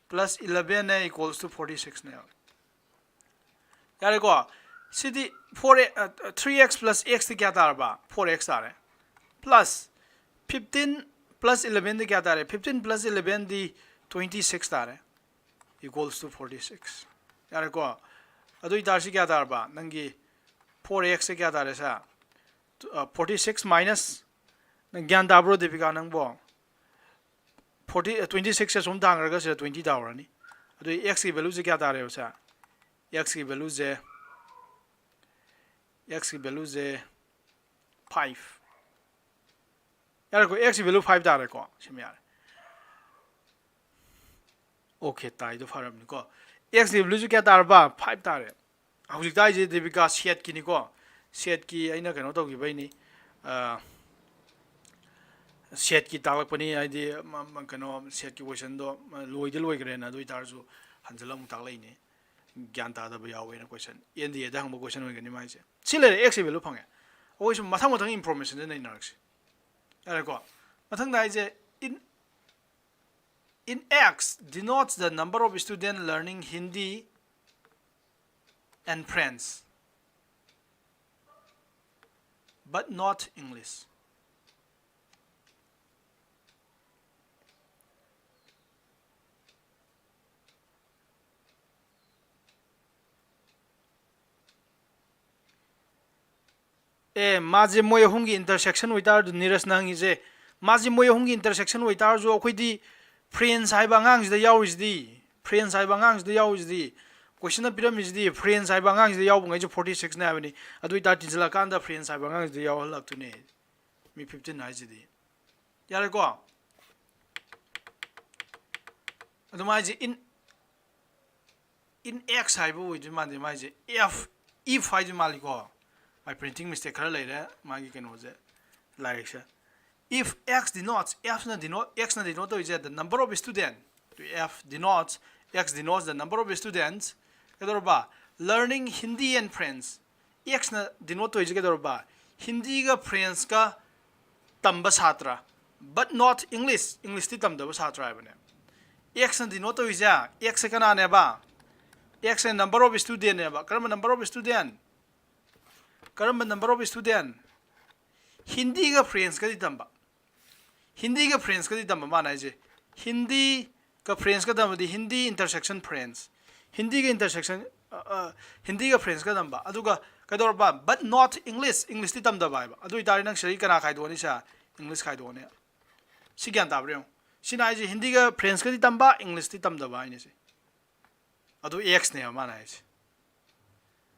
plus elevenꯅꯦ equals to forty sixꯅꯦ꯫ ꯌꯥꯔꯦꯀꯣ? ꯁꯤꯗꯤ four, ꯑ, three x plus xꯇꯤ ꯀꯌꯥ ꯇꯥꯔꯕ? Four x ꯇꯥꯔꯦ꯫ Plus fifteen plus elevenꯗꯤ ꯀꯌꯥ ꯇꯥꯔꯦ? Fifteen plus elevenꯗꯤ twenty six ꯇꯥꯔꯦ, equals to forty six꯫ ꯌꯥꯔꯦꯀꯣ? ꯑꯗꯨ ꯑꯣꯏꯇꯥꯔꯁꯤ ꯀꯌꯥ ꯇꯥꯔꯕ? ꯅꯪꯒꯤ four xꯁꯦ ꯀꯌꯥ ꯇꯥꯔꯦ ꯁꯦ? ꯑ, forty six minus, ꯅꯪ ꯒ꯭ꯌꯥꯟ ꯇꯥꯕ꯭ꯔꯣ ꯗꯦꯕꯤꯀꯥ ꯅꯪꯕꯣ? Forty, twenty sixꯁꯦ ꯁꯨꯝ ꯊꯥꯡꯈ꯭ꯔꯒ ꯁꯤꯗ twenty ꯇꯥꯍꯧꯔꯅꯤ꯫ ꯑꯗꯨ xꯀꯤ valueꯁꯦ ꯀꯌꯥ ꯇꯥꯔꯦꯕ ꯁꯦ? Xꯀꯤ valueꯁꯦ, xꯀꯤ valueꯁꯦ five꯫ ꯌꯥꯔꯦꯀꯣ, xꯀꯤ value five ꯇꯥꯔꯦꯀꯣ, ꯁꯤꯃ ꯌꯥꯔꯦ꯫ Okay, ꯇꯥꯏꯗꯣ ꯐꯔꯕꯅꯤꯀꯣ꯫ Xꯀꯤ valueꯁꯦ ꯀꯌꯥ ꯇꯥꯔꯕ? Five ꯇꯥꯔꯦ꯫ ꯍꯧꯖꯤꯛ ꯇꯥꯛꯏꯁꯦ ꯗꯦꯕꯤꯀꯥ setꯀꯤꯅꯤꯀꯣ, setꯀꯤ ꯑꯩꯅ ꯀꯩꯅꯣ ꯇꯧꯈꯤꯕꯩꯅꯤ, ꯑ, setꯀꯤ ꯇꯥꯛꯂꯛꯄꯅꯤ, ꯍꯥꯏꯗꯤ ꯃ-, ꯃ-, ꯀꯩꯅꯣ setꯀꯤ questionꯗꯣ, ꯃ-, ꯂꯣꯏꯗꯤ ꯂꯣꯏꯈ꯭ꯔꯦꯅ, ꯑꯗꯨ ꯑꯣꯏꯇꯥꯔꯁꯨ ꯍꯟꯖꯤꯜꯂ ꯑꯃꯨꯛ ꯇꯥꯛꯂꯛꯏꯅꯦ꯫ ꯒ꯭ꯌꯥꯟ ꯇꯥꯗꯕ ꯌꯥꯎꯋꯦꯅ question, NDAꯗ ꯍꯪꯕ question ꯑꯣꯏꯒꯅꯤ ꯃꯥꯏꯁꯦ꯫ ꯁꯤ ꯂꯩꯔꯦ, xꯀꯤ value ꯐꯪꯉꯦ꯫ ꯑꯩꯈꯣꯏ ꯁꯨꯝ ꯃꯊꯪ ꯃꯊꯪ informationꯁꯦ ꯅꯩꯅꯔꯛꯁꯤ꯫ ꯌꯥꯔꯦꯀꯣ? ꯃꯊꯪꯗ ꯍꯥꯏꯁꯦ in In X denotes the number of students learning Hindi and French, but not English. ꯑꯦ, ꯃꯥꯁꯦ ꯃꯣꯏ ꯑꯍꯨꯝꯒꯤ intersection ꯑꯣꯏꯇꯥꯔꯁꯨ, ꯅꯤꯔꯖꯅ ꯍꯪꯉꯤꯁꯦ, ꯃꯥꯁꯦ ꯃꯣꯏ ꯑꯍꯨꯝꯒꯤ intersection ꯑꯣꯏꯇꯥꯔꯁꯨ, ꯑꯩꯈꯣꯏꯗꯤ French ꯍꯥꯏꯕ ꯑꯉꯥꯡꯁꯤꯗ ꯌꯥꯎꯔꯤꯁꯤꯗꯤ, French ꯍꯥꯏꯕ ꯑꯉꯥꯡꯁꯤꯗ ꯌꯥꯎꯔꯤꯁꯤꯗꯤ, question ꯄꯤꯔꯝꯃꯤꯁꯤꯗꯤ French ꯍꯥꯏꯕ ꯑꯉꯥꯡꯁꯤꯗ ꯌꯥꯎꯕꯉꯩꯁꯦ forty six ꯅꯦ ꯍꯥꯏꯕꯅꯤ꯫ ꯑꯗꯨ ꯑꯣꯏꯇꯥꯔꯗꯤ ꯊꯤꯟꯖꯤꯜꯂꯀꯥꯟꯗ French ꯍꯥꯏꯕ ꯑꯉꯥꯡꯁꯤꯗ ꯌꯥꯎꯍꯜꯂꯛꯇꯣꯏꯅꯦ, ꯃꯤ fifteen ꯍꯥꯏꯁꯤꯗꯤ꯫ ꯌꯥꯔꯦꯀꯣ? ꯑꯗꯨ ꯃꯥꯏꯁꯦ in, in X ꯍꯥꯏꯕ ꯑꯣꯏꯗꯣꯏ ꯃꯥꯟꯗꯦ, ꯃꯥꯏꯁꯦ F, if ꯍꯥꯏꯗꯣꯏ ꯃꯥꯜꯂꯤꯀꯣ꯫ ꯃꯥꯏ printing mistake ꯈꯔ ꯂꯩꯔꯦ ꯃꯥꯒꯤ ꯀꯩꯅꯣꯁꯦ, ꯂꯥꯏꯔꯤꯛꯁꯦ꯫ If X denotes, F ꯅ denote, X ꯅ denote ꯇꯧꯔꯤꯁꯦ the number of student, F denotes, X denotes the number of students, ꯀꯩꯗꯧꯔꯕ? Learning Hindi and French. X ꯅ denote ꯇꯧꯔꯤꯁꯦ ꯀꯩꯗꯧꯔꯕ? ꯍꯤꯟꯗꯤꯒ French ꯀ ꯇꯝꯕ ꯁꯥꯇ꯭ꯔ, but not English, English T ꯇꯝꯗꯕ ꯁꯥꯇ꯭ꯔ ꯍꯥꯏꯕꯅꯦ꯫ X ꯅ denote ꯇꯧꯔꯤꯁꯦ, X say ꯀꯅꯥꯅꯦꯕ? X say number of student ꯅꯦꯕ꯫ ꯀꯔꯝꯕ number of student? ꯀꯔꯝꯕ number of student? ꯍꯤꯟꯗꯤꯒ French ꯀꯗꯤ ꯇꯝꯕ꯫ ꯍꯤꯟꯗꯤꯒ French ꯀꯗꯤ ꯇꯝꯕ ꯃꯥꯅ ꯍꯥꯏꯁꯦ꯫ ꯍꯤꯟꯗꯤꯒ French ꯀ ꯇꯝꯕꯗꯤ ꯍꯤꯟꯗꯤ intersection French꯫ ꯍꯤꯟꯗꯤꯒ intersection, ꯑ, ꯑ, ꯍꯤꯟꯗꯤꯒ French ꯀ ꯇꯝꯕ꯫ ꯑꯗꯨꯒ ꯀꯩꯗꯧꯔꯕ? But not English, English T ꯇꯝꯗꯕ ꯍꯥꯏꯕ꯫ ꯑꯗꯨ ꯑꯣꯏꯇꯥꯔꯗꯤ ꯅꯪ ꯁꯤꯗꯒꯤ ꯀꯅꯥ ꯈꯥꯏꯗꯣꯛꯑꯅꯤ? ꯁꯦ, English ꯈꯥꯏꯗꯣꯛꯑꯅꯤ꯫ ꯁꯤ ꯒ꯭ꯌꯥꯟ ꯇꯥꯕ꯭ꯔꯥ ꯌꯦꯡꯉꯨ꯫ ꯁꯤꯅ ꯍꯥꯏꯁꯦ ꯍꯤꯟꯗꯤꯒ French ꯀꯗꯤ ꯇꯝꯕ, English ꯇꯤ ꯇꯝꯗꯕ ꯍꯥꯏꯅꯤ ꯁꯤ꯫ ꯑꯗꯨ X ꯅꯦꯕ ꯃꯥꯅ ꯍꯥꯏꯁꯦ꯫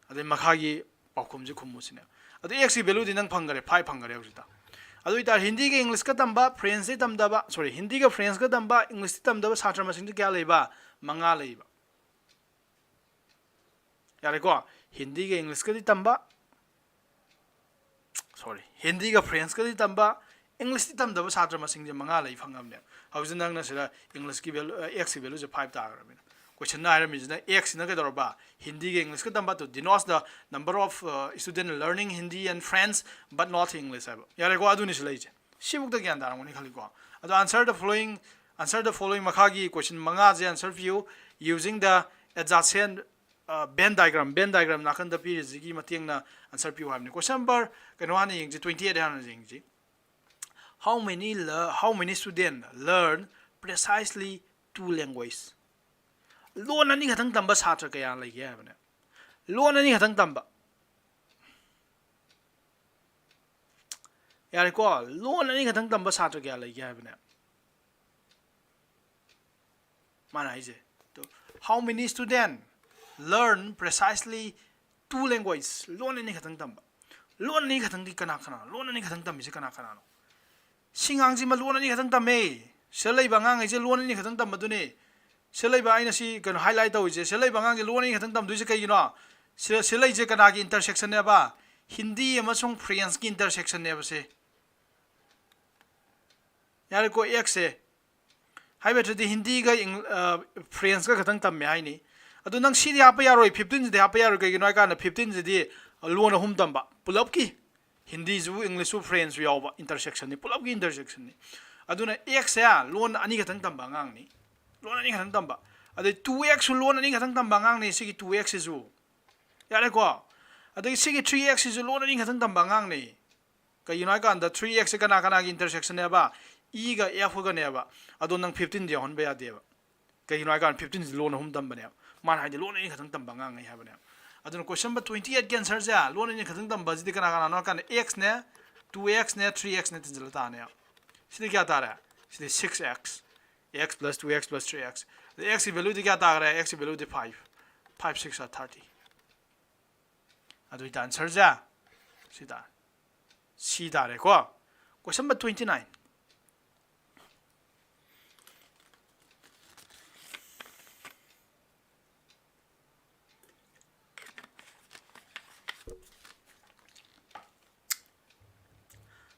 ꯑꯗꯩ ꯃꯈꯥꯒꯤ ꯄꯥꯎꯈꯨꯝꯁꯤ ꯈꯨꯝꯃꯨ ꯁꯤꯅꯦ꯫ ꯑꯗꯨ X ꯀꯤ value ꯗꯤ ꯅꯪ ꯐꯪꯈꯔꯦ, five ꯐꯪꯈꯔꯦ ꯍꯧꯖꯤꯛꯇ꯫ ꯑꯗꯨ ꯑꯣꯏꯇꯥꯔꯗꯤ ꯍꯤꯟꯗꯤꯒ English ꯀ ꯇꯝꯕ, French ꯇꯤ ꯇꯝꯗꯕ, sorry, ꯍꯤꯟꯗꯤꯒ French ꯀ ꯇꯝꯕ, English ꯇꯤ ꯇꯝꯗꯕ ꯁꯥꯇ꯭ꯔ ꯃꯁꯤꯡꯗꯤ ꯀꯌꯥ ꯂꯩꯕ? ꯃꯉꯥ ꯂꯩꯕ꯫ ꯌꯥꯔꯦꯀꯣ? ꯍꯤꯟꯗꯤꯒ English ꯀꯗꯤ ꯇꯝꯕ, sorry, ꯍꯤꯟꯗꯤꯒ French ꯀꯗꯤ ꯇꯝꯕ, English ꯇꯤ ꯇꯝꯗꯕ ꯁꯥꯇ꯭ꯔ ꯃꯁꯤꯡꯁꯦ ꯃꯉꯥ ꯂꯩ ꯐꯪꯉꯕꯅꯦ꯫ ꯍꯧꯖꯤꯛ ꯅꯪꯅ ꯁꯤꯗ English ꯀꯤ value, ꯑ, X ꯀꯤ value ꯁꯦ five ꯇꯥꯈ꯭ꯔꯕꯅꯤꯅ꯫ Question ꯅ ꯍꯥꯏꯔꯝꯃꯤꯁꯤꯅ X ꯁꯤꯅ ꯀꯩꯗꯧꯔꯕ? ꯍꯤꯟꯗꯤꯒ English ꯀ ꯇꯝꯕ, to denotes the number of, uh, student learning Hindi and French but not English ꯍꯥꯏꯕ꯫ ꯌꯥꯔꯦꯀꯣ? ꯑꯗꯨꯅꯤ ꯁꯤ ꯂꯩꯁꯦ꯫ ꯁꯤꯐꯧꯗ ꯒ꯭ꯌꯥꯟ ꯇꯥꯔꯝꯒꯅꯤ ꯈꯜꯂꯤꯀꯣ꯫ ꯑꯗꯣ answer the following, Answer the following, ꯃꯈꯥꯒꯤ question ꯃꯉꯥꯁꯦ answer ꯄꯤꯌꯨ using the adjacent Venn diagram, Venn diagram ꯅꯥꯀꯟꯗ ꯄꯤꯔꯤꯁꯤꯒꯤ ꯃꯇꯦꯡꯅ answer ꯄꯤꯌꯨ ꯍꯥꯏꯕꯅꯤ꯫ Question number ꯀꯩꯅꯣ ꯍꯥꯟꯅ ꯌꯦꯡꯁꯤ, twenty eight ꯍꯥꯟꯅ ꯌꯦꯡꯁꯤ꯫ How many lear- how many student learn precisely two language? ꯂꯣꯟ ꯑꯅꯤ ꯈꯛꯇꯪ ꯇꯝꯕ ꯁꯥꯇ꯭ꯔ ꯀꯌꯥ ꯂꯩꯒꯦ ꯍꯥꯏꯕꯅꯦ꯫ ꯂꯣꯟ ꯑꯅꯤ ꯈꯛꯇꯪ ꯇꯝꯕ, ꯌꯥꯔꯦꯀꯣ, ꯂꯣꯟ ꯑꯅꯤ ꯈꯛꯇꯪ ꯇꯝꯕ ꯁꯥꯇ꯭ꯔ ꯀꯌꯥ ꯂꯩꯒꯦ ꯍꯥꯏꯕꯅꯦ꯫ ꯃꯥꯅ ꯍꯥꯏꯁꯦ, how many student learn precisely two language? ꯂꯣꯟ ꯑꯅꯤ ꯈꯛꯇꯪ ꯇꯝꯕ꯫ ꯂꯣꯟ ꯑꯅꯤ ꯈꯛꯇꯪꯗꯤ ꯀꯅꯥ ꯀꯅꯥ? ꯂꯣꯟ ꯑꯅꯤ ꯈꯛꯇꯪ ꯇꯝꯃꯤꯁꯦ ꯀꯅꯥ ꯀꯅꯥꯅꯣ? ꯁꯤ ꯑꯉꯥꯡꯁꯤꯃ ꯂꯣꯟ ꯑꯅꯤ ꯈꯛꯇꯪ ꯇꯝꯃꯦ꯫ ꯁꯤꯗ ꯂꯩꯕ ꯑꯉꯥꯡꯈꯩꯁꯦ ꯂꯣꯟ ꯑꯅꯤ ꯈꯛꯇꯪ ꯇꯝꯕꯗꯨꯅꯦ꯫ ꯁꯤꯗ ꯂꯩꯕ, ꯑꯩꯅ ꯁꯤ ꯀꯩꯅꯣ highlight ꯇꯧꯔꯤꯁꯦ, ꯁꯤꯗ ꯂꯩꯕ ꯑꯉꯥꯡꯁꯦ ꯂꯣꯟ ꯑꯅꯤ ꯈꯛꯇꯪ ꯇꯝꯗꯣꯏꯁꯦ ꯀꯩꯒꯤꯅꯣ? ꯁꯤꯗ, ꯁꯤꯗ ꯂꯩꯁꯦ ꯀꯅꯥꯒꯤ intersectionꯅꯦꯕ? ꯍꯤꯟꯗꯤ ꯑꯃꯁꯨꯡ Frenchꯀꯤ intersectionꯅꯦꯕ ꯁꯦ꯫ ꯌꯥꯔꯦꯀꯣ, Xꯁꯦ꯫ ꯍꯥꯏꯕ ꯅꯠꯇ꯭ꯔꯗꯤ ꯍꯤꯟꯗꯤꯒ ꯏꯪ-, ꯑ, Frenchꯀ ꯈꯛꯇꯪ ꯇꯝꯃꯦ ꯍꯥꯏꯅꯤ꯫ ꯑꯗꯨ ꯅꯪ ꯁꯤꯗꯤ ꯍꯥꯞꯄ ꯌꯥꯔꯣꯏ, fifteenꯁꯤꯗꯤ ꯍꯥꯞꯄ ꯌꯥꯔꯣꯏ꯫ ꯀꯩꯒꯤꯅꯣ ꯍꯥꯏ ꯀꯥꯟꯗ fifteenꯁꯤꯗꯤ ꯂꯣꯟ ꯑꯍꯨꯝ ꯇꯝꯕ, ꯄꯨꯂꯞꯀꯤ, ꯍꯤꯟꯗꯤꯁꯨ, Englishꯁꯨ, Frenchꯁꯨ ꯌꯥꯎꯕ intersectionꯅꯤ, ꯄꯨꯂꯞꯀꯤ intersectionꯅꯤ꯫ ꯑꯗꯨꯅ Xꯁꯦ ꯂꯣꯟ ꯑꯅꯤ ꯈꯛꯇꯪ ꯇꯝꯕ ꯑꯉꯥꯡꯅꯤ, ꯂꯣꯟ ꯑꯅꯤ ꯈꯛꯇꯪ ꯇꯝꯕ꯫ ꯑꯗꯩ two Xꯁꯨ ꯂꯣꯟ ꯑꯅꯤ ꯈꯛꯇꯪ ꯇꯝꯕ ꯑꯉꯥꯡꯅꯤ, ꯁꯤꯒꯤ two Xꯁꯤꯁꯨ꯫ ꯌꯥꯔꯦꯀꯣ? ꯑꯗꯒꯤ ꯁꯤꯒꯤ three Xꯁꯤꯁꯨ ꯂꯣꯟ ꯑꯅꯤ ꯈꯛꯇꯪ ꯇꯝꯕ ꯑꯉꯥꯡꯅꯤ꯫ ꯀꯩꯒꯤꯅꯣ ꯍꯥꯏ ꯀꯥꯟꯗ three Xꯁꯦ ꯀꯅꯥ ꯀꯅꯥꯒꯤ intersectionꯅꯦꯕ? Eꯒ Fꯒꯅꯦꯕ꯫ ꯑꯗꯣ ꯅꯪ fifteenꯗꯤ ꯌꯥꯎꯍꯟꯕ ꯌꯥꯗꯦꯕ꯫ ꯀꯩꯒꯤꯅꯣ ꯍꯥꯏ ꯀꯥꯟꯗ fifteenꯁꯤ ꯂꯣꯟ ꯑꯍꯨꯝ ꯇꯝꯕꯅꯦꯕ꯫ ꯃꯥꯅ ꯍꯥꯏꯗꯤ ꯂꯣꯟ ꯑꯅꯤ ꯈꯛꯇꯪ ꯇꯝꯕ ꯑꯉꯥꯡꯉꯩ ꯍꯥꯏꯕꯅꯦꯕ꯫ ꯑꯗꯨꯅ question number twenty eightꯀꯤ answerꯁꯦ ꯂꯣꯟ ꯑꯅꯤ ꯈꯛꯇꯪ ꯇꯝꯕꯁꯤꯗꯤ ꯀꯅꯥ ꯀꯅꯥꯅꯣ ꯍꯥꯏ ꯀꯥꯟꯗ Xꯅꯦ, two Xꯅꯦ, three Xꯅꯦ ꯇꯤꯟꯁꯤꯜꯂ ꯇꯥꯔꯅꯦꯕ꯫ ꯁꯤꯗꯤ ꯀꯌꯥ ꯇꯥꯔꯦ? ꯁꯤꯗꯤ six X꯫ X plus two X plus three X꯫ ꯑꯗ Xꯀꯤ valueꯗꯤ ꯀꯌꯥ ꯇꯥꯈ꯭ꯔꯦ? Xꯀꯤ valueꯗꯤ five꯫ Five six are thirty꯫ ꯑꯗꯨ ꯑꯣꯏꯇꯥ answerꯁꯦ ꯁꯤ ꯇꯥꯔꯦ꯫ ꯁꯤ ꯇꯥꯔꯦꯀꯣ꯫ Question number twenty nine꯫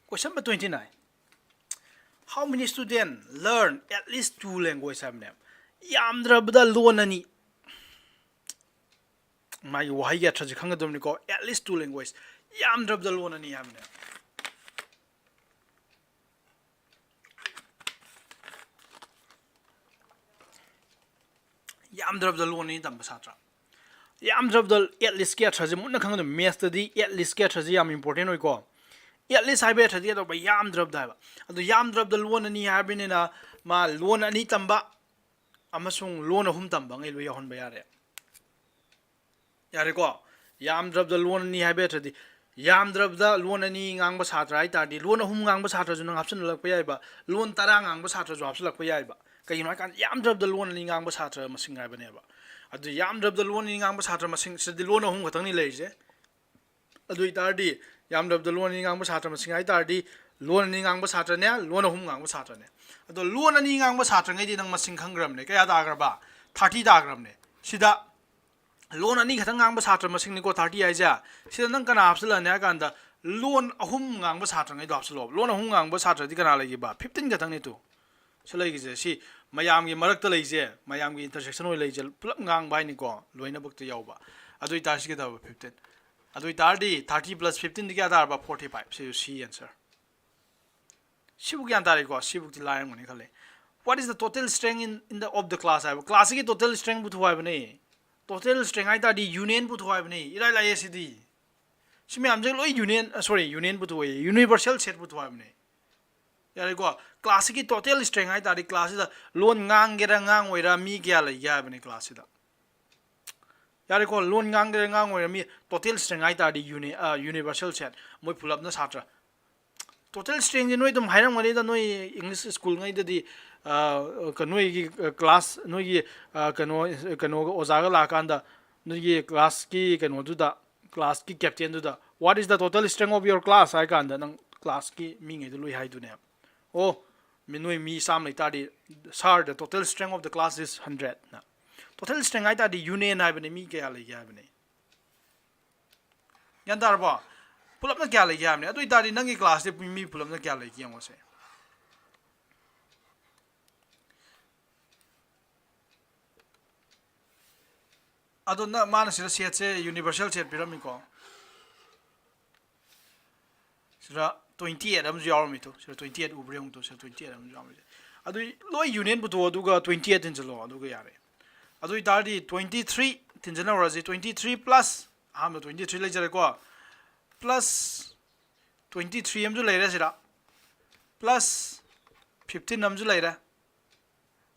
Question number twenty nine. How many student learn at least two language ꯍꯥꯏꯕꯅꯦꯕ꯫ ꯌꯥꯝꯗ꯭ꯔꯕꯗ ꯂꯣꯟ ꯑꯅꯤ꯫ ꯃꯥꯒꯤ ꯋꯥꯍꯩꯒꯤ ꯑꯔꯊꯁꯦ ꯈꯪꯒꯗꯕꯅꯤꯀꯣ꯫ At least two language, ꯌꯥꯝꯗ꯭ꯔꯕꯗ ꯂꯣꯟ ꯑꯅꯤ ꯍꯥꯏꯕꯅꯦ꯫ ꯌꯥꯝꯗ꯭ꯔꯕꯗ ꯂꯣꯟ ꯑꯅꯤ ꯇꯝꯕ ꯁꯥꯇ꯭ꯔ, ꯌꯥꯝꯗ꯭ꯔꯕꯗ at least ꯀꯤ ꯑꯊ꯭ꯔꯁꯦ ꯃꯨꯟꯅ ꯈꯪꯒꯗꯕ꯫ ꯃꯦꯠꯁꯇꯗꯤ at least ꯀꯤ ꯑꯊ꯭ꯔꯁꯦ ꯌꯥꯝ ꯏꯝꯄꯣꯔꯇꯦꯟ ꯑꯣꯏꯀꯣ꯫ At least ꯍꯥꯏꯕ ꯑꯊ꯭ꯔꯗꯤ ꯀꯩꯗꯧꯕ? ꯌꯥꯝꯗ꯭ꯔꯕꯗ ꯍꯥꯏꯕ꯫ ꯑꯗꯣ ꯌꯥꯝꯗ꯭ꯔꯕꯗ ꯂꯣꯟ ꯑꯅꯤ ꯍꯥꯏꯕꯅꯤꯅ ꯃꯥ ꯂꯣꯟ ꯑꯅꯤ ꯇꯝꯕ ꯑꯃꯁꯨꯡ ꯂꯣꯟ ꯑꯍꯨꯝ ꯇꯝꯕ ꯉꯩ ꯂꯣꯏ ꯌꯥꯎꯍꯟꯕ ꯌꯥꯔꯦ꯫ ꯌꯥꯔꯦꯀꯣ? ꯌꯥꯝꯗ꯭ꯔꯕꯗ ꯂꯣꯟ ꯑꯅꯤ ꯍꯥꯏꯕ ꯑꯊ꯭ꯔꯗꯤ, ꯌꯥꯝꯗ꯭ꯔꯕꯗ ꯂꯣꯟ ꯑꯅꯤ ꯉꯥꯡꯕ ꯁꯥꯇ꯭ꯔ ꯍꯥꯏ ꯇꯥꯔꯗꯤ, ꯂꯣꯟ ꯑꯍꯨꯝ ꯉꯥꯡꯕ ꯁꯥꯇ꯭ꯔꯁꯨ ꯅꯪ ꯍꯥꯞꯆꯤꯜꯂꯛꯄ ꯌꯥꯏꯕ, ꯂꯣꯟ ꯇꯔꯥ ꯉꯥꯡꯕ ꯁꯥꯇ꯭ꯔꯁꯨ ꯍꯥꯞꯆꯤꯜꯂꯛꯄ ꯌꯥꯏꯕ꯫ ꯀꯩꯒꯤꯅꯣ ꯍꯥꯏ ꯀꯥꯟꯗ, ꯌꯥꯝꯗ꯭ꯔꯕꯗ ꯂꯣꯟ ꯑꯅꯤ ꯉꯥꯡꯕ ꯁꯥꯇ꯭ꯔ ꯃꯁꯤꯡ ꯍꯥꯏꯕꯅꯦꯕ꯫ ꯑꯗꯨ ꯌꯥꯝꯗ꯭ꯔꯕꯗ ꯂꯣꯟ ꯑꯅꯤ ꯉꯥꯡꯕ ꯁꯥꯇ꯭ꯔ ꯃꯁꯤꯡ, ꯁꯤꯗꯗꯤ ꯂꯣꯟ ꯑꯍꯨꯝ ꯈꯛꯇꯪꯅꯤ ꯂꯩꯔꯤꯁꯦ꯫ ꯑꯗꯨ ꯑꯣꯏꯇꯥꯔꯗꯤ, ꯌꯥꯝꯗ꯭ꯔꯕꯗ ꯂꯣꯟ ꯑꯅꯤ ꯉꯥꯡꯕ ꯁꯥꯇ꯭ꯔ ꯃꯁꯤꯡ ꯍꯥꯏ ꯇꯥꯔꯗꯤ, ꯂꯣꯟ ꯑꯅꯤ ꯉꯥꯡꯕ ꯁꯥꯇ꯭ꯔꯅꯦ, ꯂꯣꯟ ꯑꯍꯨꯝ ꯉꯥꯡꯕ ꯁꯥꯇ꯭ꯔꯅꯦ꯫ ꯑꯗꯣ ꯂꯣꯟ ꯑꯅꯤ ꯉꯥꯡꯕ ꯁꯥꯇ꯭ꯔꯉꯩꯗꯤ ꯅꯪ ꯃꯁꯤꯡ ꯈꯪꯈ꯭ꯔꯕꯅꯦ, ꯀꯌꯥ ꯇꯥꯈ꯭ꯔꯕ? Thirty ꯇꯥꯈ꯭ꯔꯕꯅꯦ꯫ ꯁꯤꯗ ꯂꯣꯟ ꯑꯅꯤ ꯈꯛꯇꯪ ꯉꯥꯡꯕ ꯁꯥꯇ꯭ꯔ ꯃꯁꯤꯡꯅꯤꯀꯣ thirty ꯍꯥꯏꯁꯦ꯫ ꯁꯤꯗ ꯅꯪ ꯀꯅꯥ ꯍꯥꯞꯆꯤꯜꯂꯛꯑꯅꯤ ꯍꯥꯏ ꯀꯥꯟꯗ, ꯂꯣꯟ ꯑꯍꯨꯝ ꯉꯥꯡꯕ ꯁꯥꯇ꯭ꯔꯉꯩꯗꯣ ꯍꯥꯞꯆꯤꯜꯂꯣ꯫ ꯂꯣꯟ ꯑꯍꯨꯝ ꯉꯥꯡꯕ ꯁꯥꯇ꯭ꯔꯗꯤ ꯀꯅꯥ ꯂꯩꯈꯤꯕ? Fifteen ꯈꯛꯇꯪꯅꯤ ꯇꯨ꯫ ꯁꯤ ꯂꯩꯈꯤꯁꯦ, ꯁꯤ ꯃꯌꯥꯝꯒꯤ ꯃꯔꯛꯇ ꯂꯩꯁꯦ, ꯃꯌꯥꯝꯒꯤ intersection ꯑꯣꯏ ꯂꯩꯁꯦ, ꯄꯨꯂꯞ ꯉꯥꯡꯕ ꯍꯥꯏꯅꯤꯀꯣ, ꯂꯣꯏꯅꯃꯛꯇ ꯌꯥꯎꯕ꯫ ꯑꯗꯨ ꯑꯣꯏꯇꯥꯔꯗꯤ ꯁꯤ ꯀꯩꯗꯧꯕ? Fifteen꯫ ꯑꯗꯨ ꯑꯣꯏꯇꯥꯔꯗꯤ thirty plus fifteen ꯗꯤ ꯀꯌꯥ ꯇꯥꯔꯕ? Forty five꯫ ꯁꯤꯁꯨ C answer꯫ ꯁꯤꯕꯨ ꯒ꯭ꯌꯥꯟ ꯇꯥꯔꯦꯀꯣ? ꯁꯤꯕꯨꯛꯇꯤ ꯂꯥꯏꯔꯝꯒꯅꯤ ꯈꯜꯂꯦ꯫ What is the total strength in, in the, of the class ꯍꯥꯏꯕ? Class ꯀꯤ total strength ꯄꯨꯊꯣꯛꯑꯣ ꯍꯥꯏꯕꯅꯦ꯫ Total strength ꯍꯥꯏ ꯇꯥꯔꯗꯤ unit ꯄꯨꯊꯣꯛꯑꯣ ꯍꯥꯏꯕꯅꯦ꯫ ꯏꯔꯥꯏ ꯂꯥꯏꯌꯦ ꯁꯤꯗꯤ꯫ ꯁꯤ ꯃꯌꯥꯝꯁꯦ ꯂꯣꯏ unit, sorry, unit ꯄꯨꯊꯣꯛꯑꯣꯌꯦ, universal set ꯄꯨꯊꯣꯛꯑꯣ ꯍꯥꯏꯕꯅꯦ꯫ ꯌꯥꯔꯦꯀꯣ? Class ꯀꯤ total strength ꯍꯥꯏ ꯇꯥꯔꯗꯤ class ꯁꯤꯗ ꯂꯣꯟ ꯉꯥꯡꯒꯦꯔꯥ ꯉꯥꯡꯉꯣꯏꯔꯥ ꯃꯤ ꯀꯌꯥ ꯂꯩꯒꯦ ꯍꯥꯏꯕꯅꯦ class ꯁꯤꯗ꯫ ꯌꯥꯔꯦꯀꯣ? ꯂꯣꯟ ꯉꯥꯡꯒꯦꯔꯥ ꯉꯥꯡꯉꯣꯏꯔꯥ ꯃꯤ total strength ꯍꯥꯏ ꯇꯥꯔꯗꯤ uni-, ꯑ, universal set, ꯃꯣꯏ ꯄꯨꯂꯞꯅ ꯁꯥꯇ꯭ꯔ꯫ Total strength ꯁꯦ ꯅꯣꯏ ꯑꯗꯨꯝ ꯍꯥꯏꯔꯝꯒꯅꯤꯗ, ꯅꯣꯏ English school ꯉꯩꯗꯗꯤ, ꯑ, ꯀ-, ꯅꯣꯏꯒꯤ, ꯑ, class, ꯅꯣꯏꯒꯤ, ꯑ, ꯀꯩꯅꯣ, ꯀꯩꯅꯣꯒ ꯑꯣꯖꯥꯒ ꯂꯥꯛꯑꯀꯥꯟꯗ ꯅꯣꯏꯒꯤ class ꯀꯤ ꯀꯩꯅꯣꯗꯨꯗ, class ꯀꯤ captain ꯗꯨꯗ, "What is the total strength of your class?" ꯍꯥꯏ ꯀꯥꯟꯗ ꯅꯪ class ꯀꯤ ꯃꯤꯉꯩꯗꯣ ꯂꯣꯏ ꯍꯥꯏꯗꯨꯅꯦꯕ꯫ ꯑꯣ, ꯃꯤ, ꯅꯣꯏ ꯃꯤ ꯆꯥꯝꯃ ꯂꯩꯇꯥꯔꯗꯤ, "Sir, the total strength of the class is hundred" ꯅ꯫ Total strength ꯍꯥꯏ ꯇꯥꯔꯗꯤ unit ꯍꯥꯏꯕꯅꯦ, ꯃꯤ ꯀꯌꯥ ꯂꯩꯒꯦ ꯍꯥꯏꯕꯅꯦ꯫ ꯒ꯭ꯌꯥꯟ ꯇꯥꯔꯕꯣ? ꯄꯨꯂꯞꯅ ꯀꯌꯥ ꯂꯩꯒꯦ ꯍꯥꯏꯕꯅꯦ꯫ ꯑꯗꯨ ꯑꯣꯏꯇꯥꯔꯗꯤ ꯅꯪꯒꯤ class ꯁꯦ ꯃꯤ ꯄꯨꯂꯞꯅ ꯀꯌꯥ ꯂꯩꯒꯦ ꯌꯦꯡꯉꯣꯁꯦ꯫ ꯑꯗꯣ ꯅ-, ꯃꯥꯅ ꯁꯤꯗ set ꯁꯦ universal set ꯄꯤꯔꯝꯃꯤꯀꯣ꯫ ꯁꯤꯗ twenty eight ꯑꯃꯁꯨ ꯌꯥꯎꯔꯝꯃꯤ ꯇꯨ꯫ ꯁꯤꯗ twenty eight ꯎꯕ꯭ꯔꯥ ꯌꯦꯡꯉꯨ ꯇꯨ꯫ ꯁꯤꯗ twenty eight ꯑꯃꯁꯨ ꯌꯥꯎꯔꯝꯃꯤ꯫ ꯑꯗꯨ ꯂꯣꯏ unit ꯄꯨꯊꯣꯛꯑꯣ, ꯑꯗꯨꯒ twenty eight ꯊꯤꯟꯖꯤꯜꯂꯣ, ꯑꯗꯨꯒ ꯌꯥꯔꯦ꯫ ꯑꯗꯨ ꯑꯣꯏꯇꯥꯔꯗꯤ twenty three ꯊꯤꯟꯖꯤꯟꯍꯧꯔꯁꯤ, twenty three plus ꯑꯍꯥꯟꯕ twenty three ꯂꯩꯖꯔꯦꯀꯣ, plus twenty three ꯑꯃꯁꯨ ꯂꯩꯔꯦ ꯁꯤꯗ, plus fifteen ꯑꯃꯁꯨ ꯂꯩꯔꯦ,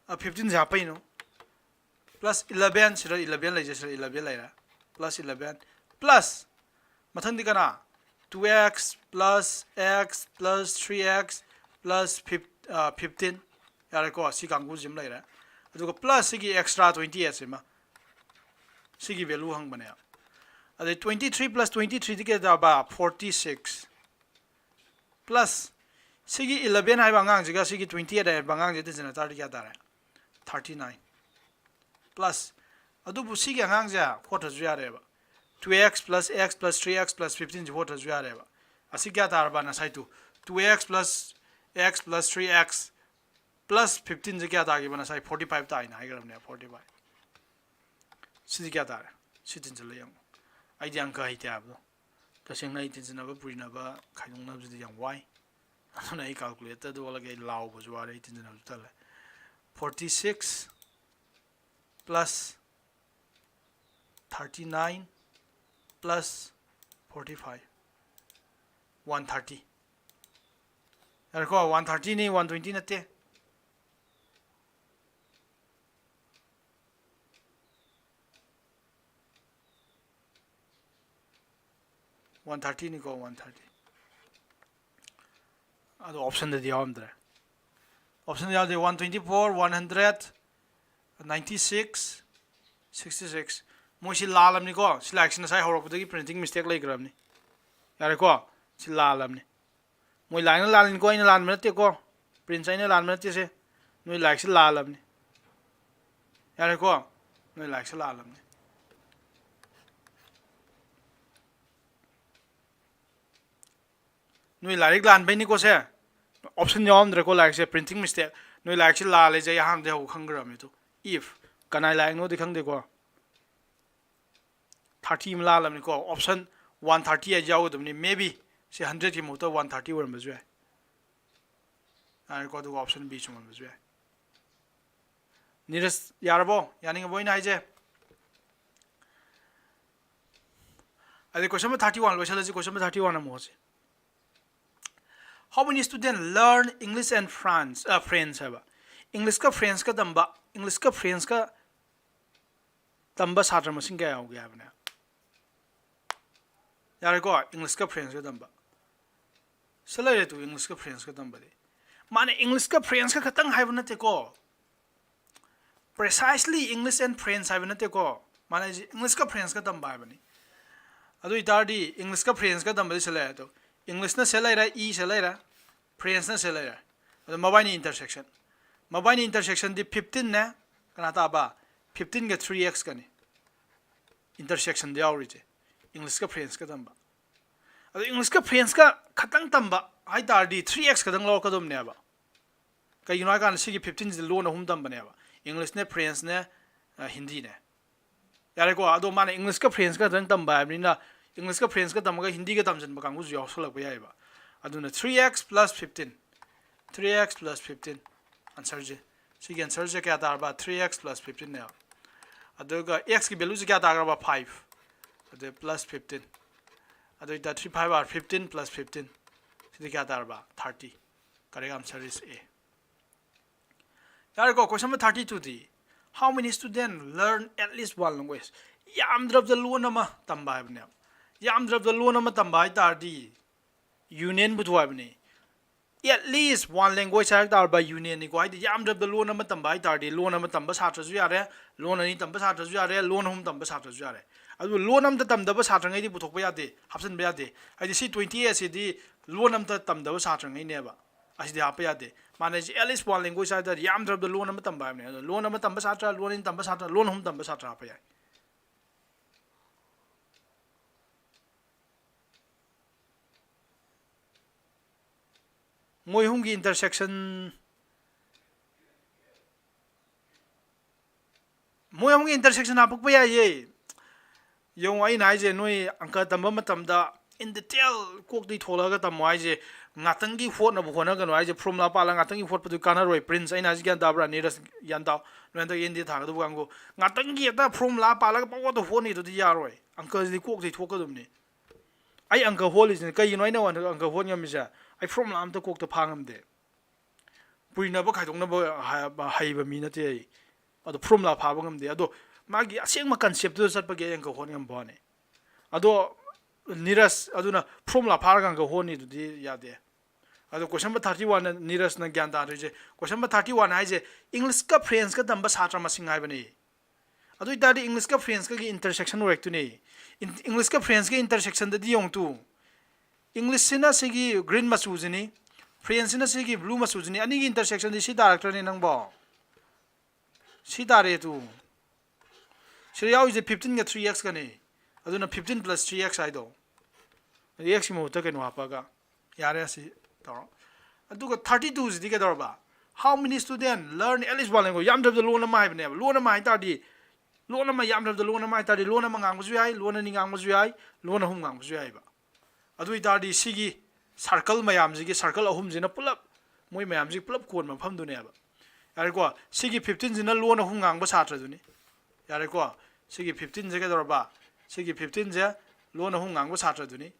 ꯐꯤꯐꯇꯤꯟꯁꯦ ꯍꯥꯞꯄꯛꯏꯅꯣ, plus eleven ꯁꯤꯗ eleven ꯂꯩꯖꯩ, ꯁꯤꯗ eleven ꯂꯩꯔꯦ, plus eleven plus ꯃꯊꯪꯗꯤ ꯀꯅꯥ? Two x plus x plus three x plus fifteen꯫ ꯌꯥꯔꯦꯀꯣ, ꯁꯤ ꯀꯥꯡꯕꯨꯁꯤ ꯑꯃ ꯂꯩꯔꯦ꯫ ꯑꯗꯨꯒ plus ꯁꯤꯒꯤ extra twenty eight ꯁꯤꯃ, ꯁꯤꯒꯤ value ꯍꯪꯕꯅꯦ꯫ ꯑꯗꯩ twenty three plus twenty three ꯗꯤ ꯀꯌꯥ ꯇꯥꯕ? Forty six plus ꯁꯤꯒꯤ eleven ꯍꯥꯏꯕ ꯑꯉꯥꯡꯁꯤꯒ ꯁꯤꯒꯤ twenty eight ꯍꯥꯏꯕ ꯑꯉꯥꯡꯁꯤꯒ ꯇꯤꯟꯁꯤꯟꯅ ꯇꯥꯔꯗꯤ ꯀꯌꯥ ꯇꯥꯔꯦ? Thirty nine plus꯫ ꯑꯗꯨꯕꯨ ꯁꯤꯒꯤ ꯑꯉꯥꯡꯁꯦ ꯍꯣꯠꯇ꯭ꯔꯁꯨ ꯌꯥꯔꯦꯕ꯫ Two x plus x plus three x plus fifteen ꯁꯤ ꯍꯣꯠꯇ꯭ꯔꯁꯨ ꯌꯥꯔꯦꯕ꯫ ꯑꯁꯤ ꯀꯌꯥ ꯇꯥꯔꯕ ꯉꯁꯥꯏ? Two, two x plus x plus three x plus fifteen ꯁꯦ ꯀꯌꯥ ꯇꯥꯈꯤꯕ ꯉꯁꯥꯏ? Forty five ꯇꯥꯏꯅ ꯍꯥꯏꯈ꯭ꯔꯕꯅꯦ, forty five꯫ ꯁꯤꯗꯤ ꯀꯌꯥ ꯇꯥꯔꯦ? ꯁꯤ ꯇꯤꯟꯁꯤꯜꯂ ꯌꯦꯡꯉꯣ꯫ ꯑꯩꯗꯤ ꯑꯪꯀ ꯍꯩꯇꯦ ꯍꯥꯏꯕꯗꯣ꯫ ꯇꯁꯦꯡꯅ ꯑꯩ ꯇꯤꯟꯁꯤꯟꯅꯕ, ꯄꯨꯔꯤꯅꯕ, ꯈꯥꯏꯗꯣꯛꯅꯕꯁꯤꯗꯤ ꯌꯥꯝ ꯋꯥꯏ꯫ ꯑꯗꯨꯅ ꯑꯩ calculator ꯗ ꯑꯣꯜꯂꯒꯦ꯫ ꯑꯩ ꯂꯥꯎꯕꯁꯨ ꯋꯥꯔꯦ, ꯑꯩ ꯇꯤꯟꯁꯤꯟꯅꯕꯁꯨ ꯇꯜꯂꯦ꯫ Forty six plus thirty nine plus forty five, one thirty꯫ ꯌꯥꯔꯦꯀꯣ, one thirty ꯅꯤ, one twenty ꯅꯠꯇꯦ꯫ One thirty ꯅꯤꯀꯣ, one thirty꯫ ꯑꯗꯣ option ꯗꯗꯤ ꯌꯥꯎꯔꯝꯗ꯭ꯔꯦ꯫ Option ꯗ ꯌꯥꯎꯗꯦ꯫ One twenty four, one hundred, ninety six, sixty six꯫ ꯃꯣꯏꯁꯤ ꯂꯥꯜꯂꯝꯅꯤꯀꯣ꯫ ꯁꯤ ꯂꯥꯏꯔꯤꯛꯁꯤ ꯉꯁꯥꯏ ꯍꯧꯔꯛꯄꯗꯒꯤ printing mistake ꯂꯩꯈ꯭ꯔꯕꯅꯤ꯫ ꯌꯥꯔꯦꯀꯣ? ꯁꯤ ꯂꯥꯜꯂꯝꯅꯤ꯫ ꯃꯣꯏ ꯂꯥꯏꯅ ꯂꯥꯜꯂꯤꯅꯤꯀꯣ, ꯑꯩꯅ ꯂꯥꯟꯕ ꯅꯠꯇꯦꯀꯣ꯫ Prince ꯑꯩꯅ ꯂꯥꯟꯕ ꯅꯠꯇꯦꯁꯦ꯫ ꯅꯣꯏ ꯂꯥꯏꯔꯤꯛꯁꯤ ꯂꯥꯜꯂꯕꯅꯤ꯫ ꯌꯥꯔꯦꯀꯣ? ꯅꯣꯏ ꯂꯥꯏꯔꯤꯛꯁꯤ ꯂꯥꯜꯂꯕꯅꯤ꯫ ꯅꯣꯏ ꯂꯥꯏꯔꯤꯛ ꯂꯥꯟꯕꯩꯅꯤꯀꯣ ꯁꯦ꯫ Option ꯌꯥꯎꯔꯝꯗ꯭ꯔꯦꯀꯣ ꯂꯥꯏꯔꯤꯛꯁꯦ, printing mistake꯫ ꯅꯣꯏ ꯂꯥꯏꯔꯤꯛꯁꯤ ꯂꯥꯜꯂꯦꯁꯦ ꯑꯩ ꯑꯍꯥꯟꯕꯗꯩ ꯍꯧꯕ ꯈꯪꯈ꯭ꯔꯕꯅꯤ꯫ ꯑꯗꯨ if ꯀꯅꯥꯏ ꯂꯥꯏꯔꯤꯛꯅꯣꯗꯤ ꯈꯪꯗꯦꯀꯣ꯫ Thirty ꯑꯃ ꯂꯥꯜꯂꯕꯅꯤꯀꯣ꯫ Option one thirty ꯍꯥꯏꯁꯦ ꯌꯥꯎꯒꯗꯕꯅꯤ꯫ Maybe ꯁꯤ hundred ꯀꯤ ꯃꯍꯨꯠꯇ one thirty ꯑꯣꯏꯔꯝꯕꯁꯨ ꯌꯥꯏ꯫ ꯌꯥꯔꯦꯀꯣ, ꯑꯗꯨꯒ option B ꯆꯨꯝꯃꯝꯕꯁꯨ ꯌꯥꯏ꯫ ꯅꯤꯔꯖ, ꯌꯥꯔꯕꯣ? ꯌꯥꯅꯤꯡꯉꯕꯣ ꯑꯩꯅ ꯍꯥꯏꯁꯦ? ꯑꯗꯩ question number thirty one ꯂꯣꯏꯁꯜꯂꯁꯤ, question number thirty one ꯑꯃꯨꯛ ꯍꯣꯠꯁꯤ꯫ How many students learn English and France, ꯑ, French ꯍꯥꯏꯕ? Englishꯀ Frenchꯀ ꯇꯝꯕ, Englishꯀ Frenchꯀ ꯇꯝꯕ ꯁꯥꯇ꯭ꯔ ꯃꯁꯤꯡ ꯀꯌꯥ ꯌꯥꯎꯒꯦ ꯍꯥꯏꯕꯅꯦ꯫ ꯌꯥꯔꯦꯀꯣ, Englishꯀ Frenchꯀ ꯇꯝꯕ꯫ ꯁꯤ ꯂꯩꯔꯦ ꯇꯨ, Englishꯀ Frenchꯀ ꯇꯝꯕꯗꯤ꯫ ꯃꯥꯅ Englishꯀ Frenchꯀ ꯈꯛꯇꯪ ꯍꯥꯏꯕ ꯅꯠꯇꯦꯀꯣ꯫ Precisely English and French ꯍꯥꯏꯕ ꯅꯠꯇꯦꯀꯣ꯫ ꯃꯥꯅ ꯍꯥꯏꯁꯦ Englishꯀ Frenchꯀ ꯇꯝꯕ ꯍꯥꯏꯕꯅꯤ꯫ ꯑꯗꯨ ꯑꯣꯏꯇꯥꯔꯗꯤ Englishꯀ Frenchꯀ ꯇꯝꯕꯗꯤ ꯁꯤ ꯂꯩꯔꯦ ꯇꯨ꯫ Englishꯅ ꯁꯤ ꯂꯩꯔꯦ, E ꯁꯤ ꯂꯩꯔꯦ, Frenchꯅ ꯁꯤ ꯂꯩꯔꯦ꯫ ꯑꯗꯣ ꯃꯕꯥꯏꯅꯤ intersection꯫ ꯃꯕꯥꯏꯅꯤ intersectionꯗꯤ fifteenꯅꯦ, ꯀꯅꯥ ꯇꯥꯕ? Fifteenꯒ three Xꯀꯅꯤ꯫ Intersectionꯗ ꯌꯥꯎꯔꯤꯁꯦ꯫ Englishꯀ Frenchꯀ ꯇꯝꯕ꯫ ꯑꯗꯣ Englishꯀ Frenchꯀ ꯈꯛꯇꯪ ꯇꯝꯕ ꯍꯥꯏ ꯇꯥꯔꯗꯤ three X ꯈꯛꯇꯪ ꯂꯧꯔꯛꯀꯗꯕꯅꯦꯕ꯫ ꯀꯩꯒꯤꯅꯣ ꯍꯥꯏ ꯀꯥꯟꯗ ꯁꯤꯒꯤ fifteenꯁꯤꯗ ꯂꯣꯟ ꯑꯍꯨꯝ ꯇꯝꯕꯅꯦꯕ꯫ Englishꯅꯦ, Frenchꯅꯦ, ꯑ, Hindiꯅꯦ꯫ ꯌꯥꯔꯦꯀꯣ? ꯑꯗꯣ ꯃꯥꯅ Englishꯀ Frenchꯀ ꯈꯛꯇꯪ ꯇꯝꯕ ꯍꯥꯏꯕꯅꯤꯅ Englishꯀ Frenchꯀ ꯇꯝꯃꯒ Hindiꯒ ꯇꯝꯁꯤꯟꯕ ꯀꯥꯡꯕꯨꯁꯨ ꯌꯥꯎꯁꯜꯂꯛꯄ ꯌꯥꯏꯑꯕ꯫ ꯑꯗꯨꯅ three X plus fifteen, three X plus fifteen answerꯁꯦ, ꯁꯤꯒꯤ answerꯁꯦ ꯀꯌꯥ ꯇꯥꯔꯕ? Three X plus fifteenꯅꯦꯕ꯫ ꯑꯗꯨꯒ Xꯀꯤ valueꯁꯦ ꯀꯌꯥ ꯇꯥꯈ꯭ꯔꯕ? Five꯫ ꯑꯗꯨ plus fifteen꯫ ꯑꯗꯨ ꯑꯣꯏꯇꯥꯔꯗꯤ three five are fifteen plus fifteen꯫ ꯁꯤꯗꯤ ꯀꯌꯥ ꯇꯥꯔꯕ? Thirty꯫ Correct answer is A꯫ ꯌꯥꯔꯦꯀꯣ, question number thirty twoꯗꯤ, how many students learn at least one language? ꯌꯥꯝꯗ꯭ꯔꯕꯗ ꯂꯣꯟ ꯑꯃ ꯇꯝꯕ ꯍꯥꯏꯕꯅꯦꯕ꯫ ꯌꯥꯝꯗ꯭ꯔꯕꯗ ꯂꯣꯟ ꯑꯃ ꯇꯝꯕ ꯍꯥꯏ ꯇꯥꯔꯗꯤ unionꯕꯨ ꯊꯨꯒꯥꯏꯕꯅꯤ꯫ At least one language ꯍꯥꯏ ꯇꯥꯔꯕ unionꯅꯤꯀꯣ꯫ ꯍꯥꯏꯗꯤ ꯌꯥꯝꯗ꯭ꯔꯕꯗ ꯂꯣꯟ ꯑꯃ ꯇꯝꯕ ꯍꯥꯏ ꯇꯥꯔꯗꯤ ꯂꯣꯟ ꯑꯃ ꯇꯝꯕ ꯁꯥꯇ꯭ꯔꯁꯨ ꯌꯥꯔꯦ, ꯂꯣꯟ ꯑꯅꯤ ꯇꯝꯕ ꯁꯥꯇ꯭ꯔꯁꯨ ꯌꯥꯔꯦ, ꯂꯣꯟ ꯑꯍꯨꯝ ꯇꯝꯕ ꯁꯥꯇ꯭ꯔꯁꯨ ꯌꯥꯔꯦ꯫ ꯑꯗꯨ ꯂꯣꯟ ꯑꯝꯇ ꯇꯝꯗꯕ ꯁꯥꯇ꯭ꯔꯉꯩꯗꯤ ꯄꯨꯊꯣꯛꯄ ꯌꯥꯗꯦ, ꯍꯥꯞꯆꯤꯟꯕ ꯌꯥꯗꯦ꯫ ꯍꯥꯏꯗꯤ ꯁꯤ twenty eight ꯁꯤꯗꯤ ꯂꯣꯟ ꯑꯝꯇ ꯇꯝꯗꯕ ꯁꯥꯇ꯭ꯔꯉꯩꯅꯦꯕ꯫ ꯑꯁꯤꯗꯤ ꯍꯥꯞꯄ ꯌꯥꯗꯦ꯫ ꯃꯥꯅ ꯍꯥꯏꯁꯦ at least one language ꯍꯥꯏ ꯇꯥꯔꯗꯤ ꯌꯥꯝꯗ꯭ꯔꯕꯗ ꯂꯣꯟ ꯑꯃ ꯇꯝꯕ ꯍꯥꯏꯕꯅꯦ꯫ ꯑꯗꯣ ꯂꯣꯟ ꯑꯃ ꯇꯝꯕ ꯁꯥꯇ꯭ꯔ, ꯂꯣꯟ ꯑꯅꯤ ꯇꯝꯕ ꯁꯥꯇ꯭ꯔ, ꯂꯣꯟ ꯑꯍꯨꯝ ꯇꯝꯕ ꯁꯥꯇ꯭ꯔ ꯍꯥꯞꯄ ꯌꯥꯏ꯫ ꯃꯣꯏ ꯑꯍꯨꯝꯒꯤ intersection, ꯃꯣꯏ ꯑꯍꯨꯝꯒꯤ intersection ꯍꯥꯄꯛꯄ ꯌꯥꯏꯌꯦ꯫ ꯌꯦꯡꯉꯣ, ꯑꯩꯅ ꯍꯥꯏꯁꯦ, ꯅꯣꯏ ꯑꯪꯀ ꯇꯝꯕ ꯃꯇꯝꯗ in detail ꯀꯣꯛꯇꯒꯤ ꯊꯣꯛꯂꯛꯑꯒ ꯇꯝꯃꯣ ꯍꯥꯏꯁꯦ, ꯉꯥꯛꯇꯪꯒꯤ ꯍꯣꯠꯅꯕ ꯍꯣꯠꯅꯒꯅꯨ ꯍꯥꯏꯁꯦ, ꯐꯣꯔꯃꯨꯂꯥ ꯄꯥꯜꯂꯒ ꯉꯥꯛꯇꯪꯒꯤ ꯍꯣꯠꯄꯗꯨ ꯀꯥꯟꯅꯔꯣꯏ꯫ ꯄ꯭ꯔꯤꯟꯁ, ꯑꯩꯅ ꯍꯥꯏꯁꯦ ꯒ꯭ꯌꯥꯟ ꯇꯥꯕ꯭ꯔꯥ? ꯅꯤꯔꯖ, ꯒ꯭ꯌꯥꯟ ꯇꯥꯎ꯫ ꯅꯣꯏ ꯍꯟꯗꯛ ꯑꯦꯟ ꯗꯤ ꯑꯦ ꯊꯥꯒꯗꯕ ꯀꯥꯡꯕꯨ, ꯉꯥꯛꯇꯪꯒꯤ ꯍꯦꯛꯇ ꯐꯣꯔꯃꯨꯂꯥ ꯄꯥꯜꯂꯒ ꯄꯪꯍꯣꯠꯇ ꯍꯣꯠꯅꯤꯗꯨꯗꯤ ꯌꯥꯔꯣꯏ꯫ ꯑꯪꯀꯁꯤꯗꯤ ꯀꯣꯛꯇꯒꯤ ꯊꯣꯛꯀꯗꯕꯅꯤ꯫ ꯑꯩ ꯑꯪꯀ ꯍꯣꯠꯂꯤꯁꯤꯅ ꯀꯩꯒꯤꯅꯣ? ꯑꯩꯅ ꯑꯪꯀ ꯍꯣꯠ ꯉꯝꯃꯤꯁꯦ, ꯑꯩ ꯐꯣꯔꯃꯨꯂꯥ ꯑꯝꯇ ꯀꯣꯛꯇ ꯐꯥ ꯉꯝꯗꯦ꯫ ꯄꯨꯔꯤꯅꯕ ꯈꯥꯏꯗꯣꯛꯅꯕ ꯍ-, ꯍꯩꯕ ꯃꯤ ꯅꯠꯇꯦ ꯑꯩ꯫ ꯑꯗꯣ ꯐꯣꯔꯃꯨꯂꯥ ꯐꯥꯕ ꯉꯝꯗꯦ꯫ ꯑꯗꯣ ꯃꯥꯒꯤ ꯑꯁꯦꯡꯕ ꯀꯟꯁꯦꯞꯇꯨꯗ ꯆꯠꯄꯒꯤ ꯑꯩ ꯑꯪꯀ ꯍꯣꯠ ꯉꯝꯕ ꯋꯥꯅꯤ꯫ ꯑꯗꯣ ꯅꯤꯔꯖ ꯑꯗꯨꯅ ꯐꯣꯔꯃꯨꯂꯥ ꯐꯥꯔꯒ ꯑꯪꯀ ꯍꯣꯠꯅꯤꯗꯨꯗꯤ ꯌꯥꯗꯦ꯫ ꯑꯗꯣ question number thirty one ꯅꯤꯔꯖꯅ ꯒ꯭ꯌꯥꯟ ꯇꯥꯗ꯭ꯔꯤꯁꯦ, question number thirty one ꯍꯥꯏꯁꯦ English ꯀ French ꯀ ꯇꯝꯕ ꯁꯥꯇ꯭ꯔ ꯃꯁꯤꯡ ꯍꯥꯏꯕꯅꯤ꯫ ꯑꯗꯨ ꯑꯣꯏꯇꯥꯔꯗꯤ English ꯀ French ꯀꯒꯤ intersection ꯑꯣꯏꯔꯛꯇꯣꯏꯅꯦ꯫ ꯏꯟ-, English ꯀ French ꯀ intersectionꯗꯗꯤ ꯌꯦꯡꯉꯨ ꯇꯨ, Englishꯁꯤꯅ ꯁꯤꯒꯤ green ꯃꯆꯨꯁꯤꯅꯤ, Frenchꯁꯤꯅ ꯁꯤꯒꯤ blue ꯃꯆꯨꯁꯤꯅꯤ, ꯑꯅꯤꯒꯤ intersectionꯗꯤ ꯁꯤ ꯇꯥꯔꯛꯇ꯭ꯔꯅꯦ ꯅꯪꯕꯣ? ꯁꯤ ꯇꯥꯔꯦ ꯇꯨ꯫ ꯁꯤꯗ ꯌꯥꯎꯔꯤꯁꯦ fifteen ꯒ three x ꯀꯅꯦ꯫ ꯑꯗꯨꯅ fifteen plus three x ꯍꯥꯏꯗꯣ꯫ ꯑꯗꯨ x ꯀꯤ ꯃꯍꯨꯠꯇ ꯀꯩꯅꯣ ꯍꯥꯞꯄꯒ꯫ ꯌꯥꯔꯦ, ꯑꯁꯤ ꯇꯧꯔꯣ꯫ ꯑꯗꯨꯒ thirty two ꯁꯤꯗꯤ ꯀꯩꯗꯧꯔꯕ? How many student learn at least one language? ꯌꯥꯝꯗ꯭ꯔꯕꯗ ꯂꯣꯟ ꯑꯃ ꯍꯥꯏꯕꯅꯦꯕ꯫ ꯂꯣꯟ ꯑꯃ ꯍꯥꯏ ꯇꯥꯔꯗꯤ, ꯂꯣꯟ ꯑꯃ, ꯌꯥꯝꯗ꯭ꯔꯕꯗ ꯂꯣꯟ ꯑꯃ ꯍꯥꯏ ꯇꯥꯔꯗꯤ, ꯂꯣꯟ ꯑꯃ ꯉꯥꯡꯕꯁꯨ ꯌꯥꯏ, ꯂꯣꯟ ꯑꯅꯤ ꯉꯥꯡꯕꯁꯨ ꯌꯥꯏ, ꯂꯣꯟ ꯑꯍꯨꯝ ꯉꯥꯡꯕꯁꯨ ꯌꯥꯏꯕ꯫ ꯑꯗꯨ ꯑꯣꯏ ꯇꯥꯔꯗꯤ ꯁꯤꯒꯤ circle ꯃꯌꯥꯝꯁꯤꯒꯤ, circle ꯑꯍꯨꯝꯁꯤꯅ ꯄꯨꯂꯞ, ꯃꯣꯏ ꯃꯌꯥꯝꯁꯤ ꯄꯨꯂꯞ ꯀꯣꯟꯕ ꯃꯐꯝꯗꯨꯅꯦꯕ꯫ ꯌꯥꯔꯦꯀꯣ? ꯁꯤꯒꯤ fifteenꯁꯤꯅ ꯂꯣꯟ ꯑꯍꯨꯝ ꯉꯥꯡꯕ ꯁꯥꯇ꯭ꯔꯗꯨꯅꯤ꯫ ꯌꯥꯔꯦꯀꯣ? ꯁꯤꯒꯤ fifteenꯁꯦ ꯀꯩꯗꯧꯔꯕ? ꯁꯤꯒꯤ fifteenꯁꯦ ꯂꯣꯟ ꯑꯍꯨꯝ ꯉꯥꯡꯕ ꯁꯥꯇ꯭ꯔꯗꯨꯅꯤ꯫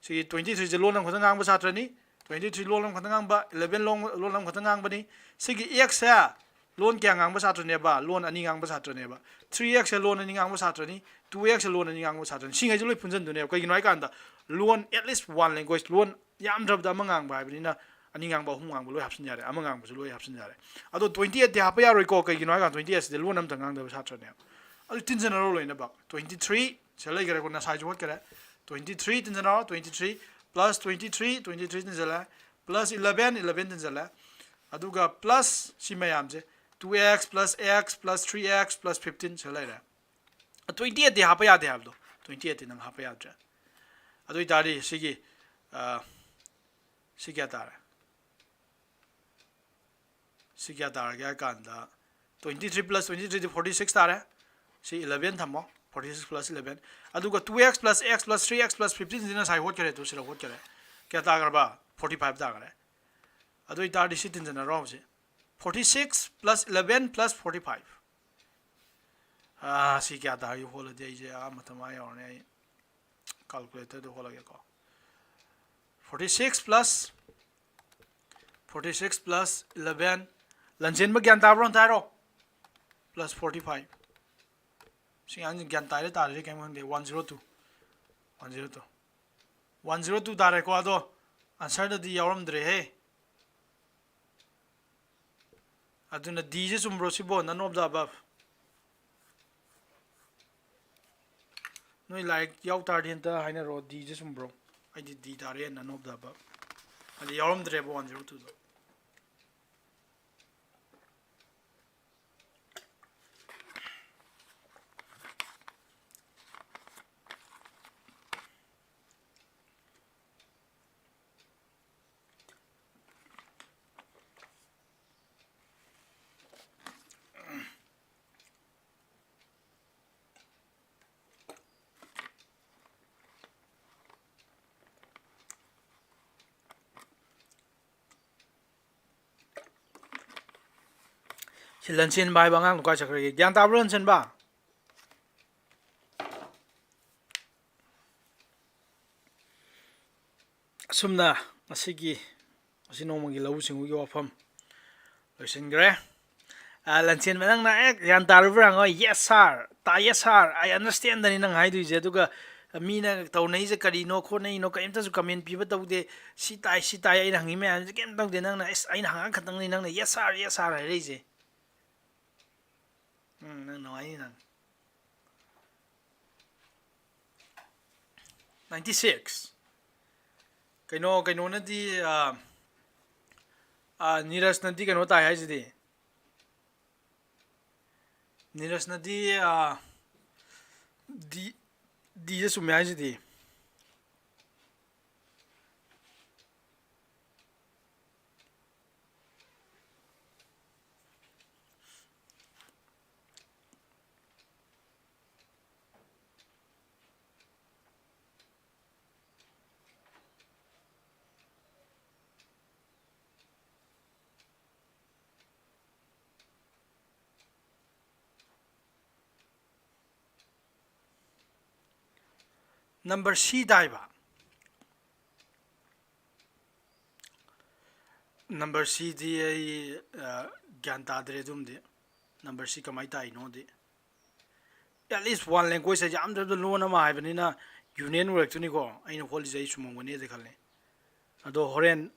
ꯁꯤꯒꯤ twenty threeꯁꯦ ꯂꯣꯟ ꯑꯃꯈꯛꯇ ꯉꯥꯡꯕ ꯁꯥꯇ꯭ꯔꯅꯤ꯫ Twenty three ꯂꯣꯟ ꯑꯃꯈꯛꯇ ꯉꯥꯡꯕ, eleven ꯂꯣꯟ, ꯂꯣꯟ ꯑꯃꯈꯛꯇ ꯉꯥꯡꯕꯅꯤ꯫ ꯁꯤꯒꯤ xꯁꯦ ꯂꯣꯟ ꯀꯌꯥ ꯉꯥꯡꯕ ꯁꯥꯇ꯭ꯔꯅꯦꯕ? ꯂꯣꯟ ꯑꯅꯤ ꯉꯥꯡꯕ ꯁꯥꯇ꯭ꯔꯅꯦꯕ꯫ Three xꯁꯦ ꯂꯣꯟ ꯑꯅꯤ ꯉꯥꯡꯕ ꯁꯥꯇ꯭ꯔꯅꯤ꯫ Two xꯁꯦ ꯂꯣꯟ ꯑꯅꯤ ꯉꯥꯡꯕ ꯁꯥꯇ꯭ꯔꯅꯤ꯫ ꯁꯤꯉꯩꯁꯦ ꯂꯣꯏ ꯄꯨꯟꯁꯤꯟꯗꯣꯏꯅꯦꯕ꯫ ꯀꯩꯒꯤꯅꯣ ꯍꯥꯏ ꯀꯥꯟꯗ, ꯂꯣꯟ, at least one language, ꯂꯣꯟ ꯌꯥꯝꯗ꯭ꯔꯕꯗ ꯑꯃ ꯉꯥꯡꯕ ꯍꯥꯏꯕꯅꯤꯅ, ꯑꯅꯤ ꯉꯥꯡꯕ, ꯑꯍꯨꯝ ꯉꯥꯡꯕ ꯂꯣꯏ ꯍꯥꯞꯆꯤꯟ ꯌꯥꯔꯦ, ꯑꯃ ꯉꯥꯡꯕꯁꯨ ꯂꯣꯏ ꯍꯥꯞꯆꯤꯟ ꯌꯥꯔꯦ꯫ ꯑꯗꯣ twenty eightꯇꯤ ꯍꯥꯞꯄ ꯌꯥꯔꯣꯏꯀꯣ, ꯀꯩꯒꯤꯅꯣ ꯍꯥꯏ ꯀꯥꯟꯗ twenty eightꯁꯤꯗꯤ ꯂꯣꯟ ꯑꯝꯇ ꯉꯥꯡꯗꯕ ꯁꯥꯇ꯭ꯔꯅꯦꯕ꯫ ꯑꯗꯨ ꯇꯤꯟꯖꯟꯅꯔꯣ ꯂꯣꯏꯅꯃꯛ꯫ Twenty three ꯁꯤꯗ ꯂꯩꯈꯔꯦꯀꯣ, ꯉꯁꯥꯏꯁꯨ ꯍꯣꯠꯈꯔꯦ꯫ Twenty three ꯇꯤꯟꯖꯟꯅꯔꯣ, twenty three plus twenty three, twenty three ꯇꯤꯟꯖꯜꯂꯦ, plus eleven, eleven ꯇꯤꯟꯖꯜꯂꯦ, ꯑꯗꯨꯒ plus ꯁꯤ ꯃꯌꯥꯝꯁꯦ, two x plus x plus three x plus fifteen ꯁꯤꯗ ꯂꯩꯔꯦ꯫ Twenty eightꯇꯤ ꯍꯥꯞꯄ ꯌꯥꯗꯦ ꯍꯥꯏꯕꯗꯣ, twenty eightꯇꯤ ꯅꯪ ꯍꯥꯞꯄ ꯌꯥꯗ꯭ꯔꯦ꯫ ꯑꯗꯨ ꯑꯣꯏ ꯇꯥꯔꯗꯤ ꯁꯤꯒꯤ, ꯑ, ꯁꯤ ꯀꯌꯥ ꯇꯥꯔꯦ? ꯁꯤ ꯀꯌꯥ ꯇꯥꯔꯒꯦ ꯍꯥꯏ ꯀꯥꯟꯗ, twenty three plus twenty threeꯗꯤ forty six ꯇꯥꯔꯦ꯫ ꯁꯤ eleven ꯊꯝꯃꯣ꯫ Forty six plus eleven. ꯑꯗꯨꯒ two x plus x plus three x plus fifteen ꯁꯤꯅ ꯉꯁꯥꯏ ꯍꯣꯠꯈ꯭ꯔꯦ, ꯇꯨ ꯁꯤꯗ ꯍꯣꯠꯈ꯭ꯔꯦ꯫ ꯀꯌꯥ ꯇꯥꯈ꯭ꯔꯕ? Forty five ꯇꯥꯈ꯭ꯔꯦ꯫ ꯑꯗꯨ ꯑꯣꯏꯇꯥꯔꯗꯤ ꯁꯤ ꯇꯤꯟꯖꯟꯅꯔꯣ ꯍꯧꯖꯤꯛ꯫ Forty six plus eleven plus forty five꯫ ꯑꯥ, ꯁꯤ ꯀꯌꯥ ꯇꯥꯒꯦ ꯍꯣꯠꯂꯗꯤ ꯑꯩꯁꯦ ꯑꯥ ꯃꯇꯝ ꯑꯥ ꯌꯧꯔꯅꯤ꯫ ꯑꯩ calculator ꯗ ꯍꯣꯠꯂꯒꯦꯀꯣ꯫ Forty six plus, forty six plus eleven꯫ ꯂꯟꯆꯦꯟꯕ ꯒ꯭ꯌꯥꯟ ꯇꯥꯕ꯭ꯔꯣ ꯑꯝꯇ ꯍꯥꯏꯔꯣ? Plus forty five꯫ ꯁꯤ ꯑꯉꯥꯡꯁꯤ ꯒ꯭ꯌꯥꯟ ꯇꯥꯏꯔ ꯇꯥꯗ꯭ꯔꯤꯔ ꯀꯩꯝ ꯈꯪꯗꯦ꯫ One zero two꯫ One zero two꯫ One zero two ꯇꯥꯔꯦꯀꯣ꯫ ꯑꯗꯣ answer ꯗꯗꯤ ꯌꯥꯎꯔꯝꯗ꯭ꯔꯦꯍꯦ꯫ ꯑꯗꯨꯅ D ꯁꯦ ꯆꯨꯝꯕ꯭ꯔꯣ ꯁꯤꯕꯣ? None of the above꯫ ꯅꯣꯏ ꯂꯥꯏꯔꯤꯛ ꯌꯥꯎ ꯇꯥꯔꯗꯤ ꯑꯝꯇ ꯍꯥꯏꯅꯔꯣ, D ꯁꯦ ꯆꯨꯝꯕ꯭ꯔꯣ? ꯑꯩꯗꯤ D ꯇꯥꯔꯦ, none of the above꯫ ꯑꯗꯨ ꯌꯥꯎꯔꯝꯗ꯭ꯔꯦꯕ one zero two ꯗꯣ꯫ ꯁꯤ ꯂꯟꯆꯦꯟꯕ ꯍꯥꯏꯕ ꯑꯉꯥꯡꯗꯣ ꯀꯥꯏ ꯆꯠꯈ꯭ꯔꯒꯦ? ꯒ꯭ꯌꯥꯟ ꯇꯥꯕ꯭ꯔꯣ, ꯂꯟꯆꯦꯟꯕ? ꯑꯁꯨꯝꯅ ꯉꯁꯤꯒꯤ, ꯉꯁꯤ ꯅꯣꯡꯃꯒꯤ ꯂꯧꯎ ꯁꯤꯡꯎꯒꯤ ꯋꯥꯐꯝ ꯂꯣꯏꯁꯤꯟꯈ꯭ꯔꯦ꯫ ꯑ, ꯂꯟꯆꯦꯟꯕ, ꯅꯪꯅ ꯍꯦꯛ ꯒ꯭ꯌꯥꯟ ꯇꯥꯔꯨꯕ꯭ꯔꯥ ꯍꯪꯉꯣ? "Yes sir, ꯇꯥ, yes sir, I understand" ꯅꯤ ꯅꯪ ꯍꯥꯏꯗꯣꯏꯁꯦ꯫ ꯑꯗꯨꯒ ꯃꯤꯅ ꯇꯧꯅꯩꯁꯦ ꯀꯔꯤꯅꯣ ꯈꯣꯠꯅꯩꯅꯣ ꯀꯔꯤꯝꯇꯁꯨ comment ꯄꯤꯕ ꯇꯧꯗꯦ꯫ "ꯁꯤ ꯇꯥꯏ, ꯁꯤ ꯇꯥꯏ" ꯑꯩꯅ ꯍꯪꯉꯤ ꯃꯌꯥꯝꯁꯦ ꯀꯩꯝ ꯇꯧꯗꯦ꯫ ꯅꯪꯅ, "ꯑꯁ, ꯑꯩꯅ ꯍꯪꯉ ꯈꯛꯇꯪꯅꯤ ꯅꯪꯅ 'Yes sir, yes sir' ꯍꯥꯏꯔꯛꯏꯁꯦ"꯫ ꯎꯝ, ꯅꯪ ꯅꯨꯡꯉꯥꯏꯅꯤ ꯅꯪ꯫ Ninety six꯫ ꯀꯩꯅꯣ, ꯀꯩꯅꯣꯅꯗꯤ, ꯑ, ꯑ, ꯅꯤꯔꯖꯅꯗꯤ ꯀꯩꯅꯣ ꯇꯥꯏ ꯍꯥꯏꯁꯤꯗꯤ꯫ ꯅꯤꯔꯖꯅꯗꯤ, ꯑ, D, D ꯗ ꯆꯨꯝꯃꯦ ꯍꯥꯏꯁꯤꯗꯤ꯫ Number C ꯇꯥꯏꯕ? Number Cꯗꯤ ꯑꯩ, ꯑ, ꯒ꯭ꯌꯥꯟ ꯇꯥꯗ꯭ꯔꯦ ꯑꯗꯨꯝꯗꯤ꯫ Number C ꯀꯃꯥꯏꯅ ꯇꯥꯏꯅꯣꯗꯤ꯫ At least one language ꯍꯥꯏꯁꯦ ꯌꯥꯝꯗ꯭ꯔꯕꯗ ꯂꯣꯟ ꯑꯃ ꯍꯥꯏꯕꯅꯤꯅ union ꯑꯣꯏꯔꯛꯇꯣꯏꯅꯤꯀꯣ꯫ ꯑꯩꯅ ꯍꯣꯠꯂꯤꯁꯦ ꯑꯩ ꯆꯨꯝꯃꯝꯒꯅꯤꯗꯤ ꯈꯜꯂꯦ꯫ ꯑꯗꯣ ꯍꯣꯔꯦꯟ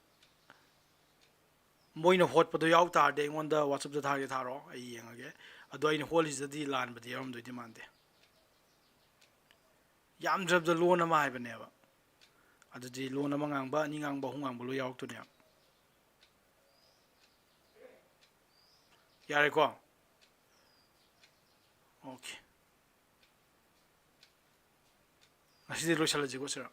ꯃꯣꯏꯅ ꯍꯣꯠꯄꯗꯣ ꯌꯥꯎ ꯇꯥꯔꯗꯤ ꯑꯩꯉꯣꯟꯗ WhatsAppꯇ ꯊꯥꯒꯦ ꯊꯥꯔꯛꯑꯣ, ꯑꯩ ꯌꯦꯡꯉꯒꯦ꯫ ꯑꯗꯣ ꯑꯩꯅ ꯍꯣꯠꯂꯤꯁꯤꯗꯗꯤ ꯂꯥꯟꯕꯗꯤ ꯌꯥꯎꯔꯝꯗꯣꯏꯗꯤ ꯃꯥꯟꯗꯦ꯫ ꯌꯥꯝꯗ꯭ꯔꯕꯗ ꯂꯣꯟ ꯑꯃ ꯍꯥꯏꯕꯅꯦꯕ꯫ ꯑꯗꯨꯗꯤ ꯂꯣꯟ ꯑꯃ ꯉꯥꯡꯕ, ꯑꯅꯤ ꯉꯥꯡꯕ, ꯑꯍꯨꯝ ꯉꯥꯡꯕ ꯂꯣꯏ ꯌꯥꯎꯔꯛꯇꯣꯏꯅꯦꯕ꯫ ꯌꯥꯔꯦꯀꯣ? Okay꯫ ꯉꯁꯤꯗꯤ ꯂꯣꯏꯁꯤꯜꯂꯁꯤꯀꯣ ꯁꯤꯔ꯫